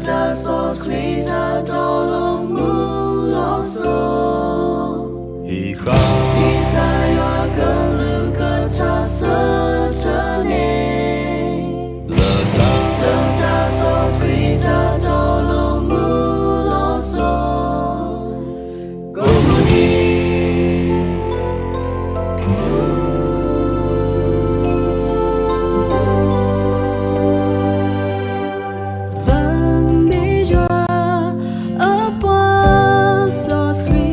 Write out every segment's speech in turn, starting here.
တၢ်စီဆှံတၢ်တီလိၤမူလီၤစိၤ, ဟံးဃာ်, ဟံးဃာ်ယွၤကလုၢ်ကထါဆၢထၢၣ်န့ၣ်, လၢတၢ်, လၢတၢ်စီဆှံတၢ်တီလိၤမူလီၤစိၤ, ကိးမုၢ်နံၤ ပမ့ၢ်ယွၤအပှၤစီဆှံ,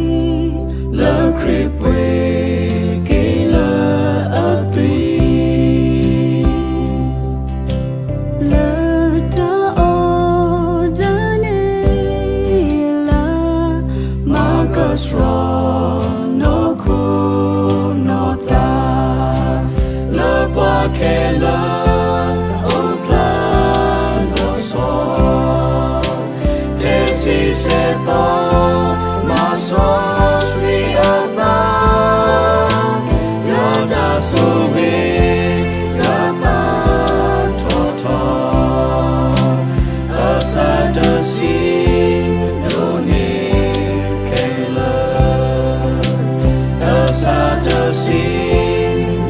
လၢခရံာ်ပှ့ၤက့ၤလၢအသွံၣ်, လၢတၢ်အီၣ်တၢ်န့ၣ်လၢ မၤကဆှီနီၢ်ခိနီၢ်သး လၢပှၤခဲလၢာ်အိၣ်ဖျါလီၤဆီ, တဆံဆဲးသီ မၤစီဆှံအသး, ယွၤတၢ်ဆိၣ်ဂ့ၤတၢ်ပာ်ထီၣ်ထီ အစးတဆံဒိၣ်န့ၢ်ခဲလၢာ်, အစးတဆံ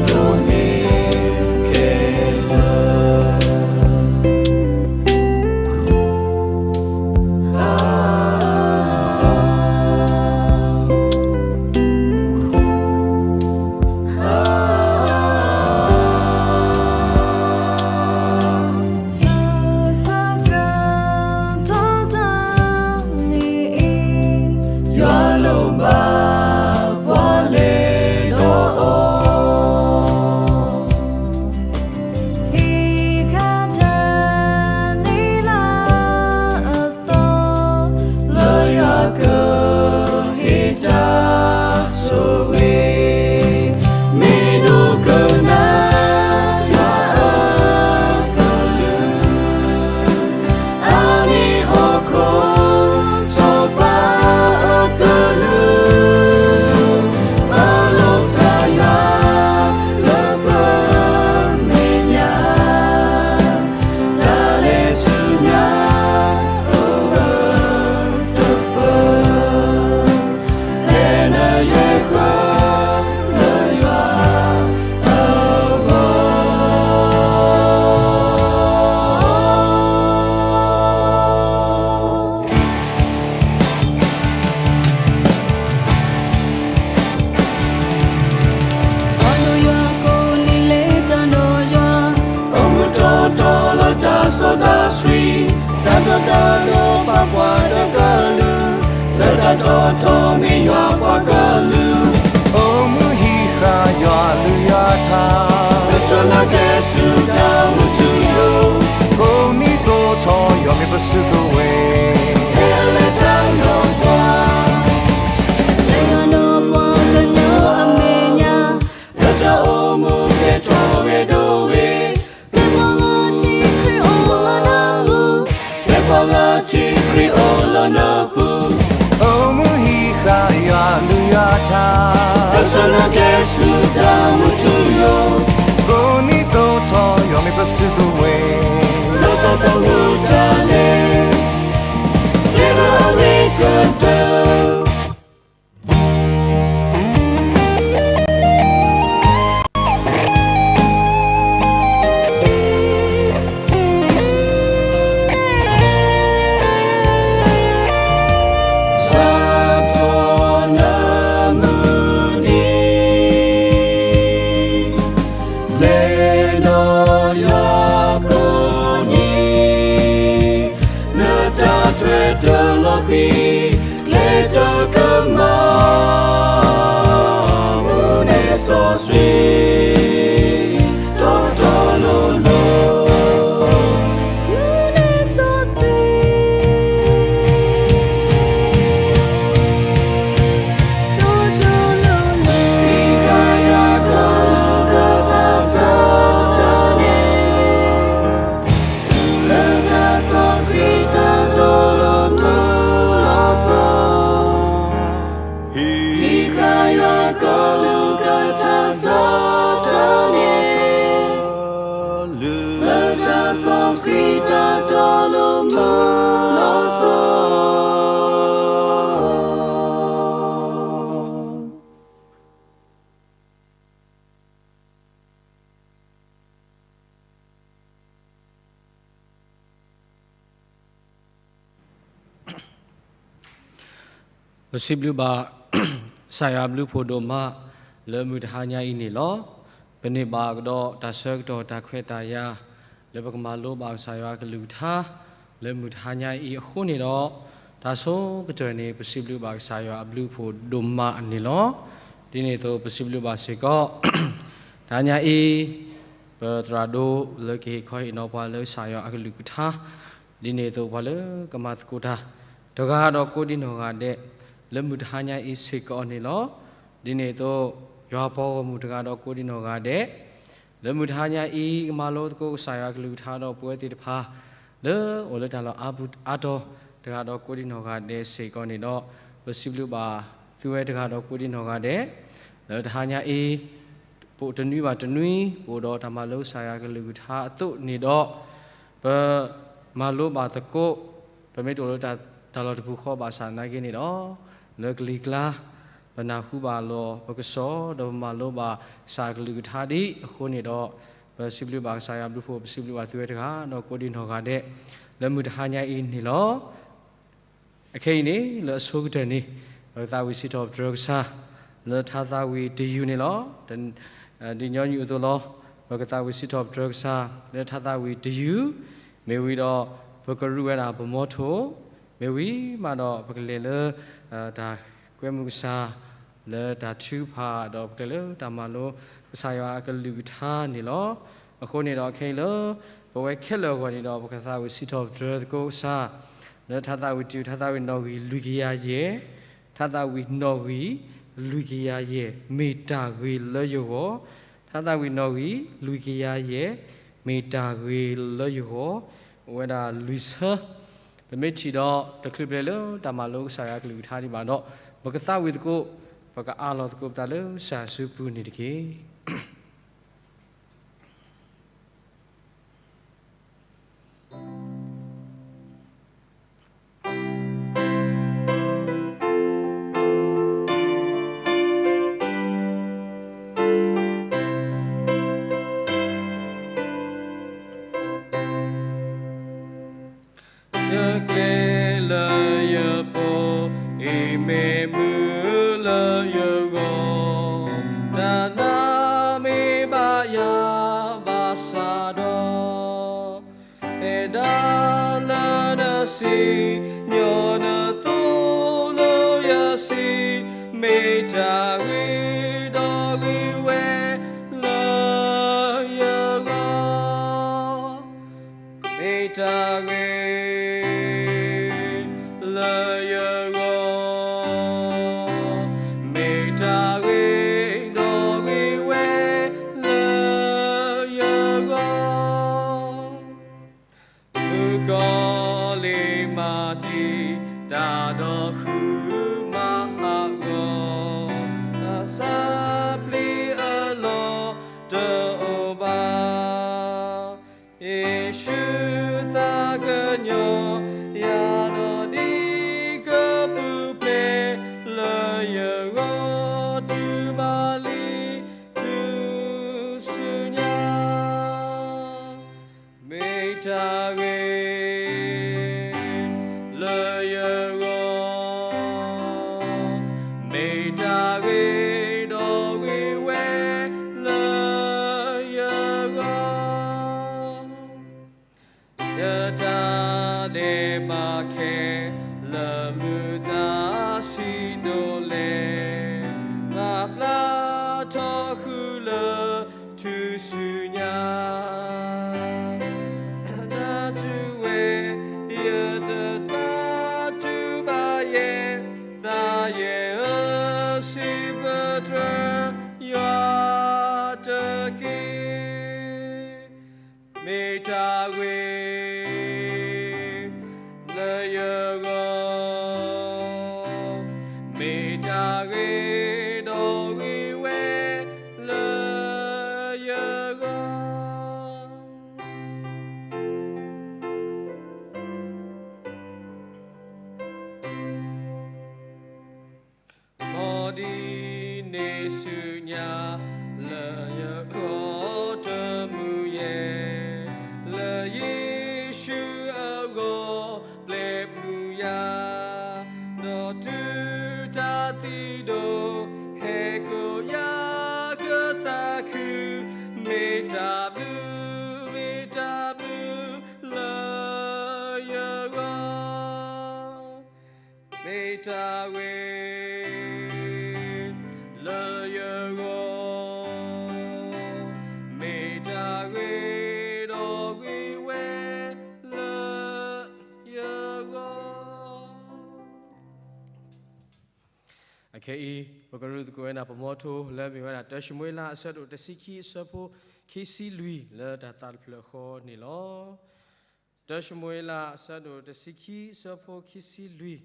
ဒိၣ်န့ၢ်ခဲလၢာ်. ဆူစကတၢၢ်တနံၤအံၤ, ယွၤလိၣ်ဘၣ်ပှၤလဲၤဒီးအီၤ, ဟံးဃာ်တၢ်န့ၣ်လၢအ သီ, လၢယွၤကဟ့ၣ်တၢ်ဆိၣ်ဂ့ၤ, မ့ၢ်ဒိကနၣ်ယွၤအကလုၢ်, အမ့ၢ်ဟီၣ်ခိၣ်စီၤပၤအကလုၢ်, ပလီၤစၢ်ယွၤလၢပမဲာ်ညါ တၢ်လဲၤဆူညါအိၣ်ဝဲတပၢၢ်, လဲၤနုာ်ယဲၢ်ဃၢလၢယွၤအဂီၢ်. ပှၤဒိၣ်ယွၤကိးနံၤလဲၤတၢ်ဒီးယွၤ, အိၣ်မူတီတီလၢတၢ်စီတၢ်ဆှံ, တၢ်တီတၢ်လိၤပာ်ပှၤတကလုာ်, လၢတၢ်ထီၣ်ထီမ့ၢ်ယွၤပှၤကလုာ်, အိၣ်မူဟံးဃာ်ယွၤအကလုၢ်ယွၤအကထါ, ပဆၢနၤကျဲဆူတၢ်မူထူယိာ်, ကိးနံၤသိးထီၣ်ယွၤမ့ၢ်ပစုကဝဲၤ, လဲၤလၢတၢ်လီၤပှီၢ်, လၢယွၤဒီးပှၤကညီအမဲာ်ညါ, လၢတၢ်အိၣ်မူကဲထီၣ်ဂဲၤဒိၣ်ဝဲ, ပှၤလၢထံၣ်ခရံာ်အိၣ်လၢနပူၤ, ပှၤလၢထံၣ်ခရံာ်အိၣ်လၢနပူၤ, အိၣ်မူဟံးဃာ်ယွၤအကလုၢ်ယွၤအကထါ, ပဆၢနၤကျဲဆူတၢ်မူထူယိာ်, ကိးနံၤသိးထီၣ်ယွၤမ့ၢ်ပစုကဝဲၤ, လၢတၢ်သမူတၢ်လဲၤ, လဲၤလၢအဝဲကတၢၢ် စးထီၣ်နမုၢ်နံၤ, လဲၤဒီးယွၤကိးနံၤ, နတၢ်ထွဲတၢ်လီၤဃံၤ, ကျဲတကမၣ်, မူန့ၢ်စီဆှံ, တီတီလိၤလိၤ, မူန့ၢ်စီဆှံ, တီတီလိၤလိၤ, ဟံးဃာ်ယွၤကလုၢ်ကထါဆၢထၢၣ်န့ၣ် လၢတၢ်စီဆှံတၢ်တီလိၤမူလီၤစိၤ, ပစံးဘျုးဘၣ် ကစၢ်ယွၤအဘျုးအဖှိၣ်ဒိၣ်မး လၢမုၢ်တဟါညါအံၤန့ၣ်လီၤ. ပန့ၢ်ဘၣ်ကဒီးတၢ်ဆၢကတီၢ်တၢ်ခွဲးတၢ်ယာ် လၢပကမၤလိဘၣ်ကစၢ်ယွၤအကလုၢ်ကထါ လၢမုၢ်တဟါညါအံၤအဃိန့ၣ်ဒီး တၢ်ဆိကတၢၢ်န့ၣ် ပစံးဘျုးဘၣ်ကစၢ်ယွၤအဘျုးအဖှိၣ်ဒိၣ်မးန့ၣ်လီၤ. ဒ်န့ၣ်အသိးပစံးဘျုးဘၣ်စ့ၢ်ကီး တဟါညါအံၤ ပသရၣ်ဒိၣ်လၢကဟ့ၣ်ခီဟ့ၣ်နီၤပှၤလၢကစၢ်ယွၤအကလုၢ်ကထါ ဒ်န့ၣ်အသိးပှၤလၢကမၤသကိးတၢ် တဂၤဒီးကိးဒံနီၢ်ဂၤဒဲး လၢမုၢ်တဟါညါအံၤစ့ၢ်ကီးန့ၣ်လီၤ. ဒ်န့ၣ်အသိး ယွၤပှၤဂီၢ်မုၢ်တဂၤဒီးကိးဒံနီၢ်ဂၤဒဲး လၢမုၢ်တဟါညါအံၤ ကမၤလိသကိးကစၢ်ယွၤကလုၢ်ကထါဒီးပဝဲသ့ၣ်တဖၣ် လၢအိၣ်လၢတၢ်လီၢ်အါပူၤအါတီၤ တဂၤဒီးကိးဒံနီၢ်ဂၤဒဲးစ့ၢ်ကီးန့ၣ်ဒီး ပစံးဘျုးဘၣ်သုဝဲတဂၤဒီးကိးဒံနီၢ်ဂၤဒဲး လၢတဟါညါအံၤ ပအိၣ်တနွံဘၣ်တနွံ ပအိၣ်ဒီးတၢ်မၤလိကစၢ်ယွၤကလုၢ်ကထါအသိးန့ၣ်ဒီး ပမၤလိဘၣ်သကိး ပမ့ၢ်တအိၣ်လၢတၢ်လီၢ်တပူၤဃီဘၣ်ဆၣ်သနာ်က့န့ၣ်ဒီး လၢကလံၤကျါ ပနၢ်ဟူဘၣ်လီၤ ပကစီၣ်ဒီးပမၤလိဘၣ်ကစၢ်ကလုၢ်ကထါဒ်အဃိန့ၣ်ဒီး ပစံးဘျုးဘၣ်ကစၢ်ယွၤဘျုးဖှိၣ် ပစံးဘျုးဘၣ်သုဝဲတဂၤဒီးကိးဒံနီၢ်ဂၤဒဲး လၢမုၢ်တဟါညါအံၤန့ၣ်လီၤ. အခဲအံၤန့ၣ် လၢအဆိကတၢၢ်န့ၣ် ပကသးဝံၣ်စံးထီၣ်ပတြၢၤကစၢ် လၢထါသးဝံၣ်တယုၢ်န့ၣ်လီၤ. ဒ်ညီနုၢ်အသိးလီၤ. ပကသးဝံၣ်စံးထီၣ်ပတြၢၤကစၢ် လၢထါသးဝံၣ်တယုၢ် မ့ၢ်ဝံၤဒီး ပကရူးဝဲဒၣ်ပမီထိၣ် မ့ၢ်ဝံၤမးဒီး ပကလဲၤလၢ တၢ်ကွဲမုာ်ကစၢ် လၢတၢ်ထုကဖၣ်ဒီး ပကလဲၤလၢတၢ်မၤလိ ကစၢ်ယွၤအကလုၢ်ကထါန့ၣ်လီၤ. အဃိန့ၣ်ဒီးခဲအံၤလၢ ပဝဲခဲလၢာ်အဂီၢ်န့ၣ်ဒီး ပကသးဝံၣ်စံးထီၣ်ပတြၢၤသကိးကစၢ် လၢထါသးဝံၣ်တယုၢ် ထါသးဝံၣ်နီၣ်ဂံၢ်လွံၢ်ကယၤယဲၢ် ထါသးဝံၣ်နီၣ်ဂံၢ်လွံၢ်ကယၤယဲၢ် မ့ၢ်တၢ်ဂ့ၤလၢယဂီၢ် ထါသးဝံၣ်နီၣ်ဂံၢ်လွံၢ်ကယၤယဲၢ် မ့ၢ်တၢ်ဂ့ၤလၢယဂီၢ် အိၣ်ဝဲဒၣ်လွံၢ်ဆၢ ပမ့ၢ်ထံၣ်ဒီး တချုးပလဲၤလၢတၢ်မၤလိကစၢ်ယွၤကလုၢ်ကထါဒံးဘၣ်ဒီး ပကသးဝံၣ်သကိး ပကအးလီၤသကိးပသးလၢကစၢ်စုပူၤန့ၣ်တက့ၢ်. ယကျဲလၢယပူၤ အံၤမ့ၢ်မုာ်လၢယဂီၢ်, တၢ်နာ်မ့ၢ်ဘၣ်ယၤဘၣ်ဆၣ်ဒီး, အဲၣ်ဒၣ်လၢနစံၣ်ညီၣ်နသိလၢယစံး, မ့ၢ်တၢ်ဂ့ၤဒီးဂ့ၤဝဲလၢယဂီၢ် မ့ၢ်တၢ်ဂ့ၤလၢယဂီၢ်, မ့ၢ်တၢ်ဂ့ၤဒီးဂ့ၤဝဲလၢယဂီၢ်, မုၣ်ကီၤလံၢ်မၤတံာ်တာ်ဒီးဃုမၤဟးဂီၤ, တၢ်သးပျံၤအလီၢ်တအိၣ်ဘၣ် ယ့ၣ်ၡူးသးကညီၤယၤဒီးဒ်ကပုာ်ဖျဲးလၢယဂီၢ်တုၤဘၣ်လံတုၤဆူညါ, မ့ၢ်တၢ်ဂ့ၤလၢယဂီၢ်, မ့ၢ်တၢ်ဂ့ၤဒီးဂ့ၤဝဲလၢယဂီၢ် ယတၢ်ဒဲးဘးခဲ လၢမုာ်သးဆံးဒိၣ်လဲၣ်, ပျၢ်ထီၣ်ဃုာ်လၢထူၣ်စုညါ, နတူၢ်ဝဲ ယတဘၣ်တူၢ်ဘၣ်ယဲ, သးယဲၢ်ဧၢ စံးပတြၢၤယွၤတက့ၢ်. မ့ၢ်တၢ်ဂ့ၤလၢယဂီၢ်, မ့ၢ်တၢ်ဂ့ၤဒီးဂ့ၤဝဲလၢယဂီၢ် မ်ဒ်န့ၣ်ဆူညါ လၢယဂီၢ်တမုာ်ယဲၢ်, လၢယ့ၣ်ၡူးအဂီၢ်ပျဲမုာ်ယၤ, ဒီးတုၤ သံဒိၣ်, ဟဲကိးယၤကသးခု, မ့ၢ်တၢ်ဘျုး, မ့ၢ်တၢ်ဘျုးလၢယဂီၢ်, မ့ၢ်တၢ်ဂ့ၤလၢယဂီၢ်, မ့ၢ်တၢ်ဂ့ၤဒီးဂ့ၤဝဲလၢယဂီၢ်. အခဲအံၤ ပကရူၢ်သကိးဝဲဒၣ်ပမီထိလၢမ့ၢ်ဝဲဒၣ် တၢၡမူၤအ့လးအဆၢဒိၣ်တဆံခံအဆၢဖိခံဆံလွံၢ်လၢတၢ်သးတဖျၢၣ်ဃီန့ၣ်လီၤ. တၢၡမူၤအ့လးအဆၢဒိၣ်တဆံခံအဆၢဖိခံဆံလွံၢ်,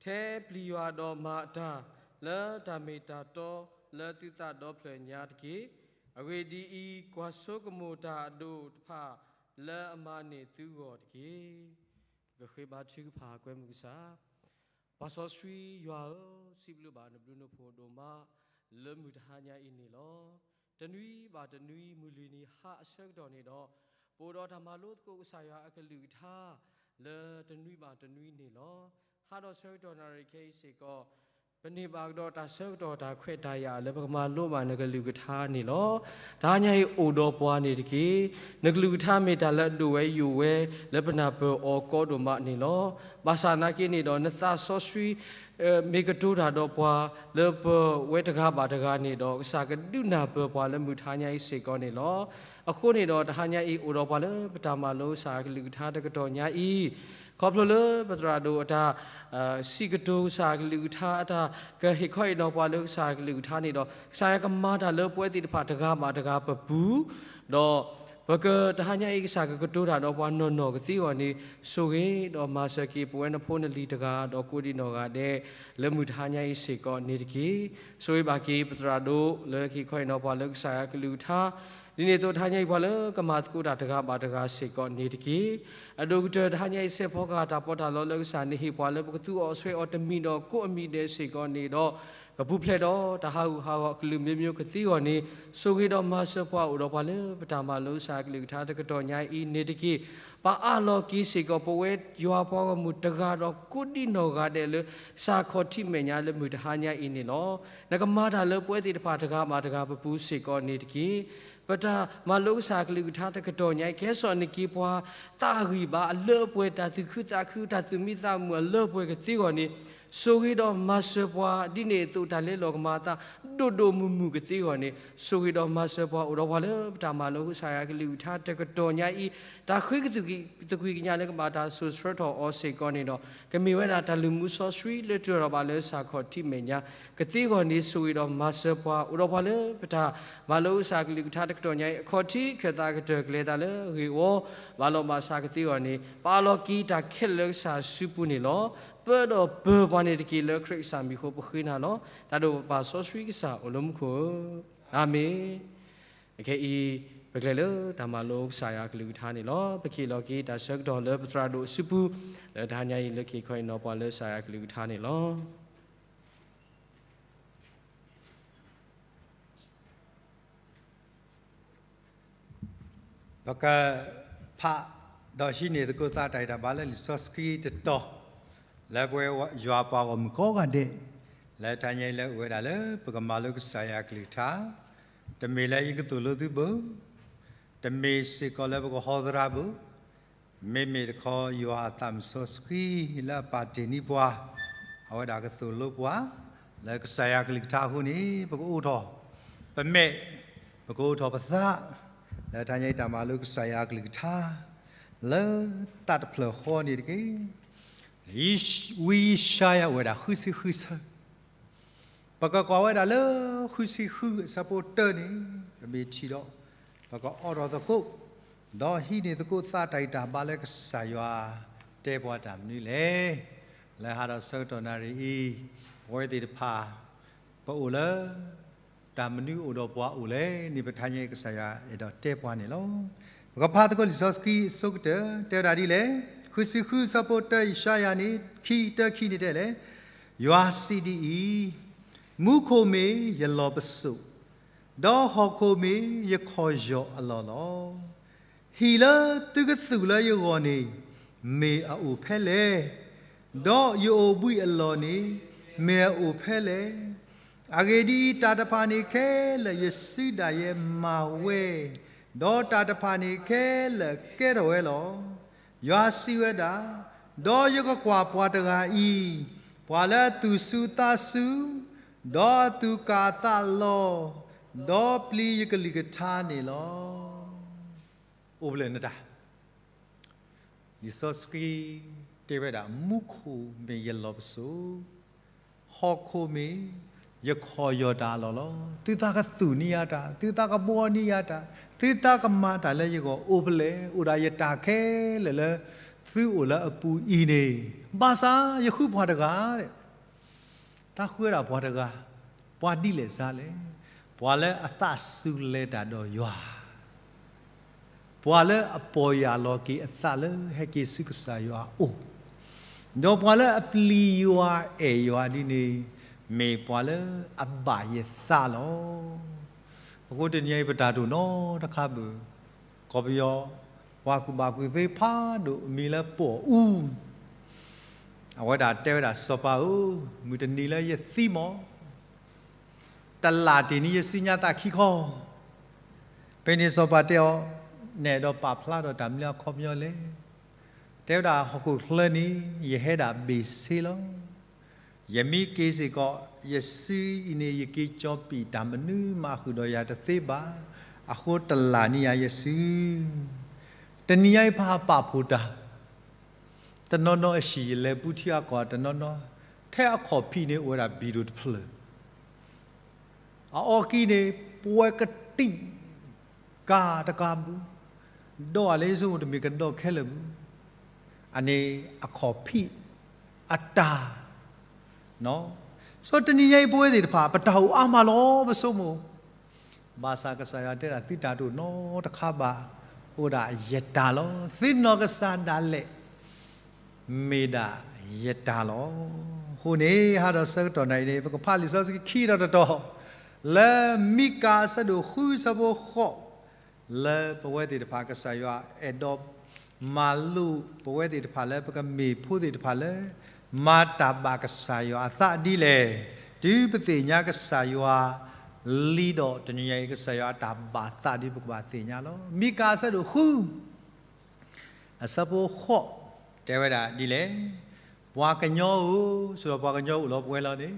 ထဲပျံၤယွၤဒီးမၤအတၢ်လၢတၢ်မ့ၢ်တၢ်တီလၢသုသးဒီဖျၢၣ်ညါတက့ၢ်. အဂ့ၢ်ဒ်အံၤ, ကွၢ်ဆိကမိၣ်တၢ်အဒိၣ်တဖၣ်လၢအမၤန့ၢ်သုဂီၢ်တက့ၢ်. ပကဃ့ဘါထုကဖၣ်ကွဲမုာ်ကစၢ် ပၢ်စီဆှံယွၤဧၢ, စံးဘျုးဘၣ်နဘျုးနဖှိၣ်ဒိၣ်မး လၢမုၢ်တဟါညါအံၤန့ၣ်လီၤ. တနွံဘၣ်တနွံ မုၢ်လွံၢ်နံၤဟါအဆၢကတီၢ်န့ၣ်ဒီး, ပအိၣ်ဒီးတၢ်မၤလိသကိးကစၢ်ယွၤအကလုၢ်ကထါ လၢတနွံဘၣ်တနွံန့ၣ်လီၤ. ဟါဒီးဆၢကတီၢ်နၣ်ရံၣ်ခဲအံၤစ့ၢ်ကီး ပန့ၢ်ဘၣ်ကဒီးတၢ်ဆၢကတီၢ်တၢ်ခွဲးတၢ်ယာ်လၢပကမၤလိဘၣ်နကလုၢ်ကထါန့ၣ်လီၤ. တဟါညါအံၤအိၣ်ဒီးပှၤန့ၣ်တက့ၢ်. နကလုၢ်ကထါမ့ၢ်တၢ်လၢအဒိၣ်ဝဲယိာ်ဝဲ လၢပနၢ်ပၢၢ်အီၤကီဒိၣ်မးန့ၣ်လီၤ. ဘၣ်ဆၣ်နာ်က့န့ၣ်ဒီး နသးစီဆှံ မ့ၢ်ကတိၤတၢ်ဒီးပှၤလၢပဝဲတဂၤဘၣ်တဂၤန့ၣ်ဒီး ကစၢ်ကဒုးနၢ်ပၢၢ်ပှၤလၢမုၢ်တဟါညါအံၤစ့ၢ်ကီးန့ၣ်လီၤ. အဃိန့ၣ်ဒီး တဟါညါအံၤအိၣ်ဒီးပှၤလၢပတၢ်မၤလိကစၢ်အကလုၢ်ကထါတကတီၢ်ညါအံၤ, ခီဖျိလၢပသရၣ်ဒိၣ်အတၢ် စံးကတိၤကစၢ်အကလုၢ်ကထါ အတၢ်ကဟ့ၣ်ခီဟ့ၣ်နီၤပှၤလၢကစၢ်အကလုၢ်ကထါန့ၣ်ဒီး ကစၢ်ယွၤကမၤတၢ်လၢပဝဲသ့ၣ်တဖၣ်တဂၤဘၣ်တဂၤပပူၤ, ဒီး ပကတဟါညါအံၤ ကစၢ်ကကတိၤတၢ်ဒီးပှၤနီၢ်နီၢ်ကသ့အဂီၢ်န့ၣ်, ဆိၣ်ဂ့ၤဒီးမၤစၢၤက့ၤပဝဲနဖိနလံၤတဂၤဒီးကိးဒံးနီၢ်ဂၤဒဲး လၢမုၢ်တဟါညါအံၤစ့ၢ်ကီးန့ၣ်တက့ၢ်. ဆိၣ်ဂ့ၤဘၣ်က့ၤပသရၣ်ဒိၣ်လၢကဟ့ၣ်ခီဟ့ၣ်နီၤပှၤလၢကစၢ်ယွၤအကလုၢ်ကထါ, ဒ်န့ၣ်အသိးတဟါညါအံၤပှၤလၢကမၤသကိးတၢ်တဂၤဘၣ်တဂၤစ့ၢ်ကီးန့ၣ်တက့ၢ်. အဒိၣ်ကတၢၢ်တဟါညါအံၤ စဲးဖီကဟၣ်တၢ်ပီးတၢ်လီလၢကစၢ်န့ၣ် ဟ့ၣ်ပှၤလၢပကသူအီၤဆွဲအီၤတမံၤဒီးကိးအမံၤဒဲးစ့ၢ်ကီးန့ၣ်ဒီး ကပူၤဖျဲးဒီးတၢ်ဟးဂူာ်ဟးဂီၤ ကလုာ်မ့ၢ်မ့ၢ်ကသ့အဂီၢ်န့ၣ်, ဆိၣ်ဂ့ၤဒီးမၤစၢၤပှၤအိၣ်ဒီးပှၤလၢပတၢ်မၤလိကစၢ်အကလုၢ်ကထါတကတီၢ်ညါအံၤန့ၣ်တက့ၢ်. ပာ်အးလီၤက့ၤစ့ၢ်ကီးပဝဲယွၤပှၤဂီၢ်မုၢ်တဂၤဒီးကိးဒံးနီၢ်ဂၤဒဲးလၢ စၢ်ခီၣ်ထံးမဲာ်ညါလၢမုၢ်တဟါညါအံၤန့ၣ်လီၤ. နကမၤတၢ်လၢပဝဲသ့ၣ်တဖၣ်တဂၤဘၣ်တဂၤပပူၤစ့ၢ်ကီးန့ၣ်တက့ၢ်. ပတၢ်မၤလိကစၢ်အကလုၢ်ကထါတကတီၢ်ညါအံၤ ကဲစိာ်နက့ၤပှၤသးဂံၢ်ဘါအလၢအပှဲၤ တၢ်သူၣ်ခုသးခု တၢ်သူၣ်မံသးမုာ်အလၢအပှဲၤကသ့အဂီၢ်န့ၣ်, ဆိၣ်ဂ့ၤဒီးမၤစၢၤပှၤ ဒ်န့ၣ်အသိးတၢ်လဲၤလီၤကမၤအသး ဒိၣ်ဒိၣ်မုၢ်မုၢ်ကသ့အဂီၢ်န့ၣ်, ဆိၣ်ဂ့ၤဒီးမၤစၢၤပှၤအိၣ်ဒီးပှၤလၢပတၢ်မၤလိကစၢ်ယွၤအကလုၢ်ကထါတကတီၢ်ညါအံၤ, တၢ်ဃ့ကသူၣ်က့ၤ သကွံၢ်ကညးလၢကဘၣ်တၢ်စိာ်ဆှၢထီၣ်အီၤစ့ၢ်ကီးန့ၣ်ဒီး ကမ့ၢ်ဝဲဒၣ်တၢ်လုၢ်မူစီဆှံလၢတြၢၤထီၣ်ဘၣ်လၢစၢ်ခီၣ်ထံးမဲာ်ညါကသ့အဂီၢ်န့ၣ်, ဆိၣ်ဂ့ၤဒီးမၤစၢၤပှၤအိၣ်ဒီးပှၤလၢပတၢ်မၤလိကစၢ်အကလုၢ်ကထါတကတီၢ်ညါအံၤ အခီၣ်ထံးခၢၣ်သးကတၢၢ်ကလဲၤသးလၢဂ့ၢ်ဝီ ဘၣ်လီၤဘၣ်စးကသ့အဂီၢ်န့ၣ်, ပာ်လီၤက့ၤတၢ်ခဲလၢာ်လၢကစၢ်စုပူၤန့ၣ်လီၤ. ပၢဒီးပၢၤပှၤန့ၣ်တက့ၢ်လၢခရံာ်ကစၢ်မံၤအဃိပဃ့နၤလီၤ. တၢ်ဒိၣ်ပပၢ်စီဆှံကစၢ်အိၣ်လၢမူခိၣ်ဧၢ, အၤမ့ၣ်. အခဲအံၤ ပကလဲၤလၢတၢ်မၤလိကစၢ်ယွၤအကလုၢ်ကထါန့ၣ်လီၤ. ပကဟ့ၣ်လီၤက့ၤတၢ်ဆၢကတီၢ်လၢပသရၣ်ဒိၣ်အစုပူၤ လၢတဟါညါအံၤလၢကဟ့ၣ်ခီဟ့ၣ်နီၤပှၤလၢကစၢ်ယွၤအကလုၢ်ကထါန့ၣ်လီၤ. ပကဖး ဒီးဟံးန့ၢ်သကိးသးတၢ်ဂံၢ်တၢ်ဘါလၢလံာ်စီဆှံတတီၤ လၢပဝဲယွၤပှၤဂီၢ်မုၢ်ကိးဂၤဒဲး လၢတဟါညါအံၤလၢအိၣ်ဝဲဒၣ်လၢပကမၤလိကစၢ်ယွၤအကလုၢ်ကထါ, တမ့ၢ်လၢယကသိၣ်လိသုဘၣ်, တမ့ၢ်စ့ၢ်ကီးလၢပကဟီသရၣ်ဘၣ်, မ့မ့ၢ်တခီယွၤအသးမုၢ်စီဆှံလၢအပာ်တ့ၢ်န့ၢ်ပှၤ, အဝဲဒၣ်ကသိၣ်လိပှၤ လၢကစၢ်ယွၤအကလုၢ်ကထါအဃိန့ၣ် ပကအိးထီၣ် ပမဲာ်, ပကအိးထီၣ်ပသး လၢတဟါညါအံၤတၢ်မၤလိကစၢ်ယွၤအကလုၢ်ကထါ လၢသးတဖျၢၣ်ဃီန့ၣ်တက့ၢ်. ဝံယၡါယၤအိၣ်ဝဲဒၣ်ဃုဆံဃုဆၢ ပကကွၢ်ဝဲဒၣ်လၢဃုဆံဃုအဆၢဖိတၢန့ၣ် ပမ့ၢ်ထံၣ်ဒီး ပကအိးထီၣ်သကိး ဒီးဟံးန့ၢ်သကိးသးတၢ်ဂံၢ်တၢ်ဘါလၢကစၢ်ယွၤတဲပှၤတၢ်မနုၤလဲၣ်. လၢဟါဒီးဆၢကတီၢ်နၣ်ရံၣ်အံၤ ပဝဲသ့ၣ်တဖၣ် ပအိၣ်လၢ တၢ်မနုၤအိၣ်ဒီးပှၤအိၣ်လဲၣ်န့ၣ် ပတဟါညါအံၤကစၢ်ယွၤအဲၣ်ဒိးတဲပှၤန့ၣ်လီၤ. ပကဖးသကိးလံာ်စီဆှံအဆိကတၢၢ် တဲဝဲဒၣ်ဒ်လဲၣ်. ဃုဆံဃုအဆၢဖိတၢ ယၡါယၤန့ၣ် ခံ တၢ ခံန့ၣ်တဲလဲၣ်, ယွၤစံးဒ်အံၤ, မူခိၣ်မ့ၢ်ယလီၢ်ပစိာ်, ဒီးဟီၣ်ခိၣ်မ့ၢ်ယခီၣ်ယီၣ်အလီၢ်လီၤ. ဟံၣ်လၢသုကသူၣ်လၢယဂီၢ်န့ၣ် မ့ၢ်အအိၣ်ဖဲလဲၣ်. ဒီးယအိၣ်ဘှံးအလီၢ်န့ၣ် မ့ၢ်အအိၣ်ဖဲလဲၣ်. အဂ့ၢ်ဒ်အံၤ, တၢ်တဖၣ်န့ၣ်ခဲလၢာ်ယစုဒၣ်ယဲမၤဝဲ, ဒီးတၢ်တဖၣ်န့ၣ်ခဲလၢာ်ကဲထီၣ်ဝဲလီၤ. ယွၤစံးဝဲဒၣ်, ဒီးယကကွၢ်ပှၤတဂၤအံၤ, ပှၤလၢအသူၣ်စူၤသးစူၤ, ဒီးအသူၣ်ကၢ်အသးလီၤ, ဒီးပျံၤယကလုၢ်ကထါန့ၣ်လီၤ. အိၣ်ဖျဲၣ်နတၢ် လံာ်စီဆှံတဲဝဲဒၣ် မူခိၣ်မ့ၢ်ယလီၢ်ပစိာ်, ဟီၣ်ခိၣ်မ့ၢ်ယခီၣ်ယီၢ်တၢ်အလီၢ်လီၤ. သုသးကသူၣ်န့ၢ်ယၤတၢ်, သုသးကဘှီန့ၢ်ယၤတၢ်, သုသးကမၤတၢ်လၢယဂီၢ်အိၣ်ဖျဲၣ်, အိၣ်ဒၣ်ယတၢ်ခဲလၢာ်လၢ သုအိၣ်လၢအပူၤအံၤန့ၣ်, ဘၣ်ဆၣ်ယဃုပှၤတဂၤ သးဃုဝဲဒၣ်ပှၤတဂၤ, ပှၤဒ်လဲၣ်စ့ၢ်လဲၣ်, ပှၤလၢအသးစူၤလဲၤတၢ်ဒီးယွၤ, ပှၤလၢအပီၢ်ယၢ်လီၤက့ၤအသးလၢဟဲက့ၤဆူကစၢ်ယွၤအအိၣ်, ဒီးပှၤလၢအပျံၤယွၤအဲၣ်ယွၤဒ်န့ၣ်, မ့ၢ်ပှၤလၢအဘၣ်ယသးလီၤ. အဃိတနံၤအံၤပတၢ်တိၢ်နီတခါဘၣ် ကီၢ်ပယီၤ ပှၤကူၣ်ဘၣ်ကူၣ်သ့ဖးဒိၣ်အမံၤလၢပိာ်အူ, အဝဲဒၣ်တဲဝဲဒၣ် စီၤပၤဧၢ, မုၢ်တနံၤလၢယသံမး, တလၢ်တ့ၢ်န့ၣ်ယစုညါသးခံခီ, ဖဲန့ၣ်စီၤပၤတဲအီၤ, နအဲၣ်ဒိးပာ်ဖျါဒီးတၢ်မနုၤအခီပညီလဲၣ်. တဲဝဲဒၣ်ဟီၣ်ခိၣ်ချၢန့ၣ် ယဟဲဒၣ်ဘ့ၣ်ဆ့လီၤ. ယမ့ၢ်က့ၤစ့ၢ်ကီး ယစုအံၤန့ၣ် ယက့ၤကၠီၤပံာ်တၢ်မနုၤမးဃုာ်ဒီးယၤတသ့ဘၣ်. အဃိတလၢ်န့ၢ်ယၤယစု. တနံၤညါအံၤပဟးပာ်ဖှိၣ်တၢ်, တနီၤနီၤအဟံၣ်ယလဲၤပူထံအကီၢ်တနီၤနီၤ, ထဲအခီၣ်ဖံးန့ၣ်အိၣ်ဝဲဒၣ်ဘံၣ်ဒိၣ်တဖျၢၣ် အအီကံန့ၣ် ပှဲၤကတံၢ်ကၤတကးဘၣ်, ဒီးအလၢယဆိကမိၣ်တမ့ၢ်ကဒီးခဲလၢာ်ဘၣ်. အန့ၣ်အခီၣ်ဖံးအတၢ်, စီၤတနံၤညါအံၤပဝဲသ့ၣ်တဖၣ် ပတၢ်အိၣ်အါမးလီၤ ပဆိကမိၣ် ဘၣ်ဆၣ်ကစၢ်ယွၤတဲဒၣ်သုတၢ်တိၢ်နီတခါဘၣ်, အိၣ်ဒၣ်ယတၢ်လီၤ. သုနီၢ်ကစၢ်ဒၣ်လဲာ် မ့ၢ်ဒၣ်ယတၢ်လီၤ. အဃိန့ၣ် ဟါဒီးဆၢကတီၢ်နၤအံၤန့ၣ် ပကဖးလံာ်စီဆှံခံဒီးတတီၤ, လၢမံကၤအဆၢဒိၣ်ဃုဆၢဖိဃိး, လၢပဝဲသ့ၣ်တဖၣ်ကစၢ်ယွၤအဲၣ်ဒိးမၤလိာ်ပဝဲသ့ၣ်တဖၣ်လၢပကမ့ၢ်ဖိသ့ၣ်တဖၣ်လၢ မၤတၢ်ဘၣ်ကစၢ်ယွၤအသးဒ်လဲၣ်, တုၤပသ့ၣ်ညါကစၢ်ယွၤလံဒီးတနံၤညါအံၤ ကစၢ်ယွၤအတၢ်ဘၣ်သးဒ်ပကဘၣ်သ့ၣ်ညါလီၤ. မံကၤအဆၢဒိၣ်ဃု အဆၢဖိဃိး တဲဝဲဒၣ်ဒ်လဲၣ်, ပှၤကညီဧၢ, ဆိဒီးပှၤကညီအိၣ်လီၤပှဲၤလီၤ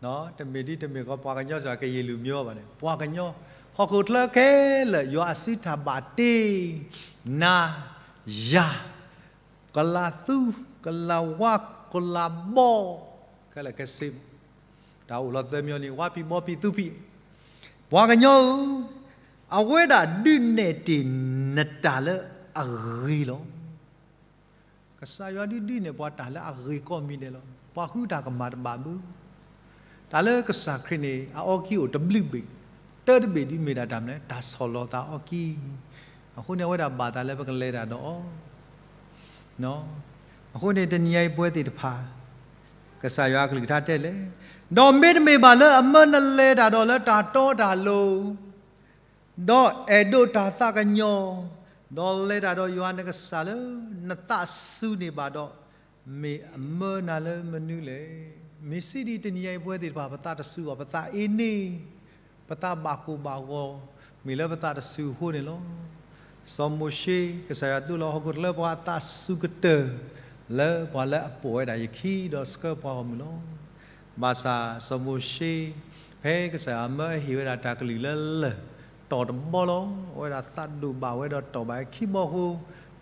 န့ၣ်, တမ့ၢ်ဒ်တမ့ၢ်ကီး ပှၤကညီစ့ၢ်ကီး ကယဲၢ်လူၤမံၤအီၤဘၣ်န့ၣ်, ပှၤကညီ, ဟီၣ်ခိၣ်ချၢခဲလၢာ် ယွၤအစုတၢ်ဘၣ်တ့ နၤ, ယၤ, ကလၤသူ, ကလၤဝါ, ကလၤဘီ, ခဲလၢာ်ခဲဆ့ တၢ်အိၣ်လီၤသၢမံၤန့ၣ် ဝါဖံးဘီဖံးသူဖံး, ပှၤကညီဧၢ, အဝဲဒၣ်ဒုးနဲၣ်တ့ၢ်နတၢ်လၢအဂ့ၤလီၤ. ကစၢ်ယွၤဒုးဒုးနဲၣ်ပှၤတၢ်လၢအဂ့ၤကိးမံၤဒဲးလီၤ. ပှၤဃုတၢ်ကမၣ်တဘၣ်ဘၣ်. တၢ်လၢကစၢ်ခရံာ်န့ၣ် အအီကံအိၣ်တဘျုးဘ့ၣ်, တၢတဘ့ၣ်ဒုးမ့ၢ်ဒၣ်တၢ်မနုၤလဲၣ်, တၢ်ဆီၣ်လီၤသးအီကံ. အဃိန့ၣ် အဝဲဒၣ်ဘၣ်သးလၢပကလဲၤတၢ်ဒီးအီၤ အဃိန့ၣ် တနံၤညါအံၤပဝဲသ့ၣ်တဖၣ် ကစၢ်ယွၤအကလုၢ်ကထါတဲလဲၣ်, ဒီးမ့တမ့ၢ်ဘၣ်လၢအမၢနလဲၤတၢ်ဒီးလၢတၢ်တီတၢ်လိၤ, ဒီးအဲၣ်ဒိးတၢ်သးကညီၤ, ဒီးလဲၤတၢ်ဒီးယွၤနကစၢ်လၢနသးစူၤန့ၢ်ဘၣ်ဒီး, မ့ၢ်အမၢနၤလၢမနုၤလဲၣ်. မ့ၢ်စံးဒ်တနံၤညါအံၤပဝဲသ့ၣ်တဖၣ် ပသးတစူၤဘၣ်, ပသးအ့န့ၢ်, ပသးဘၣ်ကိၢ်ဘၣ်ဂီၤ, မ့ၢ်လၢပသးတစူၤအဃိန့ၣ်လီၤ. စီၤမိၤၡ့ ကစၢ်ယွၤဒိလီၤဟီၣ်ခိၣ်ချၢပှၤအသးစူၤကတၢၢ် လၢပှၤလၢအပိာ်ဝဲဒၣ်ယခံဒီးဆှၢပှၤဂီၢ်မုၢ်လီၤ. ဘၣ်ဆၣ်စီၤမိၤၡ့ ဖဲကစၢ်ယွၤမၢအဟ့ၣ်ဝဲဒၣ်တၢ်ကလုၢ်လၢလၢၢ်တီၢ်တဘီလီၤ. အဝဲဒၣ်သးဒိၣ်ဘၣ်ဝဲဒီးတီၢ်ဘၣ်ခံဘီအဃိ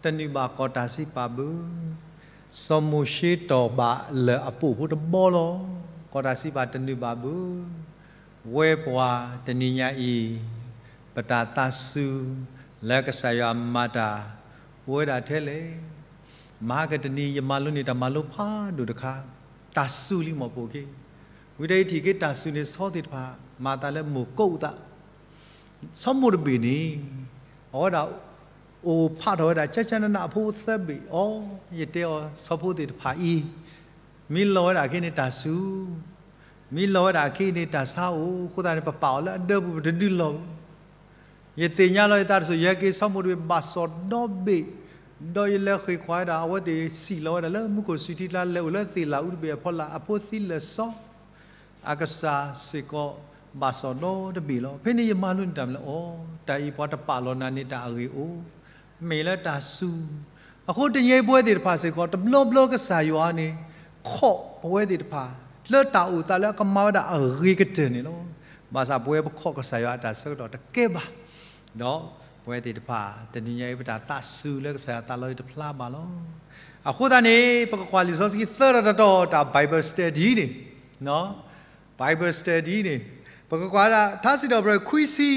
တနုာ်ဘၣ်ကီၢ်တၢ်စံးပာ်ဘၣ် စီၤမိၤၡ့တီၢ်ဘၣ်လၢၢ်အပိာ်ဖိတဘီလီၤ. ကီၢ်တၢ်စံးပာ်တနုာ်ဘၣ်ဘၣ်. ဝဲပှၤတနံၤညါအံၤ ပတၢ်သးစူၤလၢကစၢ်ယွၤမၤတၢ် အိၣ်ဝဲဒၣ်ထဲလဲၣ်. မဟါကတနံၤ ယမၤလိန့ၢ်တၢ်မၤလိဖးဒိၣ်တခါ, တၢ်စူၤလံမီၢ်ပိၢ်က့, ဝံၤဒီးယထံၣ်က့ၤတၢ်စူၤန့ၣ် ဆီသ့ၣ်တဖၣ် မၤသးလၢမိၢ်ကိးသး ဆီမိၢ်တဘ့ၣ်န့ၣ် အဝဲဒၣ် အိၣ်ဖးထီၣ်ဝဲဒၣ် ကၠၢကၠၢနးနးအဖိသၢဘ့ၣ်အီၤ, ယတဲအီၤ ဆီဖိသ့ၣ်တဖၣ်အံၤ မ့ၢ်လီၤဝဲဒၣ်အခံန့ၣ်တၢ်စူၤ, မ့ၢ်လီၤဝဲဒၣ်အခံန့ၣ်တၢ်ဆါအိၣ်, အဃိသတးန့ၣ် ပပာ်အီၤလၢအဒၢပူၤ ပတဒုးလီၤဘၣ်. ယသ့ၣ်ညါလီၤယသးတစိၤ ယဟဲက့ၤဆီမိၢ်တဘ့ၣ် ဘၣ်စီၣ်ဒီဘ့ၣ် ဒီးယလဲၤဃ့ခွါဝဲဒၣ် အဝဲသ့ၣ်စံၣ်လီၤဝဲဒၣ်လၢမူခိၣ်စူၤထံကျါ လဲၤအိၣ်လၢသ့ၣ်လးအူတဘ့ၣ်အဖီလာ် အဖိသံလၢာ်စီ အကစၢ်စ့ၢ်ကီး ဘၣ်စီၣ်ဒီတဘ့ၣ်လီၤ. ဖဲန့ၣ်ယမၤလိန့ၢ်တၢ်မနုၤလဲၣ်, အိ, တၢ်အံၤပှၤတပာ်လီၤနၤန့ၣ် တၢ်အဂ့ၤအိၣ်, မ့ၢ်လၢတၢ်စူၤ. အဃိတနံၤအံၤပဝဲသ့ၣ်တဖၣ်စ့ၢ်ကီး တဘျီဘျီကစၢ်ယွၤန့ၣ် ခိးပဝဲသ့ၣ်တဖၣ် လၢတၢ်အိၣ်သးလၢအကမၤဝဲဒၣ်အဂ့ၤကတၢၢ်န့ၣ်လီၤ. ဘၣ်ဆၣ်ပဝဲပခိးကစၢ်ယွၤအတၢ်ဆၢကတီၢ်တကဲဘၣ်. ဒီးပဝဲသ့ၣ်တဖၣ် တနံၤညါအံၤ ပတၢ်သးစူၤလၢကစၢ်ယွၤသးလီၤတဖျါဘၣ်လီၤ. အဃိသတးန့ၣ် ပကကွၢ်လံာ်စီဆှံသၢတီၤတတီၤ တၢ် Bible study န့ၣ်, Bible study န့ၣ် ပကကွၢ်ဒၣ် ထါစံးထီၣ်ပတြၢၤခွံဆံ,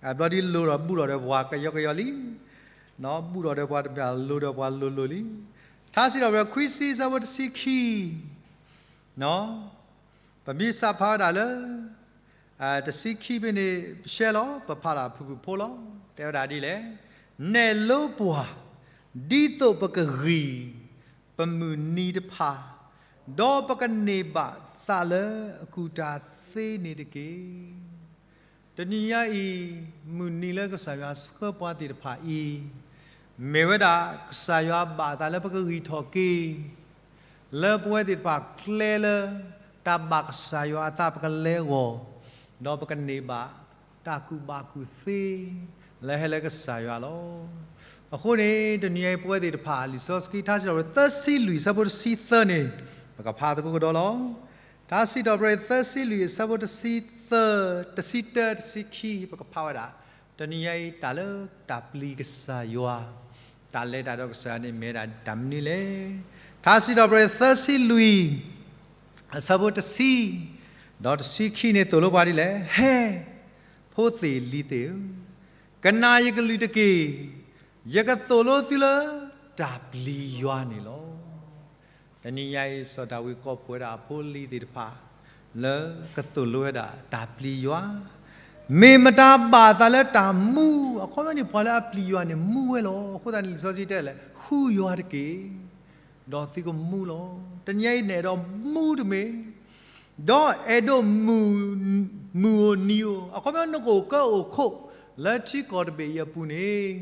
အဘျီဒ်လိၣ်ဒီးဘူၣ်ထီၣ်ဒီးပှၤကယီကယီလံ, ဘူၣ်ထီၣ်ဒီးပှၤတဘၣ်လိၣ်ဒီးပှၤလိၤလိၤလံ. ထါစံးထီၣ်ပတြၢၤခွံဆံ အဆၢဖိတဆံခံ ပမ့ၢ်စးဖးဝဲဒၣ်လၢ တဆံခံဖဲန့ၣ် ပရှဲလီၤ ပဖးဒၣ်ဖုၣ်ဖုၣ်ဖိလီၤ. တဲဝဲဒၣ်ဒ်လဲၣ်, နဲၣ်လိပှၤ ဒ်သိးပကဂံၢ် ပမုၢ်နံၤတဖၣ်, ဒီးပကန့ၢ်ဘၣ်သးလၢအကူၣ်တၢ်သ့န့ၣ်တက့ၢ်. တနံၤညါအံၤ မုၢ်နံၤလၢကစၢ်ယွၤဆှၢပှၤသ့ၣ်တဖၣ်အံၤ, မ့ၢ်ဝဲဒၣ်ကစၢ်ယွၤဘၣ်သးလၢပကဂံၢ်ထီၣ်က့ၤ လၢပဝဲသ့ၣ်တဖၣ်ကျဲလၢ တၢ်ဘၣ်ကစၢ်ယွၤအသးပကလဲၤအဂီၢ်, ဒီးပကန့ၢ်ဘၣ်တၢ်ကူၣ်ဘၣ်ကူၣ်သ့ လၢဟဲလၢကစၢ်ယွၤလီၤ. အဃိန့ၣ် တနံၤညါအံၤပဝဲသ့ၣ်တဖၣ် လံာ်စီဆှံထါစံးထီၣ်ပတြၢၤသၢဆံလွံၢ် အဆၢဖိတဆံသၢန့ၣ် ပကဖးသကိးကဒီးလီၤ. ထါစံးထီၣ်ပတြၢၤသၢဆံလွံၢ် အဆၢဖိတဆံသၢ, တဆံတၢ တဆံခံ ပကဖးဝဲဒၣ်, တနံၤညါအံၤ တၢ်လၢတၢ်ပျံၤကစၢ်ယွၤ, တၢ်လဲၤတၢ်ဒီးကစၢ်ယွၤန့ၣ် မ့ၢ်ဝဲဒၣ်တၢ်မနုၤလဲၣ်. ထါစံးထီၣ်ပတြၢၤသၢဆံလွံၢ် အဆၢဖိတဆံ ဒီးတဆံခံန့ၣ် သိၣ်လိပှၤဒ်လဲၣ်, ဟဲ, ဖိသ့ၣ်လံၤသ့ၣ်ဧၢ, ကနၣ်ယကလုၢ်တက့ၢ်. ယကသိၣ်လိသုလၢတၢ်ပျံၤယွၤန့ၣ်လီၤ. တနံၤညါအံၤ စီၤဒၤဝံးကိးဖှိၣ်ဝဲဒၣ်အဖိအလံၤသ့ၣ်တဖၣ် လၢကသိၣ်လိဝဲဒၣ်တၢ်ပျံၤယွၤ, မ့ၢ်မတၤဘၣ်သးလၢတၢ်မူ, အခီပညီန့ၣ် ပှၤလၢအပျံၤယွၤန့ၣ် မူဝဲလီၤ. အဃိသတးန့ၣ် လံာ်စီဆှံတဲလဲၣ်, ဃုယွၤတက့ၢ်, ဒီးသုကမူလီၤ. တနံၤညါအံၤ နအဲၣ်ဒိးမူတမ့ၢ်, ဒီးအဲၣ်ဒိးမုၢ်, မုၢ်ဧိၤနံၤဧိၤ, အခီပညီနကအိၣ်ကၢအိၣ်ခိး လၢထံကီၢ်တဘ့ၣ်အံၤအပူၤန့ၣ်,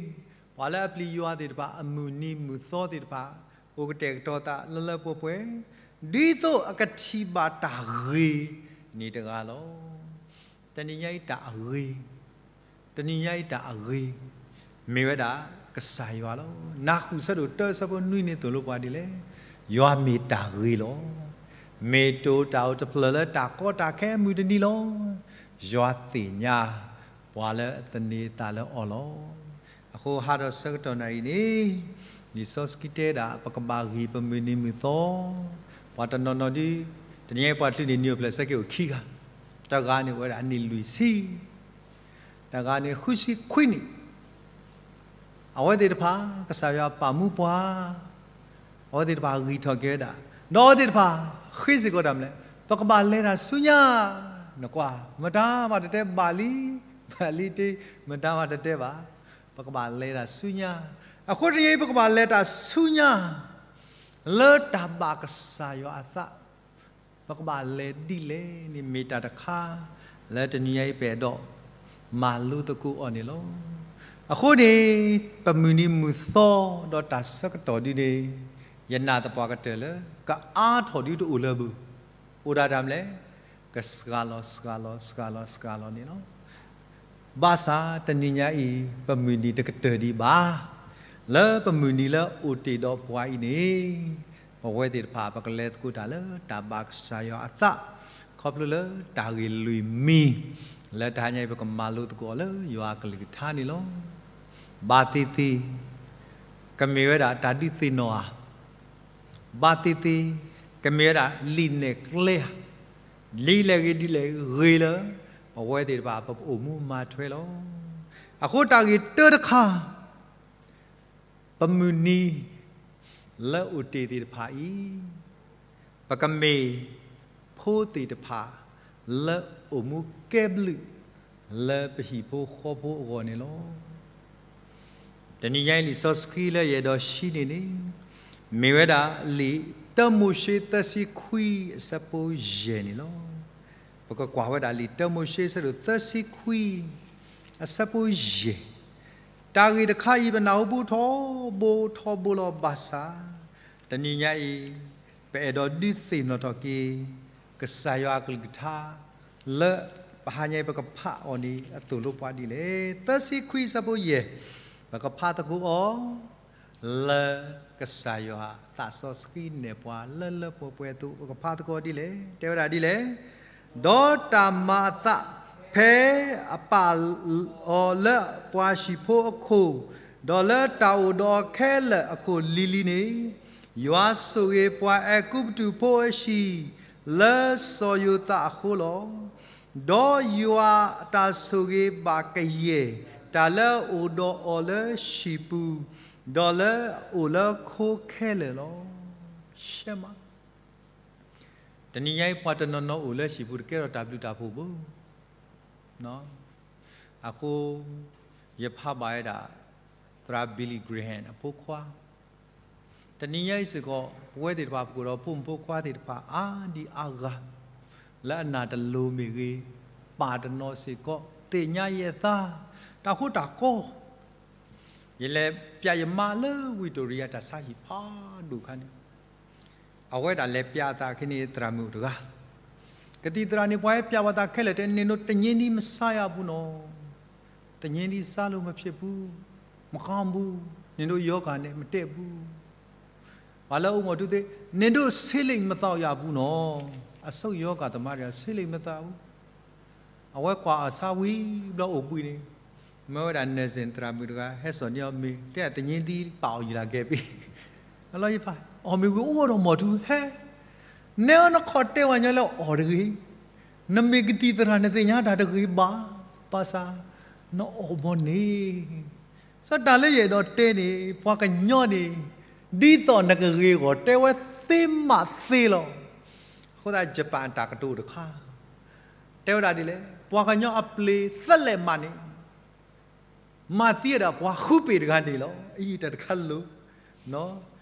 ပှၤလၢအပျံၤယွၤသ့ၣ်တဖၣ် အမုၢ်နံၤမုၢ်သီသ့ၣ်တဖၣ် အိၣ်ကတဲာ်ကတီၤသးလၢလၢပှဲၤပှဲၤ, ဒ်သိးအကထံၣ်ဘၣ်တၢ်ဂ့ၤန့ၣ်တဂၤလီၤ. တနံၤညါအံၤတၢ်အဂ့ၤ, တနံၤညါအံၤတၢ်အဂ့ၤ, မ့ၢ်ဝဲဒၣ်ကစၢ်ယွၤလီၤ. နၢ်ဃုာ်ဆၢဒိၣ်တၢ အဆၢဖိနွံန့ၣ် သိၣ်လိပှၤဒ်လဲၣ်, ယွၤမ့ၢ်တၢ်ဂ့ၤလီၤ. မ့ၢ်တအိၣ်တၢ်အိၣ်တဖျၢၣ်လၢတၢ်ကီတၢ်ခဲအမုၢ်တနံၤလီၤ. ယွၤသ့ၣ်ညါ ပှၤလၢအသန့ၤအသးလၢအီၤလီၤ. အဃိဟါဒီးဆၢကတီၢ်နၣ်ရံၣ်န့ၣ် လံာ်စီဆှံတဲဒၣ် ပကဘၣ်ဂံၢ်ပမုၢ်နံၤမုၢ်သီ, ပှၤတနီၤနီၤဒ်, တနံၤညါအံၤပှၤတချုးန့ၣ် နံၣ်အိၣ်ဖျဲၣ်ဆၢက့ၤအိၣ်ခံဂၤ, တဂၤန့ၣ်အိၣ်ဝဲဒၣ်အနံၣ်လွံၢ်ဆံ, တဂၤန့ၣ်ဃုဆံခွံနံၣ်, အဝဲသ့ၣ်တဖၣ် ကစၢ်ယွၤပာ်မူပှၤ, အဝဲသ့ၣ်တဖၣ်ဂံၢ်ထီၣ်က့ၤဝဲဒၣ်, ဒီးအဝဲသ့ၣ်တဖၣ် ဃ့စ့ၢ်ကီးတၢ်မနုၤလဲၣ်, ပကဘၣ်လဲၤတၢ်ဆူညါ, နကွၢ်, မတၤဘၣ်တတဲဘၣ်လံ, ဘၣ်လံတ့, မတၤဘၣ်တတဲဘၣ်, ပကဘၣ်လဲၤတၢ်ဆူညါ, အဃိတနံၤအံၤ ပကဘၣ်လဲၤတၢ်ဆူညါ, လၢတၢ်ဘၣ်ကစၢ်ယွၤအသး ပကဘၣ်လဲၤဒ်လဲၣ်န့ၣ် မ့ၢ်တၢ်တခါ လၢတနံၤညါအံၤပအဲၣ်ဒိး မၤလိသကိးအီၤန့ၣ်လီၤ. အဃိန့ၣ် ပမုၢ်နံၤမုၢ်သီဒီးတၢ်ဆၢကတီၢ်ဒ်န့ၣ် ယနာ်သပှၢ်ကတၢၢ်လၢ ကအါထီၣ်ဒ်တအိၣ်လၢၤဘၣ်, အိၣ်ဒၣ်တၢ်မနုၤလဲၣ်, ကစှၤလီၤ စှၤလီၤ စှၤလီၤ စှၤလီၤန့ၣ်လီၤ. ဘၣ်ဆၣ်တနံၤညါအံၤ ပမုၢ်နံၤတကတၢၢ်ဒံးဘၣ်, လၢပမုၢ်နံၤလၢအိၣ်တ့ၢ်ဒီးပှၤအံၤန့ၣ် ပဝဲသ့ၣ်တဖၣ် ပကလဲၤသကိးတၢ်လၢတၢ်ဘၣ်ကစၢ်ယွၤအသး, ခီဖျိလၢတၢ်ဂ့ၢ်လွံၢ်မံၤ လၢတဟါညါအံၤ ပကမၤလိသကိးအီၤလၢယွၤအကလုၢ်ကထါန့ၣ်လီၤ. ဘၣ်သ့ၣ်သ့ၣ် ကမ့ၢ်ဝဲဒၣ်တၢ်ဒုးသ့ၣ်နီၣ်ဧါ, ဘၣ်သ့ၣ်သ့ၣ် ကမ့ၢ်ဝဲဒၣ်လံာ်နဲၣ်ကျဲဧါ, ဒ်လဲၣ်ဂ့ၤဒ်လဲၣ်ဂ့ၤလၢ ပဝဲသ့ၣ်တဖၣ် ပအိၣ်မူမၤထွဲလီၤ. အဃိတၢ်ဂ့ၢ်တၢတခါ ပမုၢ်နံၤလၢအိၣ်တ့ၢ်သ့ၣ်တဖၣ်အံၤ, ပကမ့ၢ်ဖိသ့ၣ်တဖၣ် လၢအိၣ်မူကဲဘျုး လၢပဟံၣ်ဖိဃီဖိအဂီၢ်န့ၣ်လီၤ. တနံၤညါအံၤလံာ်စီဆှံလၢယအဲၣ်ဒိးဟံးန့ၢ်န့ၣ် မ့ၢ်ဝဲဒၣ်လံာ်တၢမိၤၡ့သၢဆံခွံအဆၢဖိယဲၢ်န့ၣ်လီၤ. ပကကွၢ်ဝဲဒၣ်လံာ်တၢမိၤၡ့အဆၢဒိၣ်သၢဆံခွံ အဆၢဖိယဲၢ် တၢ်ဂ့ၢ်တခါအံၤ ပနၢ်ဟူဘူထီဘိထီဘိလီၤဘၣ်ဆၣ်, တနံၤညါအံၤ ပအဲၣ်ဒိးဒုးသ့ၣ်နီၣ်ထီၣ်က့ၤ ကစၢ်ယွၤအကလုၢ်ကထါ လၢပဟါညါအံၤ ပကဖးအီၤန့ၣ် အသိၣ်လိပှၤဒ်လဲၣ်. သၢဆံခွံဆၢဖိယဲၢ်, ပကဖးသကိးအီၤ လၢကစၢ်ယွၤသးစီဆှံနဲၣ်ပှၤလၢလၢပှဲၤပှဲၤအသိး ပကဖးသကိးအီၤဒ်လဲၣ်. တဲဝဲဒၣ်ဒ်လဲၣ်. ဒီးတၢ်မၤအသး ဖဲအပာ်အီၤလၢပှၤဟံၣ်ဖိအခိၣ်, ဒီးလၢတၢ်အိၣ်ဒီးအီၤခဲလၢာ်အခိၣ်လံၤလံၤန့ၣ်, ယွၤဆိၣ်ဂ့ၤပှၤအဲၤကူပတူးဖိအဟံၣ် လၢစီၤယိၤသးအဃိလီၤ. ဒီးယွၤအတၢ်ဆိၣ်ဂ့ၤဘၣ်ကယဲၢ်တၢ်လၢအအိၣ်ဒီးအီၤလၢဟံၣ်ပူၤ, ဒီးလၢအအိၣ်လၢခိခဲလၢာ်လီၤ. ရှဲမး, တနံၤညါအံၤ ပှၤတနီၤနီၤအိၣ်လၢဟံၣ်ပူၤ တကဲထီၣ်တၢ်ဘျုးတၢ်ဖှိၣ်ဘၣ်. အဃိ ယဖးဘၣ်ဝဲဒၣ် သရၣ် Billy Graham အဖိခွါ, တနံၤညါအံၤစ့ၢ်ကီး ပဝဲသ့ၣ်တဖၣ် ပကအိၣ်ဒီးဖိမုၣ်ဖိခွါသ့ၣ်တဖၣ် အါဒံအါဂၤ လၢအနၢ်တလိၤမ့ၢ်ဂ့ၤ, ပာ်တနီၤစ့ၢ်ကီး သ့ၣ်ညါယဲၢ်သး တၢ်ဃိတၢ်ဃီ ယလဲၤပျးယမါလၢဝံၣ်တိရံယါတၢ်ဆါဟံၣ်ဖးဒိၣ်ခါန့ၣ်, အဝဲဒၣ်လဲၤပျးအသးက့ၤန့ၣ် သရၣ်မုၣ်တဂၤ, ကသံၣ်သရၣ်န့ၣ် ပှၤဟဲပျးဘၣ်သးခဲလၢာ်တဲ နင်တို့ တညင်းသီး မစားရဘူးနော်, တညင်းသီး စားလို့မဖြစ်ဘူး, မကောင်းဘူး, နင်တို့ ရောဂါနဲ့ မတည့်ဘူး. ပှၤလၢအိၣ်မီၢ်ထူသ့ၣ် နင်တို့ ဆေးလိပ် မသောက်ရဘူးနော်, အဆုတ်ရောဂါသမားတွေ ဆေးလိပ် မသောက်ဘူး. အဝဲကွၢ်အီၤဆါဝံၤဘျီအိၣ်ဘှံးန့ၣ်, မ့ၢ်ဝဲဒၣ် nursing သရၣ်မုၣ်တဂၤ ဟဲစိာ်န့ၢ်အီၤမ့ၢ် တဲ တညင်းသီး ပာ်အီၤယံာ်လၢကဲဘ့ၣ်, အလီၤယဖး အီၣ်မ့ၢ်ဝံၤအိၣ်ဒီးမီၢ်ထူဟဲ, နဲအီၤနခီၣ်တဲဝဲညီလၢအီၣ်တဂ့ၤ, နမ့ၢ်ကသံၣ်သရၣ် နသ့ၣ်ညါတၢ်တဂ့ၤဘၣ်, ဘၣ်ဆၣ် နအီၣ်မီၢ်န့ၣ် စီၤတၢ်လၢယအဲၣ်ဒိးတဲန့ၣ် ပှၤကညီန့ၣ် ဒ်သိးနကဂ့ၢ်ဂီၢ်တဲဝဲသ့မးသ့လီၤ. အဃိသတး ယပၣ်တၢ်ကတိၤတခါ တဲဝဲဒၣ်ဒ်လဲၣ်, ပှၤကညီအပျ့ၤသၢလဲးမးန့ၣ် မၤသံဝဲဒၣ်ပှၤဃုပ့ၤတဂၤန့ၣ်လီၤ. အံၤတၢ်တခါလိၤ,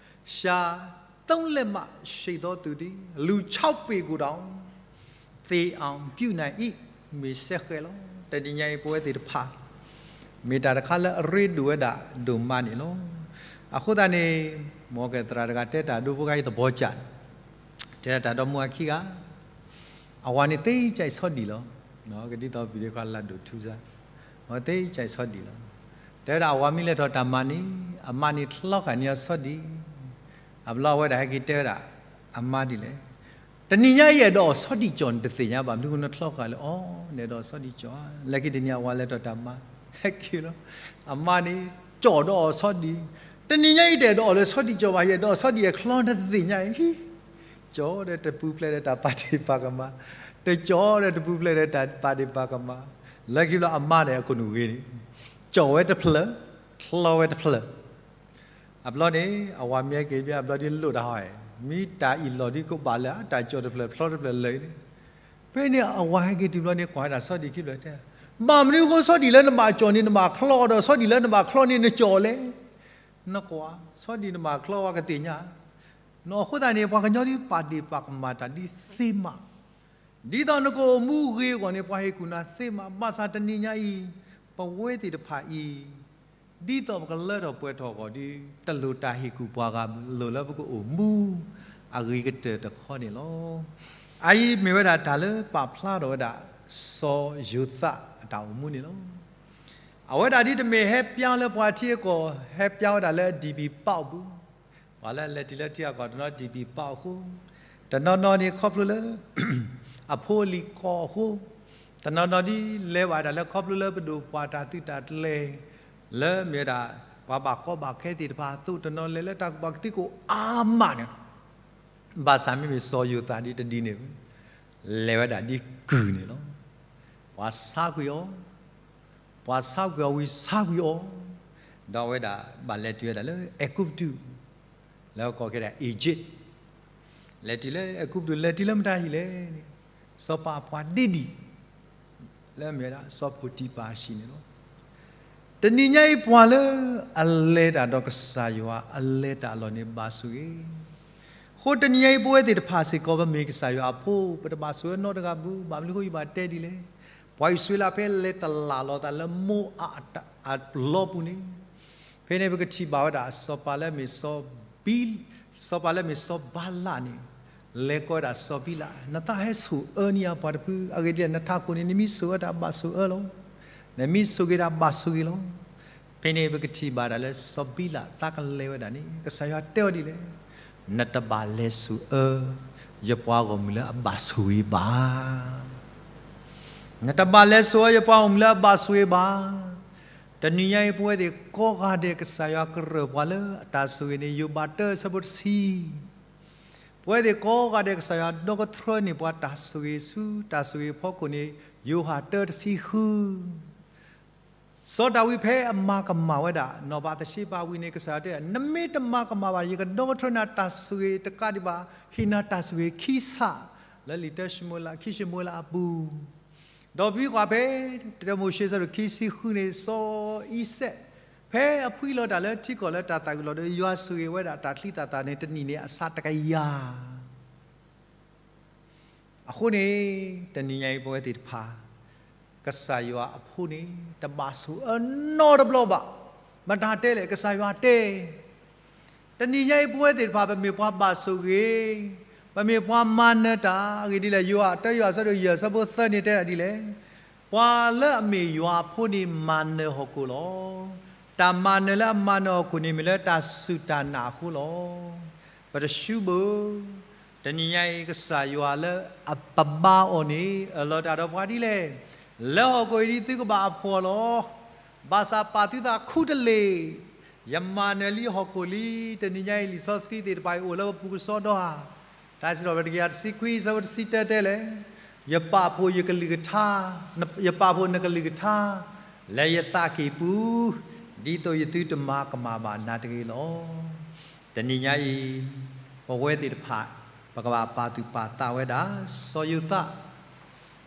ရှၤသုံးလက်မှတ်ရှိသောသူသည် လူခြောက်ပေကိုတောင် သေအောင်ပြုနိုင်၏, မ့ၢ်စဲဃဲးလီၤ. တနံၤညါအံၤ ပဝဲသ့ၣ်တဖၣ် မ့ၢ်တၢ်တခါလၢအရ့ဒိၣ်ဝဲဒၣ်ဒိၣ်မးန့ၣ်လီၤ. အဃိသတးန့ၣ် မ်ကသရၣ်တဂၤတဲတၢ်ဒိဖိခါအံၤသဘီကၠး, တဲဒၣ်တၢ်ဒီမါဝၤခံဂၤ အဝၤန့ၣ် သ့ကၠဲးဆီဒံၣ်လီၤ. ကဒ်သိးပှၤတခီလၢဒိၣ်ထူစါ, အဝၤသ့ကၠဲးဆီဒံၣ်လီၤ. တဲဝဲဒၣ်အဝၤမ့ၢ်လဲၤထီၣ်တၢ်မၤန့ၣ် အမါန့ၣ်ချီဃာ်န့ၢ်အီၤဆီဒံၣ်, အဘျီအဝဲဒၣ်ဟဲက့ၤတဲဝဲဒၣ် အမါဒ်လဲၣ်, တနံၤညါအံၤအဲၣ်ဒိးအီၣ်ဆီဒံၣ်ကၠီၣ်န့ၣ် တသ့ၣ်ညါဘၣ်, မနုၤဃိနချီဃာ်လဲၣ်, အီၤ နအဲၣ်ဒိးအီၣ်ဆီဒံၣ်ကၠီၣ်ဧါ. လၢခံတနံၤအဝၤလဲၤထီၣ်တၢ်မၤ ဟဲက့ၤလီၤ. အမါန့ၣ် ကၠီၣ်ဒီးအီၣ်ဆီဒံၣ်, တနံၤညါအံၤတအဲၣ်ဒိးအီၣ်လၢဆီဒံၣ်ကၠီၣ်ဘၣ်, ယအဲၣ်ဒိးအီၣ်ဆီဒံၣ်အချီန့ၣ် တသ့ၣ်ညါအံၤ, ကၠီၣ်ဒီးတပူၤဖျဲးဒီးတၢ်ပာ်ဒ့ၣ်ပာ်ကမၣ်, တကၠီၣ်ဒီးတပူၤဖျဲးဒီးတၢ်ပာ်ဒ့ၣ်ပာ်ကမၣ်, လၢခံဘျီအမါန့ၣ် အခိၣ်နူာ်ဂ့ၤန့ၣ် ကၠီၣ်ဝဲတဖျၢၣ်, ချီဝဲတဖျၢၣ်. အဘျီန့ၣ် အဝၤမ့ၢ်ဟဲက့ၤဘၣ်အဘျီဒ်လိၣ်တၢ်ဟီၣ်, မ့ၢ်တၢ်အံၤလီၢ်ဒ်ကဘၣ်လၢအတၢ်ကၠီၣ်တဖျၢၣ်ဖျီတဖျၢၣ်လၢာ်န့ၣ်, ဖဲန့ၣ်အဝၤဟဲက့ၤတုၤဘျီန့ၣ် ကွၢ်ဝဲဒၣ်ဆီဒံၣ်ခံဖျၢၣ်တဲ, ဘၣ်မနုၤအဃိဆီဒံၣ်လၢနဘၣ်ကၠီၣ်န့ၣ် နဘၣ်ချီအီၤဒီး ဆီဒံၣ်လၢနဘၣ်ချီန့ၣ် နကၠီၣ်လဲၣ်. နကွၢ် ဆီဒံၣ်နဘၣ်ချီဝဲကသ့ၣ်ညါ, အဃိသတးန့ၣ် ပှၤကညီဒ်ပာ်ဒ့ၣ်ပာ်ကမၣ်တၢ်ဒ်သ့မး, ဒ်သိးနကအိၣ်မူဂ့ၤအဂီၢ်န့ၣ် ပှၤဟ့ၣ်ကူၣ်နၤသ့မး, ဘၣ်ဆၣ်တနံၤညါအံၤ ပဝဲသ့ၣ်တဖၣ်အံၤ ဒ်သိးပကလၢထီၣ်ပှဲၤထီၣ်အဂီၢ်ဒီး တလိၣ်တၢ်ဟ့ၣ်ကူၣ်ပှၤဂၤ, လိၣ်လၢပကအိၣ်မူအဂ့ၤကတၢၢ်တခီန့ၣ်လီၤ. အအံၤမ့ၢ်ဝဲဒၣ်တၢ်လၢပာ်ဖျါထီၣ်ဝဲဒၣ် စီၤယိၤသးအတၢ်အိၣ်မူန့ၣ်လီၤ. အဝဲဒၣ်ဒ်တမ့ၢ်ဟဲပျါလၢပှၤထံအကီၢ်, ဟဲပျါဝဲဒၣ်လၢ DP Park အပူၤ, ပှၤလၢလဲၤတုၤလၢထံအကီၢ်တနီၤ DP Park အဃိ, တနီၤနီၤန့ၣ်ခီဖျိလၢ အဖိအလံၤကီၢ်အဃိ, တနီၤနီၤဒ်လဲၤဘၣ်ဒၣ်လၢခီဖျိလၢပဒိၣ်ပှၤတၢ်သုးတၢ်ကျဲၤ လၢမ့ၢ်ဝဲဒၣ် ပှၤဘၣ်ကီဘၣ်ခဲသ့ၣ်တဖၣ်အသိး, တနီၤလဲၤလၢတၢ်ကူၣ်ဘၣ်ကူၣ်သ့အါမးန့ၣ်, ဘၣ်ဆၣ်မ့မ့ၢ်စီၤယိၤသးဒ်တဒ်န့ၣ်, လဲၤဝဲဒၣ်ဒ်ကုၢ်န့ၣ်လီၤ. ပှၤဆါကွံာ်အီၤ, ပှၤဆါကွံာ်အီၤဝံၤဆါကွံာ်အီၤ, ဒီးအဝဲဒၣ်ဘၣ်လဲၤတုၤဝဲဒၣ်လၢအဲၤကူပတူး, လၢကိးကဲဒၣ် Egypt, လဲၤတုၤလၢအဲၤကူပတူး, လဲၤတုၤလၢမတၤဟံၣ်လဲၣ်န့ၣ်, စီၤပၤအပှၤဒ့ဒံၣ် လၢအမ့ၢ်ဝဲဒၣ် စီၤပီၤတံၤဖၢၣ်အဟံၣ်န့ၣ်လီၤ. တနံၤညါအံၤပှၤလၢအလဲၤတၢ်ဒီးကစၢ်ယွၤ အလဲၤတၢ်အလီၢ်န့ၣ်ဘၣ်ဆိၣ်ဂ့ၤ, အဃိတနံၤညါအံၤပဝဲသ့ၣ်တဖၣ်စ့ၢ်ကီး ပမ့ၢ်ကစၢ်ယွၤအဖိ ပတဘၣ်ဆိၣ်ဂ့ၤနီတဂၤဘၣ်. ဘၣ်မနုၤအဃိယဘၣ်တဲဒ်လဲၣ်, ပှၤအံၣ်စရ့လးဖဲလဲၤတလၢ်လီၤသးလၢမိအးအလီပူၤန့ၣ် ဖဲန့ၣ်ပကထံၣ်ဘၣ်ဝဲဒၣ် စီၤပၤလၢအမ့ၢ်စီၤဘံ, စီၤပၤလၢအမ့ၢ်စီၤဘၤလးန့ၣ် လဲၤကိးဝဲဒၣ်စီၤဘံလး, နသးဟဲဆိၣ်အၢန့ၢ်ယၤပှၤတဖု, အဂ့ၢ်ဒ်လဲၣ် နထးခိၣ်န့ၣ် နမ့ၢ်ဆိၣ်အၢတၢ်ဘၣ်ဆိၣ်အၢလီၤ, နမ့ၢ်ဆိၣ်ဂ့ၤတၢ်ဘၣ်ဆိၣ်ဂ့ၤလီၤ. ဖဲန့ၣ်ပကထံၣ်ဘၣ်ဒၣ်လၢစီၤဘံလးသးကလဲၤဝဲဒၣ်န့ၣ် ကစၢ်ယွၤတဲအီၤဒ်လဲၣ်, နတဘၣ်လဲၤဆိၣ်အၢ ယပှၤဂီၢ်မုၢ်လၢအဘၣ်ဆိၣ်ဂ့ၤဘၣ်. နတဘၣ်လဲၤဆိၣ်အၢယပှၤဂီၢ်မုၢ်လၢအဘၣ်ဆိၣ်ဂ့ၤဘၣ်. တနံၤညါအံၤ ပဝဲသ့ၣ်ကိးဂၤဒဲး ကစၢ်ယွၤကရၢၢ်ပှၤလၢအတၢ်ဆိၣ်ဂ့ၤန့ၣ် ယိၤဘးတၢအဆၢဖိတဆံ, ပဝဲသ့ၣ်ကိးဂၤဒဲး ကစၢ်ယွၤဒီကထြၢန့ၢ်ပှၤတၢ်ဆိၣ်ဂ့ၤဆူတၢ်ဆိၣ်ဂ့ၤအဖီခိၣ်န့ၣ် ယိၤဟၣ်တၢတဆံဃု. စီၤဒၤဝံးဖဲအမၤကမၣ်ဝဲဒၣ် နီၢ်ဘၤသရှ့ဘၤဝံၤန့ၣ် ကစၢ်ယွၤတဲ နမ့ၢ်တမၤကမၣ်ဘၣ် ယကဒီကထြၢနၤတၢ်ဆိၣ်ဂ့ၤတကးဒံးဘၣ် ဟ့ၣ်နၤတၢ်ဆိၣ်ဂ့ၤခံဆၣ် လၢလံာ်တၢၡမူၤအ့လး ခံၡမူၤအ့လးအပူၤ, ဒီးဘံကွၢ်ဖဲ တၢမိၤၡ့ဆၢဒိၣ်ခံဆံဃုန့ၣ် စီၤအံၤစဲး ဖဲအဖှံလီၤတၢ်လၢထံကီၢ်လၢတၢ်သးဝံၤလီၤဒီး ယွၤဆိၣ်ဂ့ၤဝဲဒၣ်တၢ်ချံသၣ်သၣ်န့ၣ် တနံၣ်န့ၣ်အဆးတကယၤ အဃိန့ၣ် တနံၤညါအံၤပဝဲသ့ၣ်တဖၣ် ကစၢ်ယွၤအဖိန့ၣ် တဘၣ်ဆိၣ်အၢနီတဘျီဘၣ်. မတၤတဲလဲၣ် ကစၢ်ယွၤတဲ. တနံၤညါအံၤပဝဲသ့ၣ်တဖၣ် ပမ့ၢ်ပှၤဘၣ်ဆိၣ်ဂ့ၤ, ပမ့ၢ်ပှၤမၤနၢၤတၢ် အဂ့ၢ်ဒ်လဲၣ် ယိၤဟၣ်တၢယိၤဟၣ်ဆၢဒိၣ်ယဲၢ်ဆၢဖိသၢန့ၣ်တဲဒၣ်ဒ်လဲၣ်, ပှၤလၢအမ့ၢ်ယွၤအဖိန့ၣ်မၤနၢၤဟီၣ်ခိၣ်လီၤ. တၢ်မၤနၢၤလၢအမၤနၢၤဟီၣ်ခိၣ်န့ၣ် မ့ၢ်လၢတၢ်စူၢ်တၢ်နာ်အဃိလီၤ. ပတဆူဘၣ် တနံၤညါအံၤ ကစၢ်ယွၤလၢအပဘါအီၤန့ၣ် အလီၤတၢ်ဒီးပှၤဒ်လဲၣ်, လၢဟီၣ်ခိၣ်အံၤဒ်သုကဘၣ်အဖှီၣ်လီၤ. ဘၣ်ဆၣ်ပာ်သုသးခူတလ့ၢ်, ယမၤနၢၤလံဟီၣ်ခိၣ်လံ. တနံၤညါအံၤ လံာ်စီဆှံသ့ၣ်တဖၣ်အံၤအိၣ်လၢပပူၤကစီဒီဧါ. တၢ်စံးထီၣ်ပတြၢၤတကယၤတဆံခွံ ဆၢဖိတဆံတၢတဲလဲၣ်, ယပာ်ဖှိၣ်ယကလုၢ်ကထါ, ယပာ်ဖှိၣ်နကလုၢ်ကထါ လၢယသးကံၢ်ပူၤ, ဒ်သိးယသုတမၤကမၣ်ဘၣ်နၤတဂ့ၤလီၤ. တနံၤညါအံၤ ပဝဲသ့ၣ်တဖၣ် ပကဘၣ်ပာ်သူၣ်ပာ်သးဝဲဒၣ် စီၤယိၤသး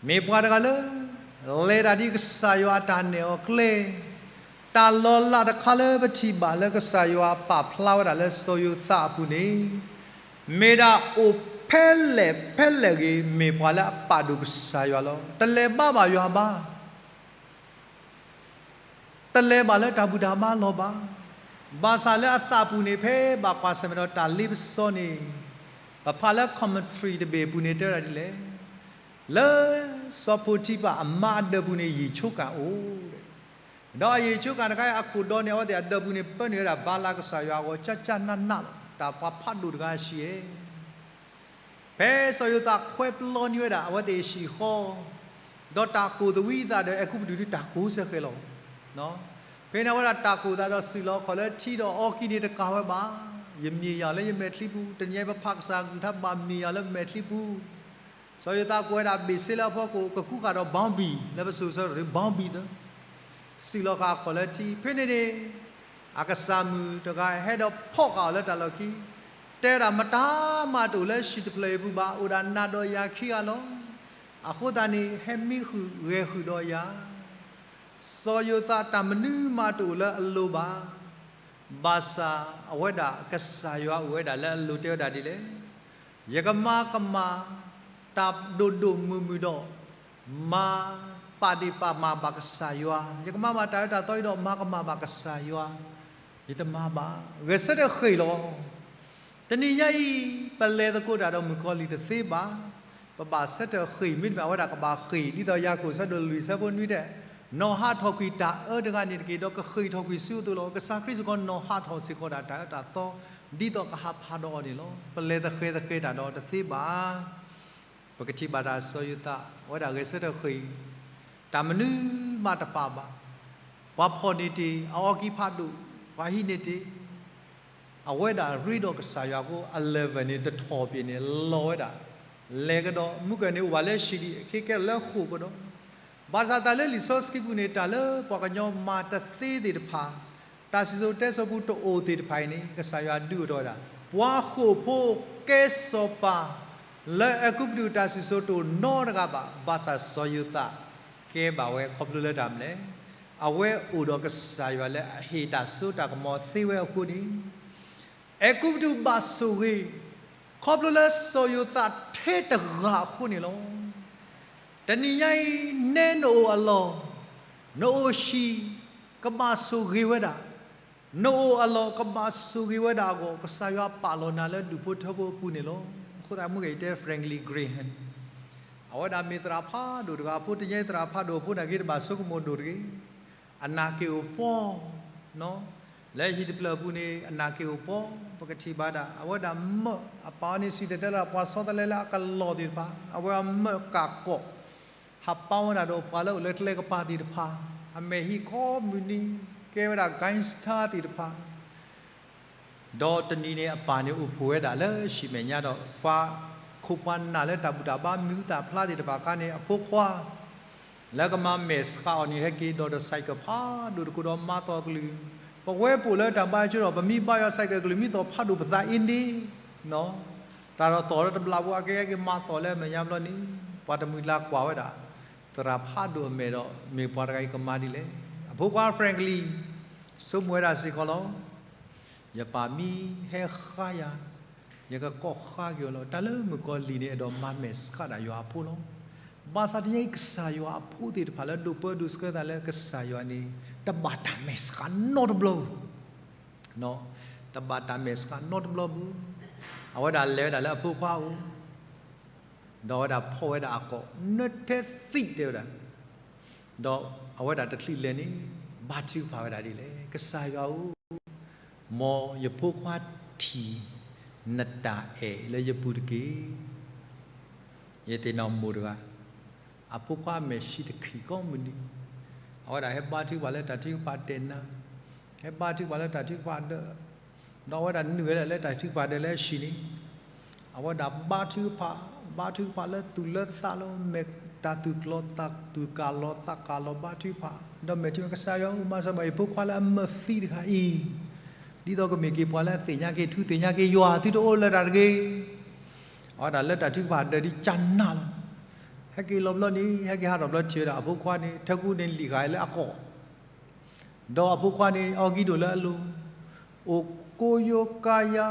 မ့ၢ်ပှၤတဂၤလၢ လဲၤတၢ်ဒ်ကစၢ်ယွၤအတၢ်နဲၣ်အီၤကျဲ, တၢ်လီၤလးတခါလၢပထံၣ်ဘၣ်လၢကစၢ်ယွၤပာ်ဖျါဝဲဒၣ်လၢစီၤယိၤသးအပူၤန့ၣ် မ့ၢ်ဒၣ်အိၣ်ဖဲလဲၣ်ဖဲလဲၣ်ဂ့ၤ မ့ၢ်ပှၤလၢအပာ်ဒိၣ်ကစၢ်ယွၤလီၤ. တလဲၤဘါဘၣ်ယွၤဘါ တလဲၤဘၣ်လၢတၢ်ဘူၣ်တၢ်ဘါလီၤဘၣ်. ဘၣ်ဆၣ်လၢအသးပူၤန့ၣ် ဖဲဘၣ်ကွၢ်ဆၢၣ်မဲာ်ဒီးတၢ်လ့ပစီန့ၣ်, ပဖးလၢ commentary တဘ့ၣ်အပူၤန့ၣ် တဲဝဲဒၣ်ဒ်လဲၣ်, လၢစီၤဖိတံဖၢ်အမါအဒၢးပူၤန့ၣ် ယံာ်ဆိကၣ်အိၣ်, ဒီးအယံာ်ဆိကၣ်တခါအံၤ အခိၣ်ဒီန့ၣ် အဝဲသ့ၣ်အဒၢးပူၤန့ၣ် ပၢနုာ်ဝဲဒၣ်ဘၤလးကစၢ်ယွၤအဂီၤ ကၠၢ်ကၠၢ်နးနးလီၤ. တၢ်ပှၤဖးဒိၣ်တဂၤအံၤ ဖဲစီၤယိၤသးခွဲးပျီန့ၢ်ဝဲဒၣ် အဝဲသ့ၣ်အဟံၣ်ဃီ, ဒီးတၢ်ကိၢ်သဝံသးဒီး အဲၤကူပတူးဒုးတၢ်ကိၢ်စ့ၢ်ကီးလီၤ. ဖဲန့ၣ်အဝဲဒၣ်တၢ်ကိၢ်သးဒီးစံၣ်လီၤခီၣ်လၢထံဒီးအီကံၤန့ၣ်တကးဝဲဘၣ်, ယမ့ၢ်ယၤလၢယမဲာ်ချံပူၤ, တနံၤညါအံၤပဖးကစၢ်အကလုၢ်ကထါ ဘၣ်မ့ၢ်ယၤလၢမဲာ်ချံပူၤ. စီၤယိၤသးကိးဝဲဒၣ်ဘ့ၣ်စ့လၢအဖီခိၣ် ကကူးဃာ်ဒီး ဘီဘံၣ် လၢပစိၤဆၢဒီး ဘီဘံၣ်သၢ စံၣ်လီၤဃာ်ခီၣ်လၢထံ, ဖဲန့ၣ်န့ၣ် အကစၢ်မုၣ်တဂၤဟဲဒီးဖီၣ်ဃာ်အီၤလၢတၢ်လီၢ်ခံ, တဲဒၣ်မတၤမးတအိၣ်လၢဟံၣ်တဖျၢၣ်အံၤပူၤဘၣ်, အိၣ်ဒၣ်နၤဒီးယၤခံဂၤလီၤ. အဃိသတးန့ၣ် ဟဲမံဃုာ်ဂဲၤဃုာ်ဒီးယၤ, စီၤယိၤသးတၢ်မနုၤမးတအိၣ်လၢအလိၤဘၣ်. ဘၣ်ဆၣ်အဝဲဒၣ်ကစၢ်ယွၤအိၣ်ဝဲဒၣ်လၢအလိၤတဲဝဲဒၣ်ဒ်လဲၣ်, ယကမၤကမၣ်တၢ်ဒိၣ်ဒိၣ်မုၢ်မုၢ်ဒီး မၤပာ်ဒ့ၣ်ပာ်မၤဘၣ်ကစၢ်ယွၤ, ယကမၤဘၣ်တၢ်အၢတၢ်သီအံၤဒီး မၤကမၣ်ဘၣ်ကစၢ်ယွၤ, ယတမၤဘၣ်. ဂဲၤဆၢထၢၣ်ဃ့ၢ်လီၤ. တနံၤညါအံၤ ပလဲၤသကိးတၢ်ဒီးမုၣ်ကီၤလံၢ်တသ့ဘၣ်. ပဘၣ်ဆၢထၢၣ်ဃ့ၢ် မ့တမ့ၢ် အဝဲဒၣ်ကဘၣ်ဃ့ၢ် ဒ်သိးယၤကိာ်ဆၢဒိၣ်လွံၢ်ဆၢဖိနွံတဲ, နီၢ်ဟးထီၣ်ကွံာ်တၢ်အၢတဂၤန့ၣ်တက့ၢ်, ဒီးကဃ့ၢ်ထီၣ်ကွံာ်ဆူအသိးလီၤ. ကစၢ်ခရံာ်စ့ၢ်ကီးနီၢ်ဟးထီၣ်စ့ၢ်ကီးဒၣ်တၢ်အၢတၢ်သီ ဒ်သိးကဟးဖးဒီးအီၤန့ၣ်လီၤ. ပလဲၤသဃဲၤသဃဲၤတၢ်ဒီးတသ့ဘၣ်. ပကထံၣ်ဘၣ်တၢ်စီၤယိၤသး အဝဲဒၣ်ဂဲၤဆၢထၢၣ်ဃ့ၢ်, တၢ်မနုၤမးတပာ်ဘၣ်. ပှၤဖီၣ်န့ၢ်တ့ၢ်, အအီကံဖးဒိၣ်, ပှၤဟံးန့ၢ်တ့ၢ်, အဝဲဒၣ်ရ့ဒီးကစၢ်ယွၤအဃိ အ level န့ၣ် တထီၣ်ပ့ၤန့ၣ် လီၤဝဲဒၣ်. လဲၤကဒီး မုၢ်ကၢၢ်န့ၣ်အိၣ်ဘၣ်လၢဟံၣ်ဒံး ခဲကဲလၢဃိာ်ကဒီး. ဘၣ်ဆၣ်တၢ်လၢလံာ်စီဆှံပူၤန့ၣ် တၢ်လၢပှၤကညီမၤတသ့သ့ၣ်တဖၣ်, တၢ်စံၣ်စိၤတဲစိၤပူၤတအိၣ်သ့ၣ်တဖၣ်အံၤန့ၣ် ကစၢ်ယွၤဒုးအိၣ်ထီၣ်ဝဲဒၣ် ပှၤဃိာ်ဖိကဲစီၤပၤ လၢအဲၤကူပတူးတၢ်စံၣ်စိၤတအိၣ်နီတဂၤဘၣ်. ဘၣ်ဆၣ်စီၤယိၤသးကဲဘၣ်ဝဲ ခီဖျိလၢတၢ်မနုၤလဲၣ်, အဝဲအိၣ်ဒီးကစၢ်ယွၤလၢအဟ့ၣ်တၢ်စိတၢ်ကမီၤသ့ဝဲအဃိန့ၣ် အဲၤကူပတူးဘၣ်ဆိၣ်ဂ့ၤ, ခီဖျိလၢစီၤယိၤသးထဲတဂၤအဃိန့ၣ်လီၤ. တနံၤညါအံၤ နဲနအိၣ်အလီၢ်, နအိၣ်ဟံၣ်, ကဘၣ်ဆိၣ်ဂ့ၤဝဲဒၣ်. နအိၣ်အလီၢ်ကဘၣ်ဆိၣ်ဂ့ၤဝဲဒၣ်အဂီၢ် ကစၢ်ယွၤပာ်လီၤနၤလၢဒူၣ်ဖိထၢဖိအပူၤန့ၣ်လီၤ. အဃိသတးမ့ၢ်ဂ့ၤ ယတဲ Franklin Graham န့ၣ် အဝဲဒၣ်မ့ၢ်သရၣ်ဖးဒိၣ်တဂၤ အဖိတညါအံၤသရၣ်ဖးဒိၣ်အဖိန့ၣ်က့ၤ တဘၣ်ဆိကမိၣ်ဒိၣ်တဂ့ၤ. အနၢ်က့ၤအိၣ်ပီ လၢဟံၣ်တဖျၢၣ်အပူၤန့ၣ် အနၢ်က့ၤအိၣ်ပီ ပကထံၣ်ဘၣ်ဒၣ် အဝဲဒၣ်မၢ အပာ်အီၤန့ၣ် စံၣ်တဲၤတဲလီၤဒၣ်ပှၤဆီတလဲလၢအကလီၢ်သ့ၣ်တဖၣ် အဝဲအမၢကၣ်ကီၢ် ဟးပာ်ဝဲဒၣ်ဒီးပှၤလၢအိၣ်လၢကျဲကပၤသ့ၣ်တဖၣ် အမဲာ်ဟံၣ်ကိးမုၢ်နံၤ ကဲဝဲဒၣ် gangster သ့ၣ်တဖၣ် ဒီးတနံၤန့ၣ်အပၢ်န့ၣ်အိၣ်ဖှိၣ်ဝဲဒၣ်လၢဟံၣ်မဲာ်ညါဒီး ပှၤခိၣ်ပှၤနၢ်လၢတၢ်ဘူၣ်တၢ်ဘါမံၤဟူသၣ်ဖျါသ့ၣ်တဖၣ်အခါန့ၣ် အဖိခွါ လၢကမၤမဲာ်ဆှးအီၤန့ၣ် ဟဲက့ၤဒီးဒီး cycle ဖးဒိၣ်တခိၣ်ဒီးမၤသီၣ်ကလုၢ်, ပဝဲပအိၣ်လၢတၢ်ဘါဆိဒီး ပမ့ၢ်ဘါယွၤ cycle ကလုၢ် မ့ၢ်သီၣ်ဖးဒိၣ်ပသးအ့န့ၣ် တၢ်ဒီးသီၣ်လၢတဘျီဘိ အကဲက့ၤမၤသီၣ်လၢအမဲာ်ညါဘျီန့ၣ် ပှၤတမှံၤကျါကွၢ်ဝဲဒၣ် သရၣ်ဖးဒိၣ်အမဲာ်ဒီး မ့ၢ်ပှၤတဂၤအံၤကမၤဒ်လဲၣ်. အဖိခွါ Franklin ဆိကမိၣ်ဝဲဒၣ်စ့ၢ်ကီးလီၤ. ယပၢ်မ့ၢ်ဟဲဃါယၤ ယကကိးဃါက့ၤအီၤလီၤ. တၢ်လၢမုၣ်ကီၤလံၢ်န့ၣ် အဲၣ်ဒိးမၤမဲာ်ဆှးဒၣ်ယွၤအဖိလီၤ. ဘၣ်ဆၣ်တနံၤအံၤ ကစၢ်ယွၤအဖိသ့ၣ်တဖၣ်လၢဒိၣ်ပၢဒိၣ်ဆှၢသးလၢကစၢ်ယွၤန့ၣ် တဘၣ်တၢ်မဲာ်ဆှးနီတဘျီဘၣ် တဘၣ်တၢ်မဲာ်ဆှးနီတဘျီဘၣ်. အဝဲဒၣ်လဲၤဝဲဒၣ်လၢအဖိခွါအအိၣ် ဒီးအဝဲဒၣ်ဖီၣ်ဝဲဒၣ်အကိာ် နထဲသံးတဲဝဲဒၣ်, ဒီးအဝဲဒၣ်တချုးလဲၤန့ၣ် ဘါထုကဖၣ်ဝဲဒၣ်ဒ်လဲၣ်, ကစၢ်ယွၤဧၢ, မ်ယဖိခွါထံၣ်နတၢ်အဲၣ်လၢယပူၤတက့ၢ်. ယသ့ၣ်နီၣ်မိၢ်တဂၤ အဖိခွါအမဲာ်ဆှးတခံးကိးမုၢ်နံၤ, အဝဲဒၣ်ဟဲဘါထုကဖၣ်လၢတၢ်ထုကဖၣ်တဲာ်နၤ, ဟဲဘါထုကဖၣ်လၢတၢ်ထုကဖၣ်ဒၢး, ဒီးအဝဲဒၣ်နုာ်ဝဲဒၣ်လၢတၢ်ထုကဖၣ်ဒၢးလၢအဟံၣ်န့ၣ်, အဝဲဒၣ်ဘါထုကဖၣ်, ဘါထုကဖၣ်လၢသူၣ်လၢသးလီၤ, မဲာ်တၢ်သူၣ်ကလီၤသးသူၣ်ကလီၤသးကလီၤဘါထုကဖၣ်, ဒီးမဲာ်ထံကစၢ်ယွၤဧၢ, မၤစၢၤဘၣ်ယဖိခွါလၢအမၢသံတဂၤအံၤ, ဒ်သိးကမ့ၢ်က့ၤပှၤလၢအသ့ၣ်ညါက့ၤထူသ့ၣ်ညါက့ၤယွၤ သုတအိၣ်လၢတၢ်တဂ့ၤ အဝဲဒၣ်လၢတၢ်ထုကဖၣ်ဒၢးဒ်ကနၣ်လီၤ. ဟဲက့ၤလီၤဘျီန့ၣ် ဟဲက့ၤဟးထီၣ်ဘျီထံၣ်ဝဲဒၣ်အဖိခွါန့ၣ် ထၢကူန့ၣ်လံာ်ဃာ်လၢအကိာ်, ဒီးအဖိခွါန့ၣ် အီၣ်ကံဒိၣ်လၢအလိၤ, အိၣ်ကိယိကါယၤ,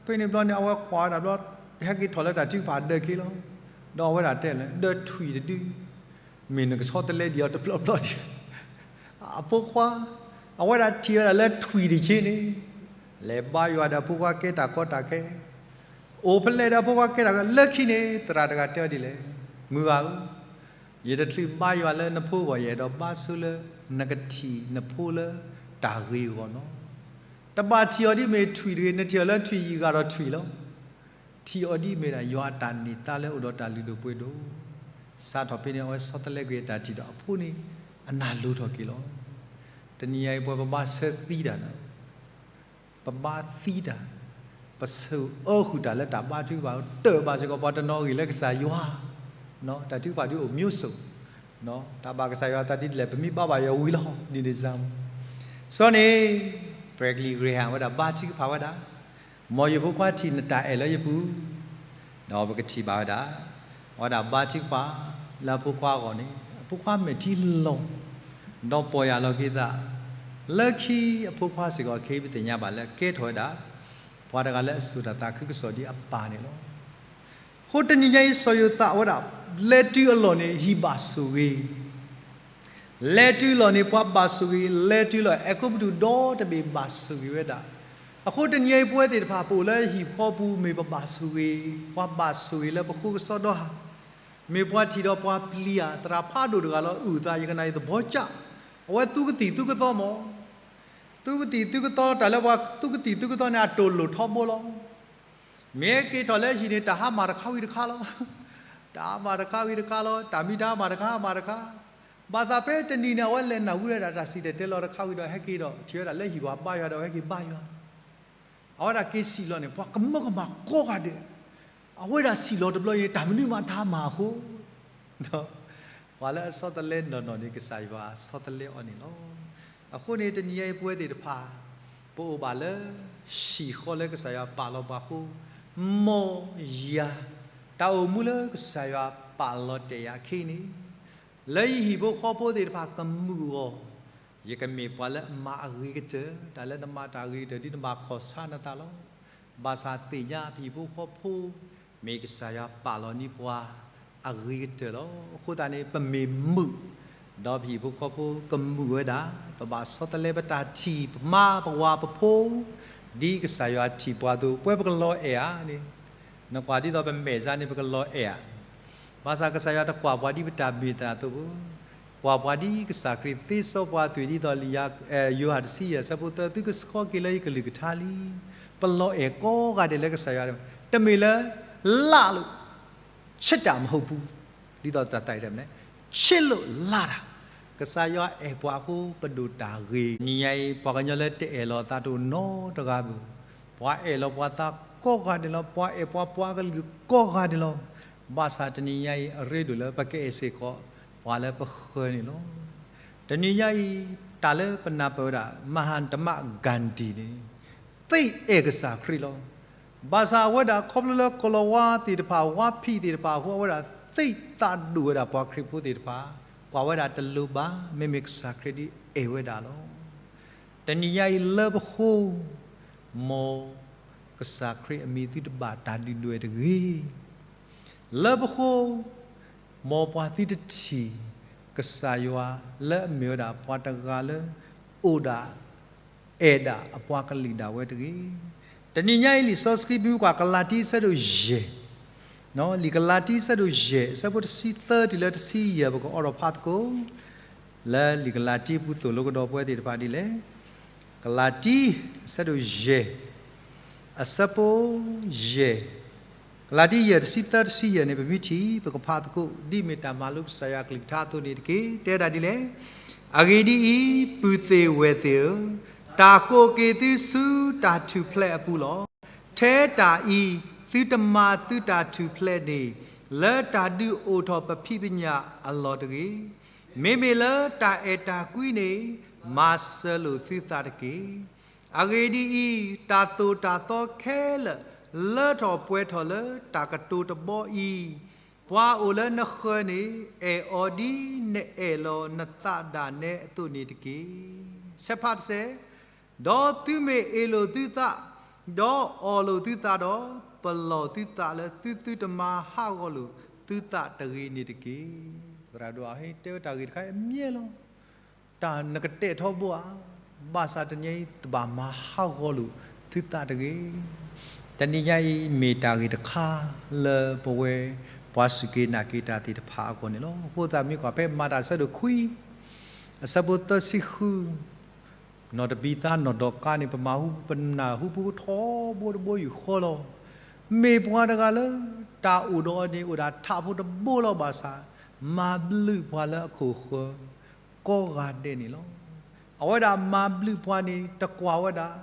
ဖဲန့ၣ်ဘျီန့ၣ် အဝဲကွၢ်ဝဲဒၣ်ဘျီ, ဟဲက့ၤထီၣ်လၢတၢ်ထုကဖၣ်ဒၢးခံလီၤ. ဒီးအဝဲဒၣ်တဲလၢ ဒၢးထွံၣ်တဒု မ့ၢ်နကဆီတလဲဒံးအီၤတဘျီဘျီဒံး အဖိခွါ, အဝဲဒၣ်ထံၣ်ဝဲဒၣ်လၢထွံၣ်တဆ့န့ၣ်, လဲၤဘါယွၤဒီးအဖိခွါကဲတၢ်ကီတၢ်ခဲ, အိၣ်ဖဲလဲၣ်ဒီးအဖိခွါကဲတၢ်ကီ, လၢခံန့ၣ် သရၣ်တဂၤတဲအီၤဒ်လဲၣ်, မုၢ်ဂၤဧၢ, ယတချုးဘါယွၤလၢနဖိအဂီၢ်, ယအဲၣ်ဒိးဘါဆိလၢ နကထံၣ်နဖိလၢတၢ်ဂ့ၤအဂီၢ်လီၤ. တဘၣ်ထံၣ်အီၤဒ်မ့ၢ်ထွံၣ်တဂ့ၤ, နထံၣ်အီၤလၢထွံၣ်ယံာ်ဂၤဒီးထွံၣ်လီၤ. ထံၣ်အီၤဒ်မ့ၢ်ဒၣ်ယွၤအတၢ်န့ၢ်သါလၢအိၣ်ဒီးတၢ်လုၢ်ဒိၣ်ပှ့ၤဒိၣ်, စးထီၣ်ဖဲန့ၣ် အဝဲဆီတလဲကွံာ်အတၢ်ထံၣ်ဒီးအဖိန့ၣ် အနၢ်လိၤထီၣ်က့ၤလီၤ. တနံၤညါအံၤ ပဝဲပဘါဆၢသံတၢ်န့ၣ် ပဘါသံတၢ်, ပဆိၣ်အၢဃုာ်တၢ်လၢတၢ်ဘါထုကဖၣ် တၢၢ်ဘၣ်စ့ၢ်ကီးပှၤတနီၤဂ့ၤလၢကစၢ်ယွၤ, တၢ်ထုကဖၣ်ဒုးအိၣ်မျိုးစုံ, တၢ်ဘၣ်ကစၢ်ယွၤအသးဒ်လဲၣ် ပမ့ၢ်ဘါဘၣ်ယွၤဝံၤလီၤ ဒ်န့ၣ်စ့ၢ်ကီး, စီၤန့ၣ် Franklin Graham ဝဲဒၣ်ဘါထုကဖၣ်ဝဲဒၣ်, မ်ယဖိခွါထံၣ်နတၢ်အဲၣ်လၢယပူၤ ဒီးပကထံၣ်ဘၣ်ဝဲဒၣ်, အဝဲဒၣ်ဘါထုကဖၣ်လၢအဖိခွါအဂီၢ်န့ၣ် အဖိခွါမဲာ်ထံလီၤ, ဒီးပီၢ်ယၢ်လီၤက့ၤသး, လၢခံအဖိခွါစ့ၢ်ကီးခဲအံၤ ပသ့ၣ်ညါဘၣ်လၢကဲထီၣ်ဝဲဒၣ် ပှၤတဂၤလၢအစိာ်တၢ်သးခုကစီၣ်ဒ်အပၢ်န့ၣ်လီၤ. အဃိတနံၤညါအံၤ စီၤယိၤသးဝဲဒၣ် လဲၤတုၤအလီၢ်န့ၣ် ဟံၣ်ဘၣ်ဆိၣ်ဂ့ၤ လဲၤတုၤလီၢ်န့ၣ် ပှၤဘၣ်ဆိၣ်ဂ့ၤ, လဲၤတုၤလီၢ်အဲၤကူပတူးဒီတဘ့ၣ်ဘၣ်ဆိၣ်ဂ့ၤဝဲဒၣ်. အဃိတနံၤအံၤပဝဲသ့ၣ်တဖၣ် ပအိၣ်လၢဟံၣ်ဖိပူၤ မ့ၢ်ပဘၣ်ဆိၣ်ဂ့ၤ, ပှၤဘၣ်ဆိၣ်ဂ့ၤလၢပဃိကစီဒီဧါ, မ့ၢ်ပှၤထံၣ်ဒီးပှၤပျံၤဧါ, သရၣ်ဖးဒိၣ်တဂၤလီၤ အုၣ်သး ယကနၣ်ယသဘီကၠၣ်, အဝဲသူကသံၣ်သူကသီမး, သူကသံၣ်သူကသီ တၢ်လၢပှၤသူကသံၣ်သူကသီန့ၣ် အတိၢ်လိာ်ထီဘိလီၤ. မ့ၢ်က့ၤထီၣ်လၢဟံၣ်န့ၣ် တၢ်ဟါမၢ်တခါဝံၤတခါလီၤ. တၢ်ဟါမၢ်တခါဝံၤတခါလီၤ, တၢ်မံတၢ်ဟါမၢ်တခါမၢ်တခါ, ဘၣ်ဆၣ်ဖဲတနံၤန့ၣ် အဝဲလဲၤနၢ်ဟူဝဲဒၣ်တၢ်စံၣ်တဲၤတဲလီၤတခါဝံၤဒီး ဟဲက့ၤဒီးထံၣ်ဝဲဒၣ်လၢဟံၣ်ပှၤဘါယွၤဒီး ဟဲက့ၤဘါယွၤ, အဝဲဒၣ်က့ၤစံၣ်လီၤန့ၣ် ပှၤကမၢကမၣ်ကိးဂၤဒဲး, အဝဲဒၣ်စံၣ်လီၤတဘျီအံၤန့ၣ် တၢ်မနုၤမးတၢ်ဟါမၢ်အဃိ ပှၤလၢအဆီတလဲနီၢ်နီၢ်န့ၣ် ကစၢ်ယွၤဆီတလဲအီၤန့ၣ်လီၤ. အဃိန့ၣ် တနံၤညါအံၤပဝဲသ့ၣ်တဖၣ် ပအိၣ်ဘၣ်လၢဟံၣ်ဃီလၢကစၢ်ယွၤပာ်လီၤပှၤအဃိ, မ်ယၤ တၢ်အိၣ်မူလၢကစၢ်ယွၤပာ်လီၤတဲာ်ယၤအခံန့ၣ်, လၢယဟံၣ်ဖိဃီဖိသ့ၣ်တဖၣ်ကမုာ်အဂီၢ်, ယကမ့ၢ်ပှၤလၢအမၤအဂ့ၤကတၢၢ်, တၢ်လၢနမၤတၢ်အဂ့ၤကတၢၢ် ဒ်နဘၣ်ခီၣ်ဆါနသးလီၤ. ဘၣ်ဆၣ်သ့ၣ်ညါပဟံၣ်ဖိဃီဖိ မ့ၢ်ကစၢ်ယွၤပာ်လီၤန့ၢ်ပှၤအဂ့ၤကတၢၢ်လီၤ. အဃိသတးန့ၣ် ပမ့ၢ်မုာ် ဒီးပဟံၣ်ဖိဃီဖိကမုာ်ဝဲဒၣ်, ပဘၣ်ဆီတလဲပတၢ်ထံၣ် ပမါပဝၤပဖိ, ဒ်ကစၢ်ယွၤထံၣ်ပှၤအသိး ပဝဲပကလီၤအဲၣ်ဧါန့ၣ်, နကွၢ်ဒ်သိးပမဲာ်စါန့ၣ် ပကလီၤအဲၣ်ဧါ. ဘၣ်ဆၣ်ကစၢ်ယွၤတကွၢ်ပှၤဒ်ပတၢ်မ့ၢ်တၢ်တီအသိးဘၣ်, ကွၢ်ပှၤဒ်ကစၢ်ခရံာ်သ့စီပှၤအသွံၣ်ဒ်သိးလံာ်ယိၤဟၣ်တဆံယဲၢ်အဆၢဖိသၢ, သုကဆှီက့ၤလၢယကလုၢ်ကထါလံ. ပလီၤအဲၣ်ကိးဂၤဒဲးလၢကစၢ်ယွၤ, တမ့ၢ်လၢ လၢ်လိာ် ချစ်တာမဟုတ်ဘူး, ဒ်သိးတၢ်သးအံၤတဲမလဲၣ်, ချစ်လို့လၢ်တာ, ကစၢ်ယွၤအဲၣ်ပှၤအဃိ ပဒိၣ်တၢ်ဂ့ၤ. တနံၤညါအံၤ ပှၤကညီလၢတအဲၣ်လီၤသးတအိၣ်နီတဂၤဘၣ်, ပှၤအဲၣ်လီၤပှၤသးကိးဂၤဒဲးလီၤ, ပှၤအဲၣ်ပှၤပှၤကလုာ်ကိးဂၤဒဲးလီၤ. ဘၣ်ဆၣ်တနံၤညါအံၤ အရ့ဒိၣ်လၢပကအဲၣ်စ့ၢ်ကီး ပှၤလၢပဃၢၤန့ၣ်လီၤ. တနံၤညါအံၤ တၢ်လၢပနၢ်ပၢၢ်ဝဲဒၣ် မဟါတမး ဂၤဒံၤန့ၣ် သ့အဲၣ်ကစၢ်ခရံာ်လီၤ. ဘၣ်ဆၣ်အဝဲဒၣ်ခီဖျိလၢကီၤလၤဝါသ့ၣ်တဖၣ် ဝါဖံးသ့ၣ်တဖၣ်အဃိ အဝဲဒၣ်သ့သးဒိၣ်ဝဲဒၣ်ပှၤခရံာ်ဖိသ့ၣ်တဖၣ်, ကွၢ်ဝဲဒၣ်တလိၤဘၣ်, မ့မ့ၢ်ကစၢ်ခရံာ်ဒ်အဲၣ်ဝဲဒၣ်လီၤ. တနံၤညါအံၤလၢပဃိ မ်ကစၢ်ခရံာ်အမံၤသုတဘၣ်တၢ်ဒုၣ်ဒွဲၣ်တဂ့ၤ လၢပဃိ, မ်ပှၤသုတထံၣ် ကစၢ်ယွၤလၢအမ့ၢ်ဝဲဒၣ်ပှၤတဂၤလၢ အိၣ်ဒၣ် အဲၣ်ဒၣ်အပှၤကလုာ်ဒၣ်ဝဲတဂ့ၤ. တနံၤညါအံၤလံာ်စီဆှံပမ့ၢ်ကွၢ်ကလၤတံအဆၢဒိၣ်ယဲၢ်, လံာ်ကလၤတံအဆၢဒိၣ်ယဲၢ် အဆၢဖိတဆံသၢတုၤလၢတဆံယဲၢ် ပကအီထီၣ်ဖးသကိး လၢလံာ်ကလၤတံအပူၤသိၣ်လိကဒီးပဝဲသ့ၣ်တဖၣ်ဒ်လဲၣ်. ကလၤတံ အဆၢဒိၣ်ယဲၢ် အဆၢဖိယဲၢ်, ကလၤတံယဲၢ်တဆံသၢတဆံယဲၢ်န့ၣ် ပမ့ၢ်ထံၣ် ပကဖးသကိး ဒ်မ့ၢ်တၢ်မၤလိကစၢ်ယွၤကလုၢ်ကထါအသိးန့ၣ်တက့ၢ်. တဲဒၣ်ဒ်လဲၣ်, အဂ့ၢ်ဒ်အံၤ, ပုၢ်သ့ၣ်ဝဲၢ်သ့ၣ်ဧၢ, တၢ်ကိးက့ၤသုဆူတၢ်ထူၣ်ဖျဲးအပူၤလီၤ. ထဲတၢ်အံၤ သုတမၤသုတၢ်ထူၣ်ဖျဲးန့ၣ် လၢတၢ်ဒုးအိၣ်ထီၣ်ပဖံးပညၣ်အလီၢ်တဂ့ၤ. မ့မ့ၢ်လၢတၢ်အဲၣ်တၢ်ကွံန့ၣ် မၤစၢၤလိာ်သုသးတက့ၢ်. အဂ့ၢ်ဒ်အံၤ, တၢ်သိၣ်တၢ်သီခဲလၢာ် လၢထီၣ်ပှဲၤထီၣ်လၢတၢ်ကတိၤတဘီအံၤ, ပှၤအိၣ်လၢနဃၢၤန့ၣ် အဲၣ်အီၤဒ်နအဲၣ်လီၤနသးဒၣ်နဲအသိးန့ၣ်တက့ၢ်. ဆဲးဖးတစဲး, ဒီးသုမ့ၢ်အ့ၣ်လိာ်သုသး, ဒီးအီၣ်လိာ်သုသးဒီး, ပလီၢ်သုသးလၢသုသုတမၤဟးဂီၤလိာ်သုသးတဂ့ၤန့ၣ်တက့ၢ်. သရၣ်ဒိၣ်အဟ့ၣ်တဲဝဲတၢ်ဂ့ၢ်တခါအံၤအမြဲလီၤ. တၢ်နကတဲာ်ထီဘိဧါ, ဘၣ်ဆၣ်တနံၤအံၤ တဘၣ်မၤဟးဂီၤလိာ်သုသးတဂ့ၤ. တနံၤညါအံၤ မ့ၢ်တၢ်ဂ့ၢ်တခါလၢပဝဲပှၤစူၢ်က့ၤနာ်က့ၤတၢ်သ့ၣ်တဖၣ်အဂီၢ်န့ၣ်လီၤ. အဃိသတးမ့ၢ်ကွၢ်ဖဲမၤတၢ်အဆၢဒိၣ်ခွံ အဆၢဖိသၢဆံဃု, နီၢ်တဘံၤသါနီၢ်ဒီကါန့ၣ် ပမၤဟူပနၢ်ဟူပူထီဘိတဘိယူၢ်ဃီလီၤ. မ့ၢ်ပှၤတဂၤလၢ တၢ်အိၣ်ဒီးအီၤန့ၣ် အိၣ်ဒၣ်ထးဖိတဘိလီၤ. ဘၣ်ဆၣ် မၤဘျုးပှၤလၢအခိၣ်ဃၢၤကိးဂၤဒဲးန့ၣ်လီၤ. အဝဲဒၣ်မၤဘျုးပှၤန့ၣ် တကွၢ်ဝဲဒၣ်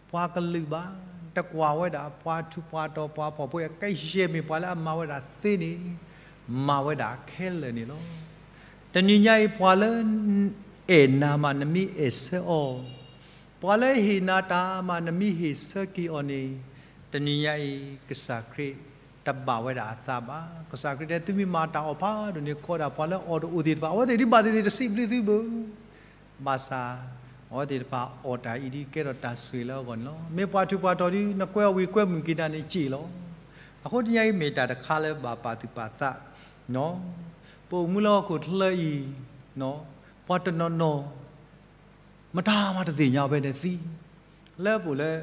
ပှၤကလုာ်ဘၣ်, တကွၢ်ဝဲဒၣ်ပှၤထူးပှၤတီၤပှၤဖှီၣ်ဖိယာ်, ကယဲၢ်မ့ၢ်ပှၤလၢအမၤဝဲဒၣ်သ့န့ၣ် မၤဝဲဒၣ်ခဲလၢာ်န့ၣ်လီၤ. တနံၤညါအံၤ ပှၤလၢအဲၣ်နၤမး နမ့ၢ်အဲၣ်ဆၢအီၤ, ပှၤလၢဟ့ၣ်နၤတၢ်မး နမ့ၢ်ဟ့ၣ်ဆၢက့ၤအီၤန့ၣ်, တနံၤညါအံၤ ကစၢ်ခရံာ်တဘၣ်ဝဲဒၣ်အသးဘၣ်. ကစၢ်ခရံာ်တဲ သုမ့ၢ်မၤတၢ်အီၣ်ဖးဒိၣ်န့ၣ် ကိးဒၣ်ပှၤလၢအီၣ်တအိၣ်သ့ၣ်တဖၣ်, အဝဲသ့ၣ်ဒ်ဘၣ်သ့ၣ်သ့ၣ် တစံးဘျုးသုဘၣ်. ဘၣ်ဆၣ် အဝဲသ့ၣ်တဖၣ်အီၣ်တၢ်အံၤဒ်ကဲထီၣ်တၢ်ဆိၣ်ဂ့ၤလၢအဂီၢ်န့ၣ်လီၤ. မ့ၢ်ပှၤထူးပှၤတီၤဒီး နကွဲအီၤဝံၤကွဲမုာ်က့ၤနၤန့ၣ်စ့ၢ်လီၤ. အဃိတနံၤညါအံၤ မ့ၢ်တၢ်တခါလၢဘၣ်ပာ်သူၣ်ပာ်သး, ပအိၣ်မူလၢဟီၣ်ခိၣ်ချၢအံၤ, ပှၤတနီၤနီၤ မတၤမးတသ့ၣ်ညါဘၣ်ဒီးသံ, လၢပအိၣ်လၢ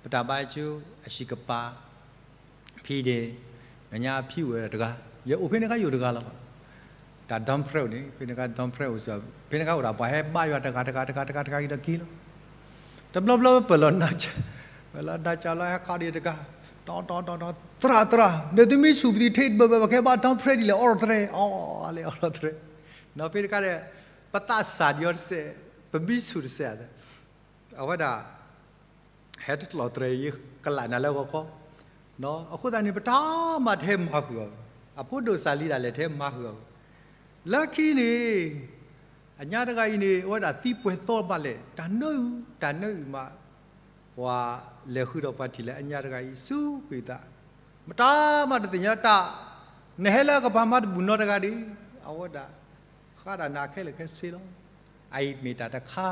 ပတၢ်ဘါယွၤအဟံၣ်ကပၤ ဖံဒဲး, နညါဖံအိၣ်ဝဲဒၣ်တဂၤ, ယအိၣ်ဖဲန့ၣ်ခါယအိၣ်တဂၤလီၤ. တၢ် dump truck န့ၣ် ဖဲန့ၣ်ခါ dump truck အိၣ်စ့ၢ်, ဖဲန့ၣ်ခါအိၣ်ဒၣ်ပှၤဟဲဘါယွၤတဂၤတဂၤတဂၤတဂၤတဂၤက့ၤဒီးက့ၤလီၤ. တဘျီဘျီပၢၢ်လီၤနါ, ပၢၢ်လီၤနါကၢ်လီၤဟဲခးဒီးတဂၤ, တီတီတီတီ, သရၣ်သရၣ်, ဒီးသုမ့ၢ်ဆူၣ်ပသံးထံတဘၢၣ်ဘၢၣ် ပကဟဲဘါ dump truck ဒ်လဲၣ် အိးထီၣ်တြဲၤ, အိးလဲၣ် အိးထီၣ်တြဲၤ, ဒီးဖဲတခါဒီး ပသးစၢ်ဒံးအီၤတစဲး, ပမ့ၢ်ဆူၣ်တစဲး, အဝဲဒၣ် ဟဲတကျီၢ်တြဲၤ ယကလးနၤလၢဂီၤခီ, အဃိသတးန့ၣ် ပတၢ်မၤတဟဲမၤဃုာ်အီၤ, အဖိဒိၣ်စၢ်လံဒၣ်လဲာ်တဟဲမၤဃုာ်အီၤ, လၢခံန့ၣ် အညါတဂၤအံၤန့ၣ် အဝဲဒၣ်သံပှဲၤသီဘၣ်လဲၣ်, တၢ်နၢအုၣ် တၢ်နၢအုၣ်မး, ပှၤလဲၤဃုာ်ဒီးပှၤထံၣ်လၢအညါတဂၤအံၤ စူးကွံာ်သး, မတၤမၤတသ့ၣ်ညါတၢ်, နဟဲလၢအကပၤမၤတဘူၣ်နီတဂၤဒံး, အဝဲဒၣ် ဃးဒၣ်နၤခဲလၢာ်ခဲဆ့လီၤ. အအံၤမ့ၢ်တၢ်တခါ,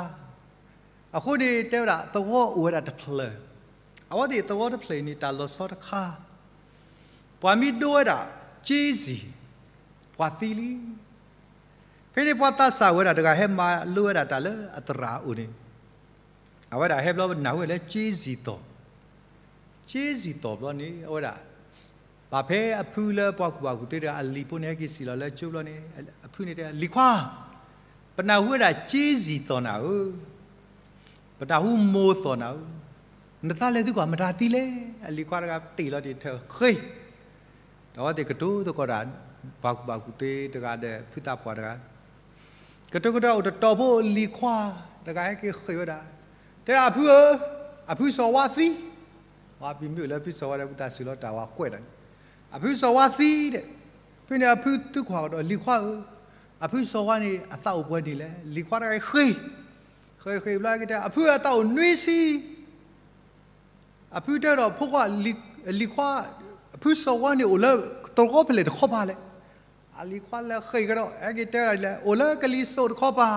အဃိန့ၣ် တဲဝဲဒၣ် သဝီအိၣ်ဝဲဒၣ်တဖျၢၣ်, အဝဲသ့ၣ်သဝီတဖျၢၣ်အံၤန့ၣ် တၢ်လီၤဆီတခါ, ပှၤမ့ၢ်ဒိဝဲဒၣ် က့စံၣ်, ပှၤသံလံ. ဖဲန့ၣ်ပှၤသးစၢ်ဝဲဒၣ်တဂၤဟဲမၤလိဝဲဒၣ်တၢ်လၢအသရၣ်အအိၣ်န့ၣ်, အဝဲဒၣ်ဟဲဘျီပနၢ်ဟူဝဲလၢကၠ့စံၣ်သီၣ်, ကၠ့စံၣ်သီၣ်ဘျီန့ၣ် အဝဲဒၣ် ဘၣ်ဖဲအဖုလၢပှၤကူၣ်ဘၣ်ကူၣ်သ့တဂၤအလံၤဖိန့ၣ် ဟဲက့ၤစံၣ်လီၤလၢကၠ့ဘျီန့ၣ်, အဖုန့ၣ်တဲ လံၤခွါ, ပနၢ်ဟူဝဲဒၣ်ကၠ့စံၣ်သီၣ်နၤဧၢ, ပနၢ်ဟူမိၢ်သီၣ်နၤဧၢ, နသးလဲၤသုကွၢ်မတၤသံလဲၣ်. အလံၤခွါတဂၤတ့ၢ်လီၤတ့ၢ်ထၢၣ်ဃ့ ဒီးအဝဲသ့ၣ်ကတိၤသကိးတၢ်, ပှၤကူၣ်ဘၣ်ကူၣ်သ့တဂၤဒီးဖုသးပှၢ်တဂၤ, ကတိၤကဒီးအိၣ်တတီၤဖိ လံၤခွါတဂၤဟဲက့ၤဃ့ဝဲဒၣ်, တဲဒၣ်အဖုဧၢ, အဖုစီၤဝါသံ, ဝံၤပံၤမုၣ်လၢဖုစီၤဝါဒီးဖုသးစူၤလီၤတၢ်ဝၤကွဲးဒီး, အဖုစီၤဝါသံဒီး, ဖဲန့ၣ်အဖုသုကွၢ်ကဒီးလံၤခွါဧၢ, အဖုစီၤဝါန့ၣ်အသးအိၣ်ပှဲၤနံၣ်လဲၣ်. လံၤခွါတဂၤဃ့ ဃ့ဃ့ဘျီကတဲ အဖုအသးအိၣ်နွံဆံ အဖုတဲဒီးဖိခွါ, လံၤခွါ, အဖုစီၤဝါန့ၣ်အိၣ်လၢသဝီဖဲလဲၣ်တခီပၤလဲၣ်. အလံၤခွါလဲၤဃ့ကဒီး ဟဲက့ၤတဲဒၣ်လဲၣ် အိၣ်လၢကလံၤစိးတခီပၤ.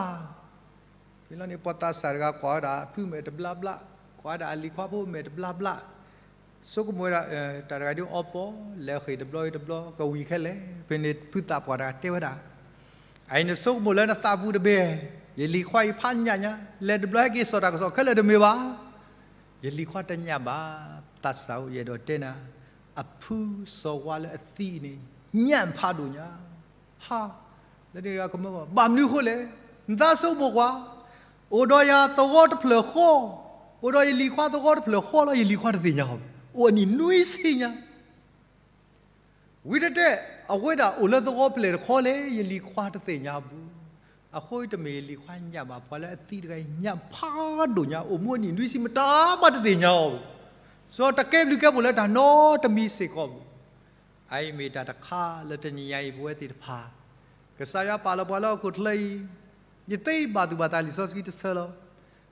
ဖဲလီၤန့ၣ် ပှၤသးစၢ်တဂၤကွၢ်ဝဲဒၣ်အဖုမဲာ်တဘျါဘျါ, ကွၢ်ဝဲဒၣ်အလံၤခွါဖိမဲာ်တဘျါဘျါ, ဆိကမိၣ်ဝဲဒၣ်, တၢ်တဂၤဒုးအီပီၣ် လဲၤဃ့ၢ်တဘျီတဘျီ ကဝံၤခဲလၢာ်. ဖဲန့ၣ်ဖုသးပှၢ်တဂၤတဲဝဲဒၣ်, အအံၤနဆိကမိၣ်လၢနသးပူၤတဘ့ၣ်, ယလံၤခွါအံၤဖးညၣ်ညါ, လဲၤတဘျီဟဲက့ၤစိာ်တၢ်ကစီၣ်ခဲလၢာ်တမ့ၢ်ဘၣ်. ယလံၤခွါတညၣ်ဘၣ်, သးစၢ်ဧၢ ယအဲၣ်ဒိးတဲနၤ, အဖုစီၤဝါလၢအသံန့ၣ် ညၣ်ဖးဒိၣ်ညါ, ဟါ, လၢန့ၣ်ကမၢဘၣ်မနုၤအဃိလဲၣ်, နသးဆိကမိၣ်ကွၢ်, အိၣ်ဒီးယၤသဝီတဖျၢၣ်ဃီ, အိၣ်ဒီးယလံၤခွါသဝီတဖျၢၣ်ဃီလီၤ ယလံၤခွါတသ့ၣ်ညါအီၤ, အိၣ်အနံၣ်နွံဆံညါ ဝံၤတတဲ, အဝဲဒၣ်အိၣ်လၢသဝီဖဲလဲၣ်တခီလဲၣ် ယလံၤခွါတသ့ၣ်ညါအပူၤ, အဃိတမ့ၢ်ယလံၤခွါညၣ်ဘၣ် ပှၤလၢအသံတဂၤအံၤညၣ်ဖးဒိၣ်ညါ အိၣ်မူအနံၣ်နွံဆံမတၤမးတသ့ၣ်ညါအီၤဘၣ်, စီၤတကဲဘျုးကဲဖှိၣ်လၢတၢ်နီတမံၤစ့ၢ်ကီးဘၣ်. အအံၤမ့ၢ်တၢ်တခါလၢတနံၤညါအံၤပဝဲသ့ၣ်တဖၣ်, ကစၢ်ယွၤပာ်လီၤပှၤလၢဟီၣ်ခိၣ်ချၢအံၤ, ယသ့ဘၣ်သူၣ်ဘၣ်သးလံာ်စီဆှံတဆၢလီၤ.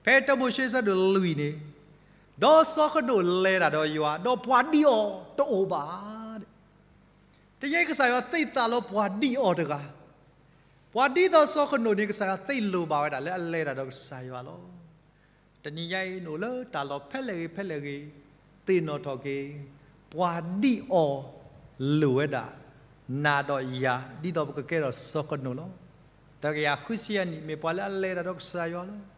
ဖဲတၢမိၤၡ့ဆၢဒိၣ်လွံၢ်န့ၣ်, ဒီးစီၤဃနိာ်လဲၤတၢ်ဒီးယွၤ, ဒီးပှၤဒံးအီၤတအိၣ်ဘၣ်. တနံၤညါအံၤကစၢ်ယွၤသ့ၣ်သၣ်လီၤပှၤဒံးအီၤတဂၤ, ပှၤဒ်သိးစီၤဃနိာ်န့ၣ် ကစၢ်ယွၤသ့ၣ်လိၣ်ဘၣ်ဝဲဒၣ်လၢအလဲၤတၢ်ဒီးကစၢ်ယွၤလီၤ. တနံၤညါအံၤနအိၣ်လၢတၢ်လီၢ်ဖဲလဲၣ်ဂ့ၤဖဲလဲၣ်ဂ့ၤ, သ့ၣ်နီၣ်ထီၣ်က့ၤ, ပှၤဒံးအီၤလိၣ်ဝဲဒၣ်, နၤဒီးယၤ ဒ်သိးပကကဲထီၣ်စီၤဃနိာ်လီၤ. သၢကယၤဃုဆံယဲၢ်နံၣ် မ့ၢ်ပှၤလၢအလဲၤတၢ်ဒီးကစၢ်ယွၤလီၤ.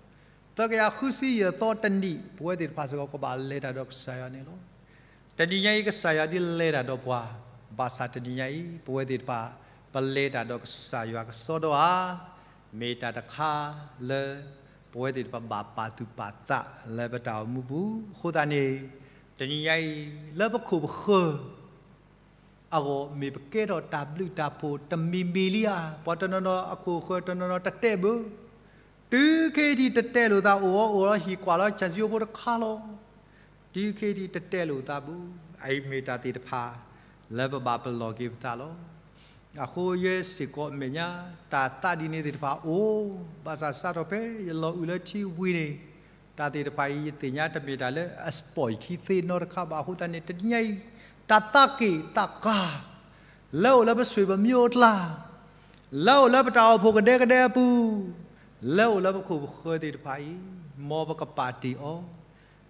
သၢကယၤဃုဆံယဲၢ်သီတနံၣ် ပဝဲသ့ၣ်တဖၣ်စ့ၢ်ကီးကဘၣ်လဲၤတၢ်ဒီးကစၢ်ယွၤန့ၣ်လီၤ. တနံၤညါအံၤကစၢ်ယွၤဒ်လဲၤတၢ်ဒီးပှၤ, ဘၣ်ဆၣ်တနံၤညါအံၤ ပဝဲသ့ၣ်တဖၣ် ပလဲၤတၢ်ဒီးကစၢ်ယွၤကစီဒီဧါ, မ့ၢ်တၢ်တခါလၢ ပဝဲသ့ၣ်တဖၣ်ဘၣ်ပာ်သူၣ်ပာ်သးလၢပတၢ်အိၣ်မူပူၤ. အဃိသတးန့ၣ် တနံၤညါအံၤ လၢပခိၣ်ပဃၢၤ အဂီၢ်မ့ၢ်ပကဲထီၣ်တၢ်ဘျုးတၢ်ဖှိၣ်တမံၤမံၤလံဧါ. ပှၤတနီၤနီၤအခိၣ်အဃၢၤတနီၤနီၤတတဲဘၣ်. တုၤခဲအံၤဒံးတတဲလိာ်သးအိၣ်အီၤအိၣ်လီၤ ဟံၣ်ကွၢ်လီၤ ဆၣ်စံၣ်အိဖိတခါလီၤ. တုၤခဲအံၤဒံးတတဲလိာ်သးဘၣ်. အအံၤမ့ၢ်တၢ်သ့ၣ်တဖၣ် လၢပဘၣ်ပလီၢ်က့ၤပသးလီၤ. အဃိယဲစ့ၢ်ကီးအမဲာ်ညါ တၢ်သးဒ်န့ၣ်သ့ၣ်တဖၣ်အိၣ်, ဘၣ်ဆၣ်စးထီၣ်ဖဲယလီၤအုးလၢထံဝံၤန့ၣ် တၢ်သ့ၣ်တဖၣ်အံၤ ယသ့ၣ်ညါတမ့ၢ်တၢ်လၢအစပီၢ်ယခံသ့နီတခါဘၣ်. အဃိသတးန့ၣ် တနံၤညါအံၤ တၢ်သးက့ၣ်သးကါ လၢအိၣ်လၢပဆွေပမျိုးအကျါ, လၢအိၣ်လၢပတၢ်အိၣ်ဖှိၣ်ကဒဲကဒဲအပူၤ, လၢအိၣ်လၢပခိၣ်ပဃၢၤသ့ၣ်တဖၣ်အံၤ, မ်ပကပာ်တ့ၢ်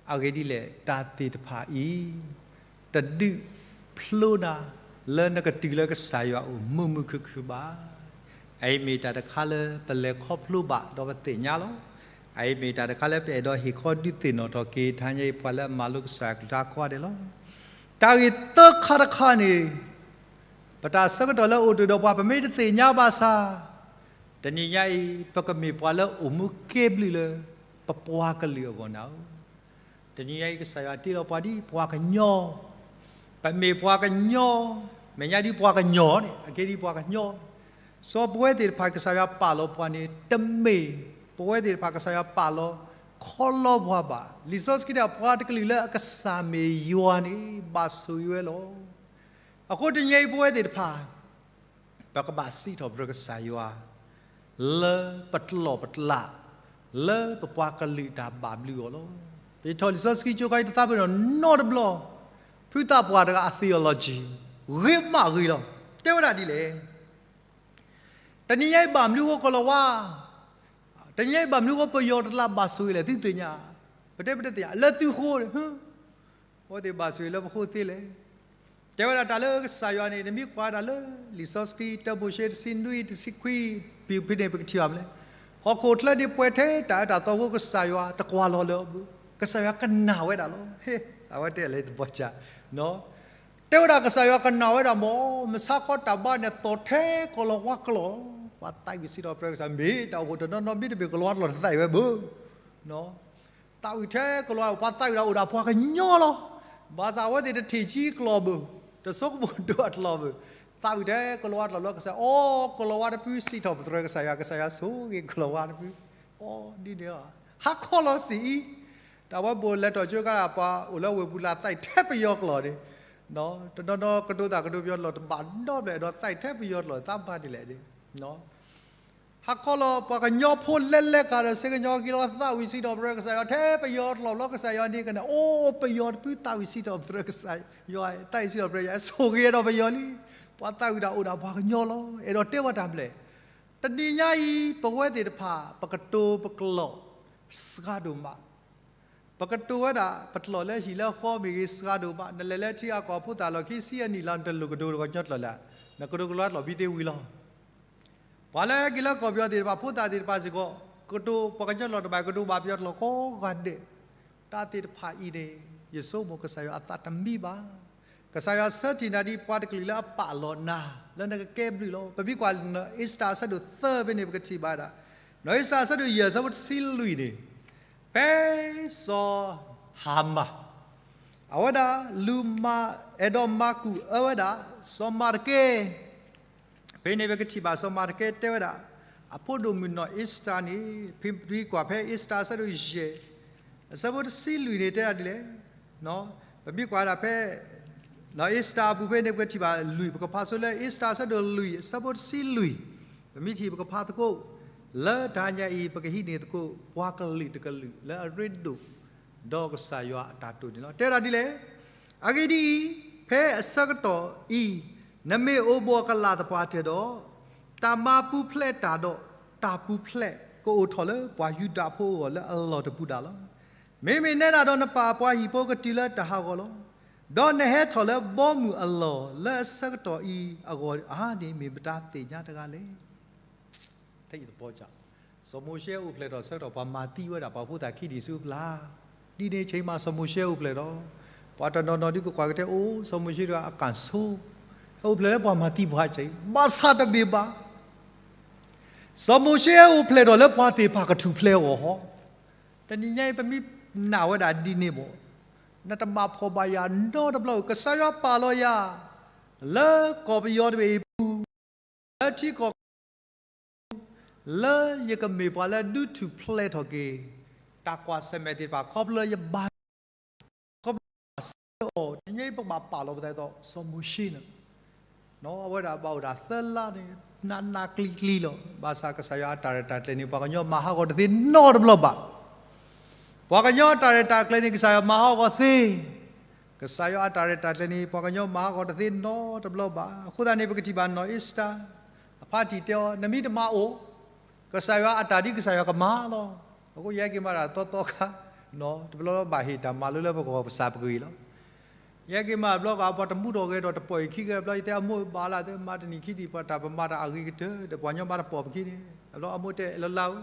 အီၤ. အဂ့ၢ်ဒ်လဲၣ်, တၢ်သ့ၣ်တဖၣ်အံၤ တဒုးဖျိနၤ လၢနကတုၤလၢကစၢ်ယွၤအအိၣ်မုာ်မုာ်ခုၣ်ခုၣ်ဘၣ်. အအံၤမ့ၢ်တၢ်တခါလၢပလဲၤခီဖျိဘၣ်ဒီးပသ့ၣ်ညါလီၤ. အအံၤမ့ၢ်တၢ်တခါလၢပအဲၣ်ဒိး ဟ့ၣ်ခီဒုးသ့ၣ်နီၣ်ထီၣ်က့ၤ တနံၤညါအံၤ ပှၤလၢအမၤလိကစၢ်ယွၤကလုၢ်ကထါကိးဂၤဒဲးလီၤ. တၢ်ဂ့ၢ်သၢခါတခါန့ၣ် ပတၢ်ဆၢကတီၢ်လၢအိၣ်တ့ၢ်ဒီးပှၤ ပမ့ၢ်တသ့ၣ်ညါဘၣ်ဆၣ်, တနံၤညါအံၤ ပကမ့ၢ်ပှၤလၢအိၣ်မူကဲဘျုးလၢ ပပှၤကလုာ်အဂီၢ်နၤဧၢ. တနံၤညါအံၤ ကစၢ်ယွၤတ့လီၤပှၤဒ်ပှၤကညီ, ပမ့ၢ်ပှၤကညီ, မဲာ်ညါဒ်ပှၤကညီန့ၣ် အကဲဒ်ပှၤကညီ, စီၤပဝဲသ့ၣ်တဖၣ်ကစၢ်ယွၤပာ်လီၤပှၤန့ၣ် တမ့ၢ်ပဝဲသ့ၣ်တဖၣ်ကစၢ်ယွၤပာ်လီၤခီလီပှၤဘၣ်. လံာ်စီဆှံတဲ ပှၤတကလုာ်လၢအကစၢ်မ့ၢ်ယွၤန့ၣ် ဘၣ်ဆိၣ်ဂ့ၤဝဲလီၤ. အဃိတနံၤညါအံၤ ပဝဲသ့ၣ်တဖၣ် ပကဘၣ်စံးထီၣ်ပတြၢၤကစၢ်ယွၤ လၢပတလီၢ်ပတလး လၢပပှၤကလုာ်တၢ်ဘၣ်ဘျုးအီၤလီၤ. ပထီၣ်လံာ်စီဆှံကၠိခါအံၤ တသးပ့ၤနီၣ်နီတဘျီ, ဖုသးပှၢ်တဂၤအ theology ဂ့ၤမးဂ့ၤလီၤ. တဲဝဲဒၣ်ဒ်လဲၣ်, တနံၤညါအံၤဘၣ်မနုၤအဃိကီၤလၤဝါ, တနံၤညါအံၤဘၣ်မနုၤအဃိပယီၤတလးဘၣ်ဆိၣ်ဂ့ၤလဲၣ် သုသ့ၣ်ညါ, ပတဲပတသ့ၣ်ညါ လၢသုဃိန့ၣ် အဝဲသ့ၣ်ဘၣ်ဆိၣ်ဂ့ၤလၢပဃိသ့လဲၣ်. တဲဝဲဒၣ်တၢ်လၢကစၢ်ယွၤန့ၣ် နမ့ၢ်ကွၢ်ဒၣ်လၢ လံာ်စီဆှံ တၢမိၤၡ့ တဆံနွံ တဆံခွံ, ဖဲန့ၣ်ပကထံၣ်ဘၣ်မနုၤလဲၣ်, ဟီၣ်ခိၣ်ချၢန့ၣ်ပှဲၤထဲတၢ်အၢတၢ်သီအဃိ ကစၢ်ယွၤတကွၢ်လီၤလၢၤဘၣ်, ကစၢ်ယွၤကနၣ်ဝဲဒၣ်လီၤ. ဟ့, အဝဲတဲလၢသပှၢ်ကၢ်, တဲဝဲဒၣ်ကစၢ်ယွၤကနၣ်ဝဲဒၣ်မ့ၢ် မဆါခီတၢ်ဘါန့ၣ် သီၣ်ထဲကိၣ်လၤဝါကျိာ်, ပှၤသးဝံၣ်စံးထီၣ်ပတြၢၤကစၢ် မ့ၢ်တၢ်အိၣ်ဖှိၣ်တနီၤနီၤ မ့တမ့ၢ်ကိၣ်လၤဝါကျိာ်တသးဝံၣ်ဝဲဘၣ် သးဝံၣ်ထဲကိၣ်လၤဝါ, ပှၤသးဝံၣ်ဒၣ်အိၣ်ဒၣ်ပှၤကညီလီၤ. ဘၣ်ဆၣ်အဝဲသ့ၣ်တထံၣ်ဆံးကျိာ်ဘၣ်, တဆိကမိၣ်ဒိၣ်အကျိာ်ဘၣ်, သးဝံၣ်ထဲကိၣ်လၤဝါကျိာ်လၢကစၢ်, အိ ကိၣ်လၤဝါတဖုစံးထီၣ်ပတြၢၤကစၢ်ယွၤ, ကစၢ်ယွၤဆိၣ်ဂ့ၤကိၣ်လၤဝါတဖု, အိ ဒ်န့ၣ်, ဟါခီလီၤစံးအံၤ, တၢ်ဝဲဘိးလဲၤထီၣ်ကၠိကါဒၣ် ပှၤအိၣ်လၢဝ့ၢ်ပူၤလၢသးဝံၣ်ထဲပယီၤကျိာ်န့ၣ်, တနီၤနီၤကတိၤသးကတိၤပယီၤကျိာ်တဘၣ်နီတဘျီ အဲၣ်ဒိးသးဝံၣ်ထဲပယီၤကျိာ် သးဘၣ်ဒ်လဲၣ်န့ၣ် ဟါခီလီၤ ပှၤကညီဖိလဲၤလဲၤကဒီး စ့ကညီက့ၤလီၤ သးဝံၣ်စံးထီၣ်ပတြၢၤကစၢ်ယွၤ ထဲပယီၤကျိာ်လီၤ. ကစၢ်ယွၤန့ၣ်ကန့ၣ် အိ ပယီၤတဖုသးဝံၣ်စံးထီၣ်ပတြၢၤကစၢ်ယွၤ, သးဝံၣ်စံးထီၣ်ပတြၢၤယွၤ ဆိၣ်ဂ့ၤဒီးပယီၤလံ. ပှၤသးဝံၣ်ဒၣ်အိၣ်ဒၣ်ပှၤကညီလီၤ. အဲၣ်ဒိးတဲဝဲတၢ်မနုၤလဲၣ်, တနံၤညါအံၤ ပဝဲသ့ၣ်တဖၣ် ပကတိၤပကျိာ် စှၤဒိၣ်မး ပကတိၤဝဲဒၣ် ပကျိာ်လၢဟံၣ်လၢဃီမ့ၢ်ဂ့ၤ စှၤဒိၣ်မး, နလဲၤလၢထံအကီၢ်ဖိသၣ်လီၢ်ခံဆံအနံၣ်လီၤ နတလိၣ်ကတိၤပှၤကညီကျိာ်လၢၤ, နကတိၤကလီကျိာ်မံသ့ဝံၤလီၤ. ပှၤလၢက့ၤလၢကီၢ်ပယီၤသ့ၣ်တဖၣ် ဖိသၣ်သ့ၣ်တဖၣ်စ့ၢ်ကီး ကတိၤပှၤကညီကျိာ်တဘၣ် ကတိၤဘၣ်ပယီၤကျိာ်ကိးဂၤဒဲး, တၢ်သ့ၣ်တဖၣ်အံၤန့ၣ် ယဆိကမိၣ်ကစၢ်ယွၤအသးတမံဘၣ်. ကစၢ်ယွၤဆၢထံၣ်နၤဒ်ပှၤတကလုာ်လၢအပာ်လီၤနၤ လၢနကကဲဘျုးလီၤ. ပမ့ၢ်ကွၢ် နီၢ်အ့ၤစတၢၤအဆၢဒိၣ်သၢဖဲန့ၣ် ပကထံၣ်ဘၣ်ဒၣ်, နီၢ်အ့ၤစတၢၤအဆၢဒိၣ်ယဲၢ်အဆၢဖိတဆံလွံၢ်န့ၣ်, ဖဲစီၤဟၤမၣ် အဝဲဒၣ်လူၤမၤ အဲၣ်ဒိးမၤကူၣ်အၢဝဲဒၣ် စီၤမၤတကဲ ဖဲန့ၣ်ပကထံၣ်ဘၣ်စီၤမၤတကဲတဲဝဲဒၣ် အဖိဒိၣ်မုၣ်နီၢ်အ့ၤစတၢၤန့ၣ်, ဖဲပမ့ၢ်ကွၢ်ဖဲအ့ၤစတၢၤအဆၢဒိၣ်ယဲၢ် အဆၢဖိတဆံလွံၢ်န့ၣ်တဲဒၣ်ဒ်လဲၣ်, ပမ့ၢ်ကွၢ်ဒၣ်ဖဲ နီၢ်အ့ၤစတၢၤအပူၤဖဲန့ၣ် ပကထံၣ်ဘၣ်လွံၢ် ပကဖးဆိလၢအ့ၤစတၢၤအဆၢဒိၣ်လွံၢ် အဆၢဖိတဆံလွံၢ်, ပမ့ၢ်ထံၣ်ပကဖးသကိး, လၢတဟါညါအံၤ ပကဟံးန့ၢ်သကိး ပှၤကလုာ်တကလုာ်လၢအရ့ဒိၣ် ဒီးကစၢ်ယွၤအတၢ်တိာ်န့ၣ်လီၤ. တဲဒၣ်ဒ်လဲၣ်, အဂ့ၢ်ဒ်အံၤ, ဖဲအဆၢကတီၢ်အံၤ နမ့ၢ်အိၣ်ဘှီၣ်ကလာ်သပှၢ်တၢၢ်ဒီး, တၢ်မၤပူၤဖျဲးတၢ်ဒီး တၢ်ပူၤဖျဲးကအိၣ်ထီၣ်လၢပှၤယူဒၤဖိအဂီၢ်လၢအလီၢ်တပူၤဒၣ်လီၤ. မ့မ့ၢ်နဲဒၣ်ဒီးနပၢ်အပှၤဟံၣ်ဖိကတုၤလၢတၢ်ဟးဂီၤလီၤ. ဒီးနဟဲထီၣ်လၢဘီမုၢ်အလီၢ်လၢအဆၢကတီၢ်အံၤအဂီၢ်ဧါန့ၣ် မ့ၢ်မတၤသ့ၣ်ညါတဂၤလဲၣ်. စီၤမိၤၡ့အိၣ်ဖျဲၣ်ထီၣ်ဆၢကတီၢ် ပှၤမၤသံဝဲဒၣ်ပှၤဖိသၣ်ခံဒံးဆူအကျါ, ဒ်န့ၣ်အဆၢကတီၢ်စီၤမိၤၡ့အိၣ်ဖျဲၣ်ထီၣ်, ပှၤတနီၤနီၤဒုးကကွၢ်ကတဲအိၣ် စီၤမိၤၡ့တဂၤအကၣ်ဆိ, ဟဲအိၣ်ဖျဲၣ်လၢပှၤမၤသံပှၤအံၤ, ဘၣ်ဆၣ်တမ့ၢ်ဘၣ် စီၤမိၤၡ့ဟဲအိၣ်ဖျဲၣ်ထီၣ်လၢပှၤသ့ၣ်တဖၣ်ကထူၣ်ဖျဲးအဂီၢ်ဟီ, တနံၤညါအံၤပမ့ၢ်နာ်ဝဲဒၣ်ဒ်န့ၣ်ဘၣ်, နတဘၣ်ဖှီၣ်ဘၣ်ယာ်နီတဘျီ, ကစၢ်ယွၤပာ်လီၤယၤ လၢကီၢ်ပယီၤတဘ့ၣ်အံၤပူၤ, လၢထံကီၢ် လၢယကမ့ၢ်ပှၤလၢဒုးထူၣ်ဖျဲးထီၣ်က့ၤ တၢ်ကွၢ်ဆၢၣ်မဲာ်သ့ၣ်တဖၣ် ခီဖျိလၢယဘါ ခီဖျိလၢယဘၣ်စၢၤအီၤ, တနံၤညါအံၤပကဘၣ်ပာ်လီၤပသးဒ်သိး စီၤမိၤၡ့န့ၣ်, အဝဲဒၣ်ဘၣ်အိၣ်ဒၣ်သၢလါန့ၣ် နးနးကျံၤကျံၤလီၤ. ဘၣ်ဆၣ်ကစၢ်ယွၤအတၢ်ရဲၣ်တၢ်ကျဲၤန့ၣ် ပှၤကညီမၤဟးဂီၤတသ့နီတဘျီဘၣ်. ပှၤကညီအတၢ်ရဲၣ်တၢ်ကျဲၤန့ၣ် ကစၢ်ယွၤမၤဟးဂီၤသ့ ကစၢ်ယွၤအတၢ်ရဲၣ်တၢ်ကျဲၤန့ၣ် ပှၤကညီမၤဟးဂီၤတသ့နီတဘျီဘၣ်. အဃိသတးန့ၣ် ပကထံၣ်ဘၣ်နီၢ်အ့ၤစတၢၤ အဖါတံၢ်တဲအီၤ နမ့ၢ်တမၤအိၣ် ကစၢ်ယွၤအတၢ်ဒ်ကစၢ်ယွၤကမၤလီၤ. အဃိယဟဲက့ၤမၤတၢ်သီသီခါ, တဘျီဘၣ်ဟ့ၣ်တၢ်မၤလိလၢပဂီၢ်ပစၢ်ပဂ့ၤလီၤ. ယဟဲက့ၤမၤတဘျီဃီ ပှၤတမူထီၣ်ဂဲၤထီၣ်တပီၢ်အံၤခံဂဲၤတဘျီ ယတဲအမိၢ်ဘၣ်လၢ်သ့ မၤတနံၤခံနံၤ ပှၤတၢ်ပမၤတၢ်အဂ့ၤကတၢၢ်ဒီး ပှၤကညီမၤတပီၢ်ပခံန့ၣ် တဘျီအမိၢ်တဲလၢလၢဧၢ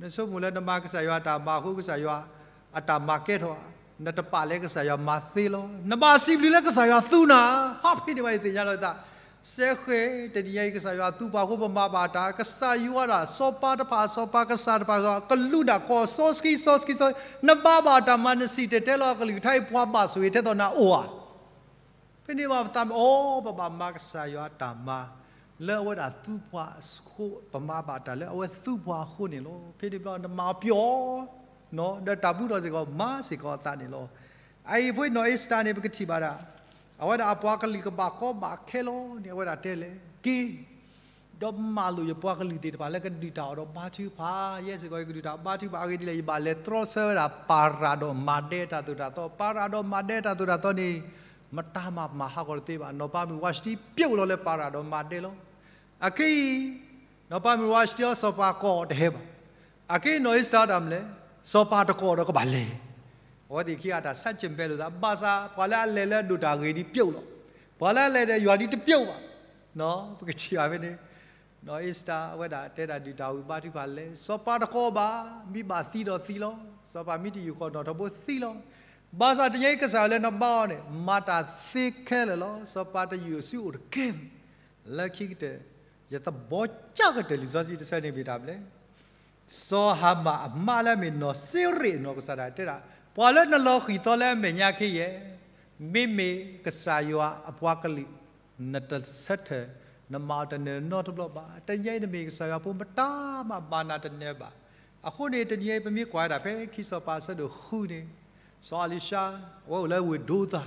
နဆိကမိၣ်လၢနမၤကစၢ်ယွၤအတၢ်မၤအဃိ ကစၢ်ယွၤအတၢ်မၤကဲထီၣ်ဧါ, နတပာ်လၢကစၢ်ယွၤမၤသ့လီၤ. နဘၣ်စံးဘျုးလၢကစၢ်ယွၤသူနၤ, ဟးဖဲန့ၣ်ဘၣ်ယသ့ၣ်ညါလီၤသး, စဲဃဲ တနံၤညါအံၤ ကစၢ်ယွၤသူပှၤအဃိပမၤဘၣ်တၢ်, ကစၢ်ယွၤဒၣ် စီၤပၤတဖၣ် စီၤပၤကစၢ်တဖၣ် ကလူးနၤကီၢ်စီဆှံစီဆှံစီ, နဘၣ်ဘၣ်တၢ်မၤ နစံၣ်တဲၤတဲလီၤအကလုၢ်ကထါအံၤ ပှၤဘၣ်ဆိၣ်ဂ့ၤထဲသိးနၤအိၣ်ဧါ. ဖဲန့ၣ်ဘၣ်ပသးမ့ၢ်အိၣ် ပဘၣ်မၤကစၢ်ယွၤအတၢ်မၤ လၢအဝဲဒၣ်သူပှၤအဃိ, ပမၤဘၣ်တၢ်လၢအဝဲသူပှၤအဃိန့ၣ်လီၤ. ဖဲန့ၣ်ဘျီနမၤအီၤပျီ, ဒီးတၢ်ဘူးထီၣ်စ့ၢ်ကီး မၤစ့ၢ်ကီးအသးန့ၣ်လီၤ. အအံၤဖဲနီၢ်အ့ၤစတၢၤန့ၣ် ပကထံၣ်ဘၣ်ဒၣ် အဝဲဒၣ်အပှၤကလုာ်ကဘၣ်ကီဘၣ်ခဲလီၤန့ၣ် အဝဲဒၣ်တဲလဲၣ်, က့ၤ ဒီးမၤလိာ်ယပှၤကလုာ်သ့ၣ်တဖၣ်လၢကဒုးတၢ်အီၣ်ဒီးဘါထုကဖၣ်, ယဲစ့ၢ်ကီးယကဒုးတၢ်အီၣ်ဘါထုကဖၣ်အဂ့ၢ်ဒ်လဲၣ်, ယဘၣ်လဲၤတြီဆၢဝဲဒၣ်ပၤရၤဒီးမၤဒဲတၢ်သိၣ်တၢ်သီ, ပၤရၤဒီးမၤဒဲတၢ်သိၣ်တၢ်သီန့ၣ် မတၤမၤမၤဟးဂီၤတသ့ဘၣ်. နီၢ်ပၤမုၣ်ဝါရှတံပျိာ်လီၤလၢပၤရၤဒီးမၤဒဲလီၤ. အခဲအံၤ နီၢ်ပၤမုၣ်ဝါရှတံအီၤစီၤပၤကိးတဟဲဘၣ်. အခဲအံၤနီၢ်အ့ၤစတၢၤတၢ်မနုၤလဲၣ်, စီၤပၤတကိးဒီးကဘၣ်လဲၤ. အဝဲသ့ၣ်ခံဂၤတၢ်ဆၢကမဲလိာ်သး, ဘၣ်ဆၣ်ပှၤလၢအလဲၤလၢအဒိၣ်တၢ်ဂ့ၤဒ်ပျိာ်လီၤ. ပှၤလၢအလဲၤဒီးယွၤဒ်တပျိာ်ဘၣ်. ပကထံၣ်ဘၣ်ဖဲန့ၣ် နီၢ်အ့ၤစတၢၤ အဝဲဒၣ်တဲဒၣ်ဒုၣ်တၢ်ဝံၤဘါထုကဖၣ်လဲၤ, စီၤပၤတကိးဘၣ်, မ့ၢ်ဘၣ်သံဒီးသံလီၤ. စီၤပၤမ့ၢ်တယူၢ်ဃီနီၣ်ထီဘိသံလီၤ. ဘၣ်ဆၣ်တနံၤအံၤကစၢ်ယွၤလၢနဘါအီၤန့ၣ် မၤတၢ်သ့ခဲလၢာ်လီၤ. စီၤပၤတယူၢ်စုအိၣ်တကဲဘၣ်. လၢခံကတၢၢ် ယသဘီကၢ်ကတၢၢ်လံာ်စီဆှံတဆၢန့ၣ်မ့ၢ်တၢ်မနုၤလဲၣ်. စီၤဟၤမၣ်အမါလၢအမ့ၢ်နီၢ်စ့ရ့းနီၢ်ကစၢ်ဒၣ်တဲဒၣ်, ပှၤလၢနလီၤဃံၤသီလၢအမဲာ်ညါခဲအံၤ, မ့မ့ၢ်ကစၢ်ယွၤအပှၤကလုာ်, နတဆၢထၢၣ်, နမၤအီၤတနၢၤနီတဘျီဘၣ်. တနံၤအံၤနမ့ၢ်ကစၢ်ယွၤဖိမတၤမးဘၣ်နၤတနၢၤဘၣ်. အဃိန့ၣ် တနံၤအံၤပမ့ၢ်ကွၢ်ဝဲဒၣ်ဖဲခံစီၤပၤအဆၢဒိၣ်ဃုန့ၣ်, စီၤအလံၤၡါ အဝဲအိၣ်လၢဝ့ၢ်ဒိသၤ,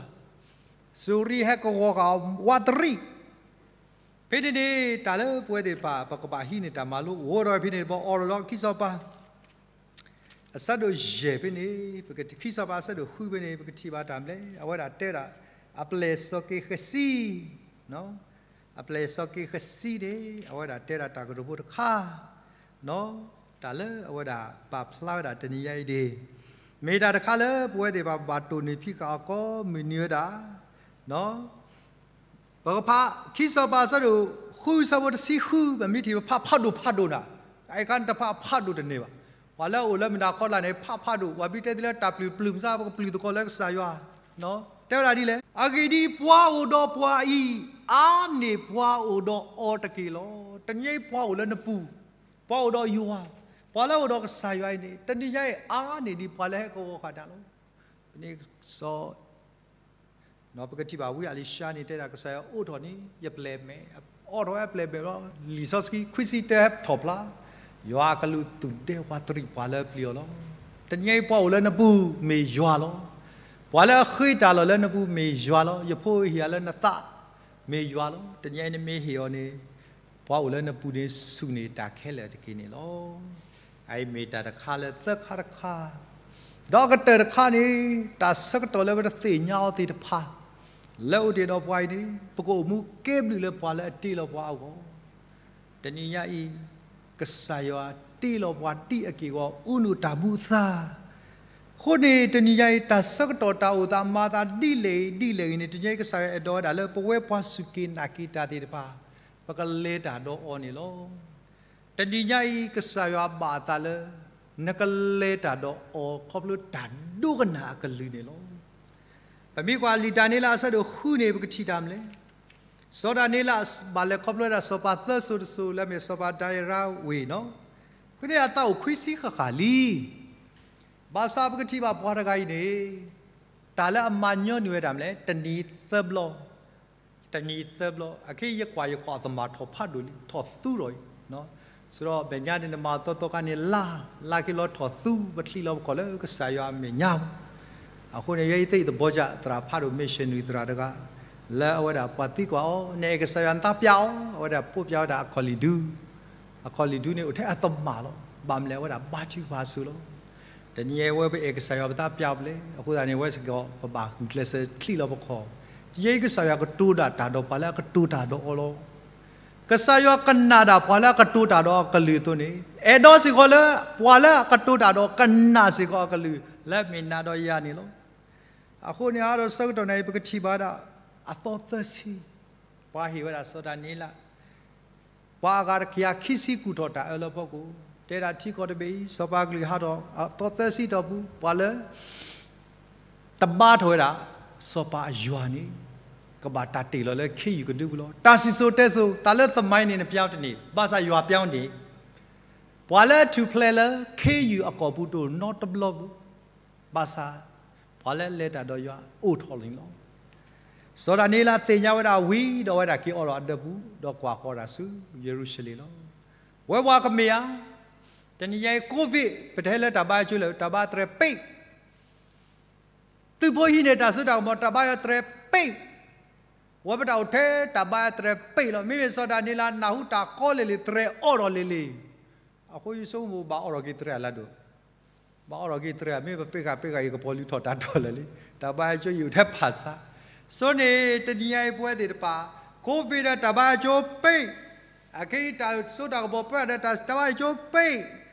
စူၤရံဟဲကဝီၤဃာ်အီၤဝးတရံး ဖဲန့ၣ်န့ၣ် တၢ်လၢပဝဲသ့ၣ်တဖၣ် ပကဘၣ်ဟံးန့ၢ်တၢ်မၤလိအိၣ်ဒီးဖဲန့ၣ် ပအိၣ်ဒီးခံစီၤပၤ အဆၢဒိၣ်ယဲၢ်ဖဲန့ၣ်, ပကခံစီၤပၤအဆၢဒိၣ်ဃုဖဲန့ၣ် ပကထံၣ်ဘၣ်တၢ်မနုၤလဲၣ်. အဝဲဒၣ်တဲဒၣ် အပျဲၢ်စီၤက့ၤဃစံ, အပျဲၢ်စီၤက့ၤဃစံန့ၣ် အဝဲဒၣ်တဲဒၣ်တၢ်ကရၢဖိတခါ တၢ်လၢအဝဲဒၣ်ပာ်ဖျါဝဲဒၣ်တနံၤညါအံၤန့ၣ် မ့ၢ်တၢ်တခါလၢပဝဲသ့ၣ်တဖၣ်ဘၣ်တိၢ်န့ၢ်ဖံးဃာ်အီၤကိးမုၢ်နံၤဝဲဒၣ် ပကဖးခံစီၤပၤအဆၢဒိၣ်ဃုဆၢဖိတဆံဃု ပမ့ၢ်ထံၣ်ပဖးဖးဒိၣ်ဖးဒိၣ်နၤ, အအံၤခါန့ၣ်တဖးဖးဒိၣ်တန့ၢ်ဘၣ်. ပှၤလၢအအိၣ်လၢမုၢ်နၤခီလာ်န့ၣ် ဖးဖးဒိၣ် ပှၤမ့ၢ်တဲသုလၢတၢ်ပျုၢ်ပျုၢ်မစါ ပကပျုၢ်သကိးလၢကစၢ်ယွၤ တဲဝဲဒၣ်ဒ်လဲၣ်. အဂ့ၢ်ဒ်အံၤ, ပှၤအိၣ်ဒီးပှၤအံၤ အါန့ၢ်ပှၤအိၣ်ဒီးအီၤတက့ၢ်လီၤ. တနံၤအံၤပှၤအိၣ်လၢနပူၤ, ပှၤအိၣ်ဒီးယွၤ, ပှၤလၢအိၣ်ဒီးကစၢ်ယွၤအံၤန့ၣ် တနံၤညါအံၤအါန့ၢ်ဒံးပှၤလၢဟဲကဝီၤဃာ်နၤလီၤ. ပန့ၣ်စီၤ ပကထံၣ်ဘၣ်ဝံအလံၤၡါန့ၣ် တဲဒၣ်ကစၢ်ယွၤအိးထီၣ်န့ၣ် ယပျဲၢ်မဲာ်, အိးထီၣ်ဝဲအပျဲၢ်မဲာ်လီၤ. လံာ်စီဆှံခွံဆံတၢဟဲထီၣ်ဖျါ, ယွၤအကလူးသူၣ်ဒဲဝးတရံးပှၤလၢပျံၤအီၤလီၤ. တနံၤအံၤပှၤအိၣ်လၢနပူၤမ့ၢ်ယွၤလီၤ. ပှၤလၢအဃ့တၢ်လီၢ်လၢနပူၤမ့ၢ်ယွၤလီၤ. ယဖိဟ့ၣ်ယၤလၢနသးမ့ၢ်ယွၤလီၤ. တနံၤအံၤနမ့ၢ်ဟ့ၣ်အီၤန့ၣ် ပှၤအိၣ်လၢနပူၤန့ၣ်ဆူၣ်န့ၢ်တၢ်ခဲလၢာ်တက့ၢ်န့ၣ်လီၤ. အအံၤမ့ၢ်တၢ်တခါလၢသၢခါတခါ, ဒီးအကတၢၢ်တခါန့ၣ် တၢ်ဆၢကတီၢ်လၢပတသ့ၣ်ညါအီၤသ့ၣ်တဖၣ် လၢအိၣ်တ့ၢ်ဒီးပှၤအံၤန့ၣ် ပကအိၣ်မူကဲဘျုးလၢပှၤလၢအတ့လီၤပှၤအဂီၢ်. တနံၤညါအံၤ ကစၢ်ယွၤတ့လီၤပှၤဒ်အက့ၢ်အဂီၤ အူနုာ်တၢ်မူအသါ အဃိန့ၣ် တနံၤညါအံၤ တၢ်ဆၢကတီၢ်တၢ်အိၣ်သးမၤသးဒ်လဲၣ်ဂ့ၤဒ်လဲၣ်ဂ့ၤန့ၣ် တနံၤညါအံၤ ကစၢ်ယွၤအဲၣ်ဒိးဝဲဒၣ်လၢပဝဲပှၤစူၢ်က့ၤနာ်က့ၤတၢ်သ့ၣ်တဖၣ် ပကလဲၤတၢ်ဒီးအီၤန့ၣ်လီၤ. တနံၤညါအံၤ ကစၢ်ယွၤဘၣ်အသးလၢ နကလဲၤတၢ်ဒီးအီၤခီဖျိတၢ်ဒိကနၣ်အကလုၢ်န့ၣ်လီၤ. ပမ့ၢ်ကွၢ်လံာ်ဒၤနံးလးအဆၢဒိၣ်ဃုန့ၣ် ပကထံၣ်တၢ်မနုၤလဲၣ်. စီၤဒၤနံးလးဘၣ်လဲၤခီဖျိဝဲဒၣ်စီၤပၤသၢစိၤတစိၤ လၢအမ့ၢ်စီၤပၤဒၤရံးဝ့ၢ်နီၤ, အဃိန့ၣ်အသးအိၣ်ခွံဆံဃၣ်ဃၣ်လံ. ဘၣ်ဆၣ်ပကထံၣ်ဘၣ်ပှၤတဂၤအံၤန့ၣ် တၢ်လၢအမၤညီနုၢ်ဝဲဒၣ်မနုၤလဲၣ်, တနံၤသၢဘျီ တနံၤသၢဘျီ, အခဲအံၤယကွၢ်ယကွၢ်အီၤသမၢ်ထီၣ်ဖးဒိၣ်လံ, ထီၣ်သူဒီးအံၤ, ဆိဒီးမဲာ်ညါန့ၣ် နမၤအီၤသီသီခါန့ၣ် လါ, လါခ့လီၤထီၣ်သူ ပချံးလီၤပခီၣ်လၢကစၢ်ယွၤအမဲာ်ညါ. အဃိန့ၣ် ယဲအံၤသ့ၣ်သဘီကၢ် သရၣ်ဖးဒိၣ် missionary သရၣ်တဂၤ လၢအဝဲဒၣ်ပှၤသံကွၢ်အီၤ နအဲၣ်ကစၢ်ယွၤနသးပျၢ်အီၤ, အဝဲဒၣ်ပိာ်ပျၢ်ဝဲဒၣ်အခီၣ်လံၣ်ဒူ အခီၣ်လံၣ်ဒူန့ၣ်အိၣ်ထဲအသမၢ်လီၤ. ဘၣ်မလဲၣ် အဝဲဒၣ်ဘါထုကဖၣ်အစိၤလီၤ. တနံၤအံၤဝဲပအဲၣ်ကစၢ်ယွၤပသးပျၢ်ပလဲၣ်, အဃိသတးန့ၣ် ဝဲစ့ၢ်ကီး ပဘၣ်ဂုာ်ကျဲးစၢးချံးလီၤပခီၣ်. တနံၤအံၤကစၢ်ယွၤကတိၤဒၣ်တၢ်ဒီးပှၤလၢအကတိၤတၢ်ဒီးအီၤလီၤ. ကစၢ်ယွၤကနၣ်ဒၣ်ပှၤလၢအကတိၤတၢ်ဒီးအကလုၢ်အသိးန့ၣ် အဲၣ်ဒိးစ့ၢ်ကီးလၢ ပှၤလၢအကတိၤတၢ်ဒီးကနၣ်စ့ၢ်ကီးအကလုၢ် လၢအမ့ၢ်နၤဒီးယၤန့ၣ်လီၤ. အဃိန့ၣ် အါဒီးဆၢကတီၢ်န့ၣ် ပကထံၣ်ဘၣ်ဒၣ် အသီသၢဆံ, ပှၤဟ့ၣ်ဝဲဒၣ်စီၤဒၤနံးလး ပှၤအဂၤတကယၤခံဆံကူၣ်ထီၣ်တၢ်အၢလၢဖီခိၣ်, တဲဒၣ်ထံကီၢ်တဘ့ၣ်အံၤ စီၤပၤကလုၢ်ဟးထီၣ် အသီသၢဆံတီၢ်ပူၤ ပှၤလၢ တဘါထီၣ်ဝဲဒၣ် စီၤပၤအယွၤန့ၣ် ကဘၣ်တၢ်တ့ၢ်လီၤလၢခ့ယုၢ်ကဒုပူၤလီၤ. တၢ်စံၣ်စိၤတဲစိၤ တၢ်လၢသမိုင်းန့ၣ် နပြောင်းတန့ၢ်, ဘၣ်ဆၣ်ယွၤပြောင်းန့ၢ် ပှၤလၢအထူၣ်ဖျဲးလၢခ့ယုၢ်အကီၢ်ပူၤတအိၣ်နီတဘျီပူၤ, ဘၣ်ဆၣ် ပှၤလၢအလဲၤတၢ်ဒီးယွၤအိၣ်ထီၣ်လံလီၤ. စီၤဒၤနံးလးသ့ၣ်ညါဝဲဒၣ်ဝံၤဒီး အဝဲဒၣ်က့ၤအိးထီၣ်အဒၢးပူၤ ဒီးကွၢ်ဃီၤတၢ်ဆူယရူၤၡလ့ၣ်လီၤ. ဝဲပှၤကမ့ၢ်ဧါ, တနံၤညါအံၤ COVID ပတဟဲလၢတၢ်ဘါယွၤကၠိလၢၤ, တၢ်ဘါယွၤတြဲၤပ့ၢ် သုးဖိဟံးန့ၢ်တၢ်စိတၢ်ကမီၤ တၢ်ဘါယွၤတြဲၤပ့ၢ်, ဝဲပတၢ်အိၣ်ထဲတၢ်ဘါယွၤတြဲၤပ့ၢ်လီၤ. မ့မ့ၢ်စီၤဒၤနံးလးနၢ်ဟူတၢ်ကီလဲာ်လံ တြဲၤအိးထီၣ်လံလံ. အဃိယဆိကမိၣ်ဘၣ်အိးထီၣ်က့ၤတြဲၤအလၢဒိၣ်, ဘၣ်အိးထီၣ်က့ၤတြဲၤ မ့ၢ်ပပ့ၢ်ဃာ်ပ့ၢ်ဃာ်အံၤ ကပီၤလုၢ်ထီၣ်တၢ်ထီၣ်လၢာ်လံ. တၢ်ဘါယွၤကၠိယိာ်ထဲဖးဆါ, ဆိန့ၣ် တနံၤညါအံၤပဝဲသ့ၣ်တဖၣ် COVID ဒီးတၢ်ဘါယွၤကၠိပ့ၢ်, အခဲအံၤတၢ်စိတၢ်ကမီၤပၢၢ်ဒီးတၢ်ဘါယွၤကၠိပ့ၢ်,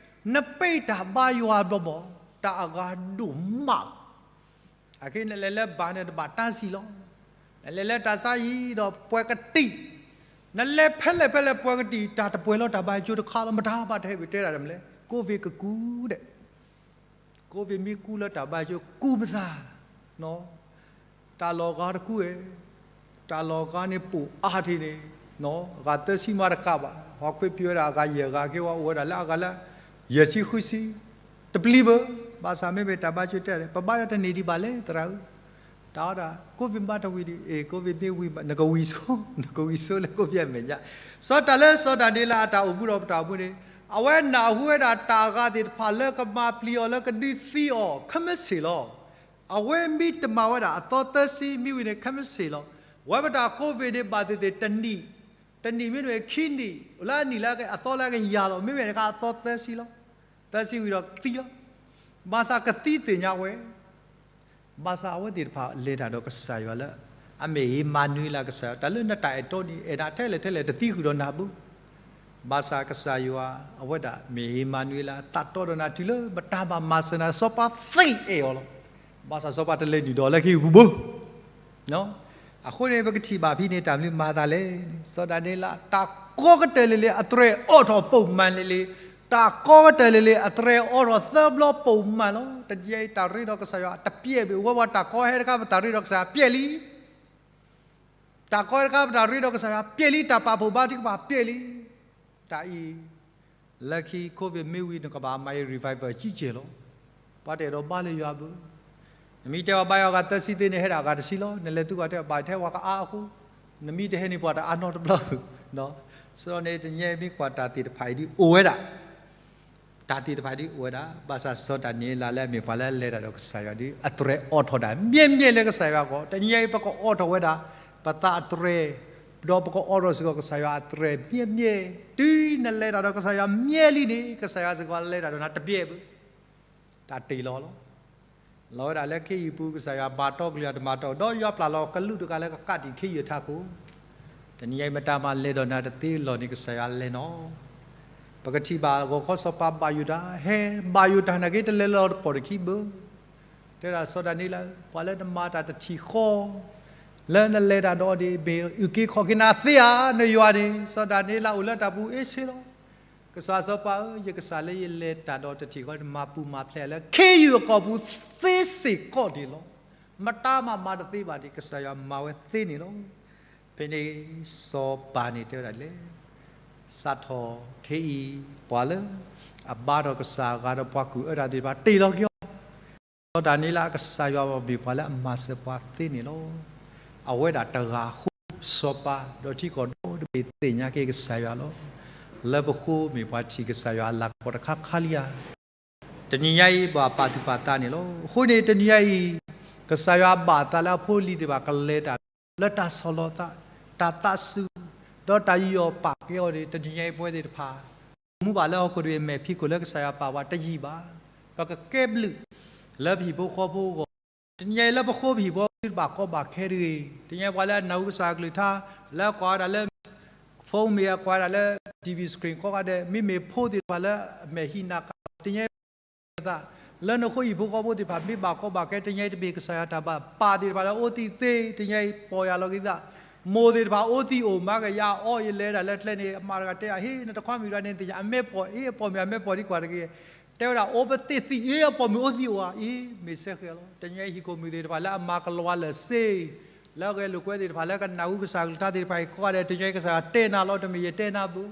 နပ့ၢ်တၢ်ဘါယွၤဘျီဘီ, တၢ်အဂၤဒိၣ်မးလီၤ. အခဲအံၤနလဲၤလၢဘၣ်န့ၣ် တဘၣ်တၢ်စံၣ်လီၤ. နလဲၤလၢတၢ်ဆါဟံၣ်ဒီးပှဲၤကတံၢ် နလဲၤဖဲလဲၣ်ဖဲလဲၣ် ပှၤကတံာ်တၢ်တပှဲၤလီၤတၢ်ဘါယွၤကၠိတခါလီၤ. မတၤဘၣ်တဟဲဝံၤတဲဒၣ်တမလဲၣ်, COVID ကကူးဒဲး, COVID မ့ၢ်ကူးလၢတၢ်ဘါယွၤကၠိ ကူးမစၢ်, တၢ်လီၢ်ဂၤတကူးဝဲ, တၢ်လီၢ်ဂၤန့ၣ်ပိာ်အါထီၣ်န့ၣ်, အဂၤသၢဆံမးတကးဘၣ်, ဟီၣ်ခိၣ်ပၠိဝဲဒၣ်အဂၤယဲၢ်ဂၤက့ဝဲ အိၣ်ဝဲဒၣ်လၢအဂၤလၢ ယဲၢ်ဆံဃုဆံ, တပျံၤဘၣ်, ဘၣ်ဆၣ်မ့မ့ၢ်တၢ်ဘါယွၤကၠိတဲဒၣ် ပဘါယွၤတန့ၢ်ဒံးဘၣ်လဲၣ်သရၣ်ဧၢ, တၢ်အီဒၣ် COVID မးတဝံၤဒံး, အ့ COVID မ့ၢ်ဝံၤ နကဝံၤဆိ, နကဝံၤဆိလၢ COVID အမဲာ်ညါ, စီၤတၢ်လၢစီၤဒၤနံးယ့လးအတၢ်အိၣ်မူဒီးပတၢ်အိၣ်မူန့ၣ်, အဝဲနၢ်ဟူဝဲဒၣ်တၢ်အဂၤသ့ၣ်တဖၣ်လၢကမၤပျံၤအီၤလၢကဒုးသံအီၤ ခဲမုၢ်ဆ့ၣ်လီၤ. အဝဲမ့ၢ်တမၤဝဲဒၣ်အသီသၢဆံမ့ၢ်ဝံၤန့ၣ် ခဲမုၢ်ဆ့ၣ်လီၤ. ဝဲပတၢ် COVID န့ၣ်ဘၣ်သ့ၣ်သ့ၣ်တနံၣ်, တနံၣ်မ့ၢ်န့ၣ်ခံနံၣ်, လၢအနံၣ်လၢအသီလၢအကယၤလီၤ, မ့မ့ၢ်တခါအသီသၢဆံလီၤ. သၢဆံဝံၤဒီးသံလီၤ. ဘၣ်ဆၣ်ကသံသ့ၣ်ညါဝဲ ဘၣ်ဆၣ်အဝဲသ့ၣ်တဖၣ်လဲၤတၢ်ဒီးကစၢ်ယွၤလၢ အမ့ၢ်ဧ့မၤနူၤအ့လး ကစၢ်ယွၤ တၢ်လၢနတၢ်အဲၣ်တီန့ၣ် အဲၣ်နၤထဲလဲၣ်ထဲလဲၣ် တသံဃုာ်ဒီးနၤဘၣ်. ဘၣ်ဆၣ်ကစၢ်ယွၤ အဝဲဒၣ်မ့ၢ်ဧ့မၤနူၤအ့လး သးတီဒီးနၤတုၤလၢ မတၤမၤမၤစၢၤနၤ စီၤပၤသ့အဲၣ်အီၤလီၤ. ဘၣ်ဆၣ်စီၤပၤတလဲၤနုာ်ဒီးလၢခံပူၤဘၣ် အဃိန့ၣ် ပကထံၣ်ဘၣ်ဖဲန့ၣ် တၢ်မနုၤမၤသးလဲၣ်, စီၤဒၤနံးယ့လး တၢ်ကီကတၢၢ်လၢလၢ အသရဲၣ်အိးထီၣ်ပိာ်မုၣ်လၢလၢ, တၢ်ကီကတၢၢ်လၢလၢ အသရဲၣ်အိးထီၣ်သၢဘျီပိာ်မုၣ်လီၤ. တနံၤအံၤ တၢ်ရ့ဒီးကစၢ်ယွၤတပျဲၢ်ဘၣ်, ဝဲပှၤတၢ်ကီဟဲတခါ ပတၢ်ရ့ဒီးကစၢ်ယွၤပျဲၢ်လံ. တၢ်ကီဟဲတခါ ပတၢ်ရ့ဒီးကစၢ်ယွၤပျဲၢ်လံ, တၢ်ပာ်ဖှိၣ်ဘါထုကဖၣ်ပျဲၢ်လံ. တၢ်အံၤ လၢခံ COVID မ့ၢ်ဝံၤ နကဘၣ်မၤအံၤ revival ကံကဲၢ်လီၤ. ပှၤတအဲၣ်ဒိးဘါလၢယွၤဘၣ်. နမ့ၢ်တဲဝဲဘါယွၤအဂၤသၢဆံသ့န့ၣ် ဟဲဒၣ်အဂၤတဆံလီၤ. နလဲၤသုးကီၢ်တဲဘၣ်ထဲဝဲကအါအဃိ, နမ့ၢ်တဟဲန့ၣ် ပှၤတအါနီတဘျီဘၣ်. စံးန့ၣ် တနံၤအံၤမ့ၢ်ကွၢ်တၢ်သ့ၣ်တဖၣ်အံၤဒ်အိၣ်ဝဲဒၣ်, တၢ်သ့ၣ်တဖၣ်ဒ်အိၣ်ဝဲဒၣ်, ဘၣ်ဆၣ်စီၤဒၤနံးယ့လးလၢအမ့ၢ်ပှၤလၢအလဲၤတၢ်ဒီးကစၢ်ယွၤဒ် အသရဲၣ်အိးထီၣ်ဒၣ် မျဲၢ်မျဲၢ်လၢကစၢ်ယွၤအဂီၢ်. တနံၤအံၤပကအိးထီၣ်ဝဲဒၣ် ပသးအသရဲၣ်, ဒီးပကအိးထီၣ်စ့ၢ်ကီးကစၢ်ယွၤအသရဲၣ်မျဲၢ်မျဲၢ်, တုၤနလဲၤတၢ်ဒီးကစၢ်ယွၤမျဲၢ်လံန့ၣ် ကစၢ်ယွၤစ့ၢ်ကီးလဲၤတၢ်ဒီးနၤတပျဲၢ်ဘၣ်. တၢ်တ့ၢ်လီၤလီၤ. လီၤဝဲဒၣ်လၢခ့ယုၢ်ပူၤ ကစၢ်ယွၤဘၣ်တီကလုၢ်အတမၤတီ, ဒီးယွၤပျၢ်လီၤကလူးတဂၤလၢကကးတံာ်ခ့ယုၢ်အထးခိၣ်, တနံၤအံၤမတၤမၤလဲၤဒီးနၤတသ့လီၢ်န့ၣ် ကစၢ်ယွၤလဲၤနီၤ. ပကထံၣ်ဘၣ်ဂီၤခီစီၤပၤဘၣ်ယိၣ်တၢ်, ဟဲဘၣ်ယိၣ်တၢ်နာ်က့ တလဲၤလီၤတပီၢ်တခံဘၣ်. တဲဒၣ်စီၤဒၤနံးယ့လး, ပှၤလၢနမၤတၢ်တထံၣ်ဃီ လၢနလဲၤတၢ်ဒီးအီၤဒ်အံၤ မ့ၢ်အုၣ်က့ၤခီၣ်က့ၤနၤသ့ဧါ, နယွၤန့ၣ်. စီၤဒၤနံးယ့လးအိၣ်လၢတၢ်ပူၤအ့ၣ်ဆ့လီၤ. ကစၢ်စီၤပၤဧၢ, ယကစၢ်လၢယလဲၤတၢ်ဒီးတထံၣ်ဃီ နမၤပူၤမၤဖျဲးလၢခ့ယုၢ်အကီၢ်ပူၤသ့စ့ၢ်ကီးန့ၣ်လီၤ. မတၤမၤမၤတသ့ဘၣ်န့ၣ် ကစၢ်ယွၤမၤဝဲသ့န့ၣ်လီၤ. ဖဲန့ၣ်စီၤပၤန့ၣ်တဲဝဲဒၣ်လဲၣ်, စးထီၣ်ခဲအံၤ ပှၤလၢအဘါထီၣ်ကစၢ်အဂၤဒီးပှၤကူၣ်အၢတၢ်သ့ၣ်တဖၣ်တ့ၢ်လီၤက့ၤအီၤ စီၤဒၤနံးယ့လး ကစၢ်ယွၤမ့ၢ်ပှၤလၢအမၤစၢၤပှၤသ့န့ၣ်လီၤ. အဝဲဒၣ်တဂၤအဃိ စီၤပၤ ဒီးထံကီၢ်ဒီတဘ့ၣ်သ့ၣ်ညါက့ၤကစၢ်ယွၤလီၤ. လၢပဃိမ့ၢ်ပှၤထံၣ်ကစၢ်ယွၤအလၤကပီၤတခါခါလံဧါ. တနံၤညါအံၤ ပှၤပာ်သူၣ်ပာ်သးန့ၣ်လီၤ. အဃိန့ၣ် တနံၤညါအံၤ ကစၢ်ယွၤဘၣ်အသးလၢအဖိအလံၤသ့ၣ်တဖၣ်ကလဲၤတၢ် လၢတၢ်ဆီၣ်လီၤသး, တၢ်သးစူၤ, ဒီးတၢ်ယူးယီၣ်ပာ်ကဲအီၤန့ၣ် တနံၤညါအံၤပဝဲသ့ၣ်တဖၣ် မူဘၣ်လၢဟီၣ်ခိၣ်တဘ့ၣ်မဲာ်ဖံးခိၣ်လၢကစၢ်ယွၤပာ်ပှၤတယံာ်ဘၣ်. ပကကဲဘျုး လၢပဟံၣ်ဖိဃီဖိအဂီၢ်, တနံၤညါအံၤလၢပဃိပဟံၣ်ဖိဃီဖိတဘၣ်ကီဘၣ်ခဲတဂ့ၤ. တနံၤညါပှၤလၢအနၢ်ဟူကစၢ်အကလုၢ်ကထါ, လၢကွၢ်ဝဲဒၣ်လၢ phone မ့ၢ်ဂ့ၤ ကွၢ်ဝဲဒၣ်လၢ TV screen ကိးဂၤဒဲး, မ့မ့ၢ်ဖိသ့ၣ်တဖၣ်လၢအမဲာ်ဟံးနၤကၤ တနံၤညါအံၤ သး လၢနဃိဟံၣ်ဖိဃီဖိသ့ၣ်တဖၣ် မ့ၢ်ဘၣ်ကီဘၣ်ခဲ တနံၤညါအံၤတမ့ၢ်ကစၢ်ယွၤတၢ်ဘၣ်ပၢ်သ့ၣ်တဖၣ်လၢအအိၣ်သံးသ့, တနံၤညါအံၤပီၢ်ယၢ်လီၤက့ၤသး, မိၢ်သ့ၣ်တဖၣ်အိၣ်သံးအိၣ်မၤကယၤအီၣ် ယလဲၤဒၣ်လၢကျဲန့ၣ် အမၤတဂၤတဲယၤ ဟ့ၣ် နတခွါမံၤဒၣ်န့ၣ်သ့ၣ်ညါ အမဲာ်ပီၢ်အ့ၣ် အပိာ်မုၣ်အမဲာ်ပီၢ်ဒ်ကွၢ်တက့ၢ်. တဲဝဲဒၣ်အိၣ်ပသ့ၣ်သံးအ့ၣ် အပိာ်မုၣ်အိၣ်သံးအိၣ်ဧါအ့ၣ် မ့ၢ်စဲဃဲၤလီၤ. တနံၤညါအံၤဟံၣ်ခိၣ်မုၣ်သ့ၣ်တဖၣ်လၢအမၤကလီၤဝါလၢာ်စ့ လၢအဂဲၤလိာ်ကွဲသ့ၣ်တဖၣ်လၢကနၢ်ဟူကစၢ်အကလုၢ်ကထါသ့ၣ်တဖၣ်အံၤ ကိးဂၤဒဲး တနံၤညါအံၤကစၢ်ယွၤတဲနၤလီၤ တမ့ၢ်ယတဲနၤဘၣ်.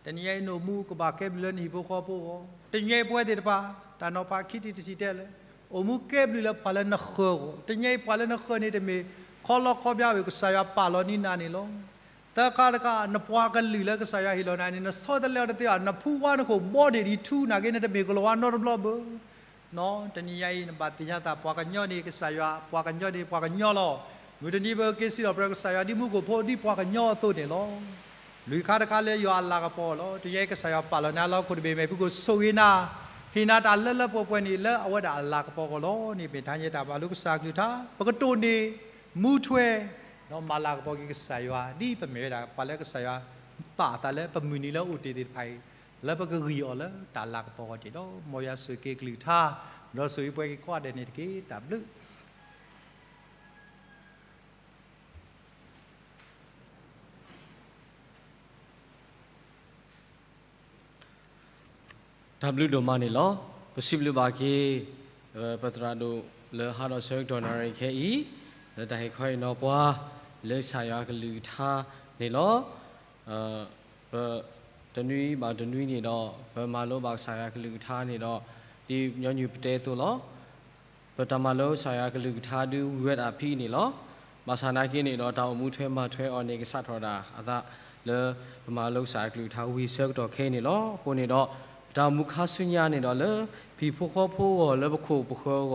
တနံၤညါအံၤနအိၣ်မူကဘၣ်ကဲဘျုးလၢနဟံၣ်ဖိဃီဖိအဂီၢ်, တနံၤညါအံၤပဝဲသ့ၣ်တဖၣ် တၢ်နီၤဖးခံထံၣ်တထံၣ်တဲလၢ အိၣ်မူကဲဘျုးလၢပှၤလၢနဃၢၤအဂီၢ်, တနံၤညါအံၤပှၤလၢနဃၢၤန့ၣ်တမ့ၢ် ခီလီခီပျါဝဲ ကစၢ်ယွၤပာ်လီၤန့ၢ်နၤန့ၣ်လီၤ. သၢခါတခါ နပှၤကလုာ်လၢကစၢ်ယွၤဟ့ၣ်လီၤနၤန့ၣ် နဆီတလဲအီၤတသ့ဘၣ်, နဖူဝါနခိၣ်ဘီဒ့ၣ်ဒံးထူနၤက့ နတမ့ၢ်ကလီၤဝါနီတဘျီဘၣ်. တနံၤညါအံၤ နဘၣ်သ့ၣ်ညါသး ပှၤကညီန့ၣ် ကစၢ်ယွၤ, ပှၤကညီန့ၣ် ပှၤကညီလီၤ. မုၢ်တနံၤပက့ၤစံးထီၣ်ပတြၢၤကစၢ်ယွၤ ဒ်မူခိၣ်ဖိဒ်ပှၤကညီအသိးန့ၣ်လီၤ. လွံၢ်ခါတခါလၢယွၤအလၤကပီၤအဂီၢ်လီၤ. တနံၤညါအံၤကစၢ်ယွၤပာ်လီၤနၤလၢဟီၣ်ခိၣ်တဘ့ၣ်မဲာ်ဖံးခိၣ် ဆိၣ်ဂ့ၤနၤ, ဟ့ၣ်နၤတၢ်လၢလၢပှဲၤပှဲၤန့ၣ် လၢအဝဲဒၣ်အလၤကပီၤအဂီၢ်လီၤ. န့ၣ်မ့ၢ်တၢ်ဟ့ၣ်တၢ်မၤလိကစၢ်အကလုၢ်ကထါ, ပကတိၢ်န့ၢ် မူထွဲ ဒီးမၤလၤကပီၤက့ၤကစၢ်ယွၤ ဒ်ပမ့ၢ်ဝဲဒၣ် ပှၤလၢကစၢ်ယွၤပာ်အသးလၢပမုၢ်နံၤလၢအိၣ်တ့ၢ်သ့ၣ်တဖၣ်အံၤ, လၢပကဂံၢ်အီၤလၢတၢ်လၤကပီၤအဂီၢ်န့ၣ်လီၤ. မ်ယွၤဆိၣ်ဂ့ၤက့ၤကလုၢ်ကထါ, ဒီးဆိၣ်ဂ့ၤပှဲၤက့ၤကိးဂၤဒဲးန့ၣ်တက့ၢ်. တၢ်ဘျုး တၢ်ဘျုးဒိၣ်မးန့ၣ်လီၤ. ပစံးဘျုးဘၣ်က့ၤ ပသရၣ်ဒိၣ်လၢဟးထီၣ်ဆၢကတီၢ်နၣ်ရံၣ်ခဲအံၤ လၢတၢ်ဟ့ၣ်ခီဟ့ၣ်နီၤပှၤ လၢကစၢ်ယွၤကလုၢ်ကထါန့ၣ်လီၤ. ပတနွံဘၣ်တနွံန့ၣ်ဒီး ပမၤလိဘၣ်ကစၢ်ယွၤကလုၢ်ကထါန့ၣ်ဒီး ဒ်ညီနုၢ်ပတဲအသိးလီၤ. ပတၢ်မၤလိကစၢ်ယွၤကလုၢ်ကထါဒုးဝံၤဝဲဒၣ်ဖဲအံၤန့ၣ်လီၤ. ဘၣ်ဆၣ်နာ်က့န့ၣ်ဒီး တၢ်အိၣ်မူထွဲမၤထွဲအီၤန့ၣ် ကစးထီၣ်ဒၣ်အသးလၢ ပမၤလိကစၢ်ယွၤကလုၢ်ကထါဝံၤဆၢကတီၢ်ခဲအံၤန့ၣ်လီၤ. အဃိန့ၣ်ဒီး ပတၢ်အိၣ်မူခါဆူညါန့ၣ်ဒီး လၢဟံၣ်ဖိဃီဖိအဂီၢ် လၢပခိၣ်ပဃၢၤအဂီၢ်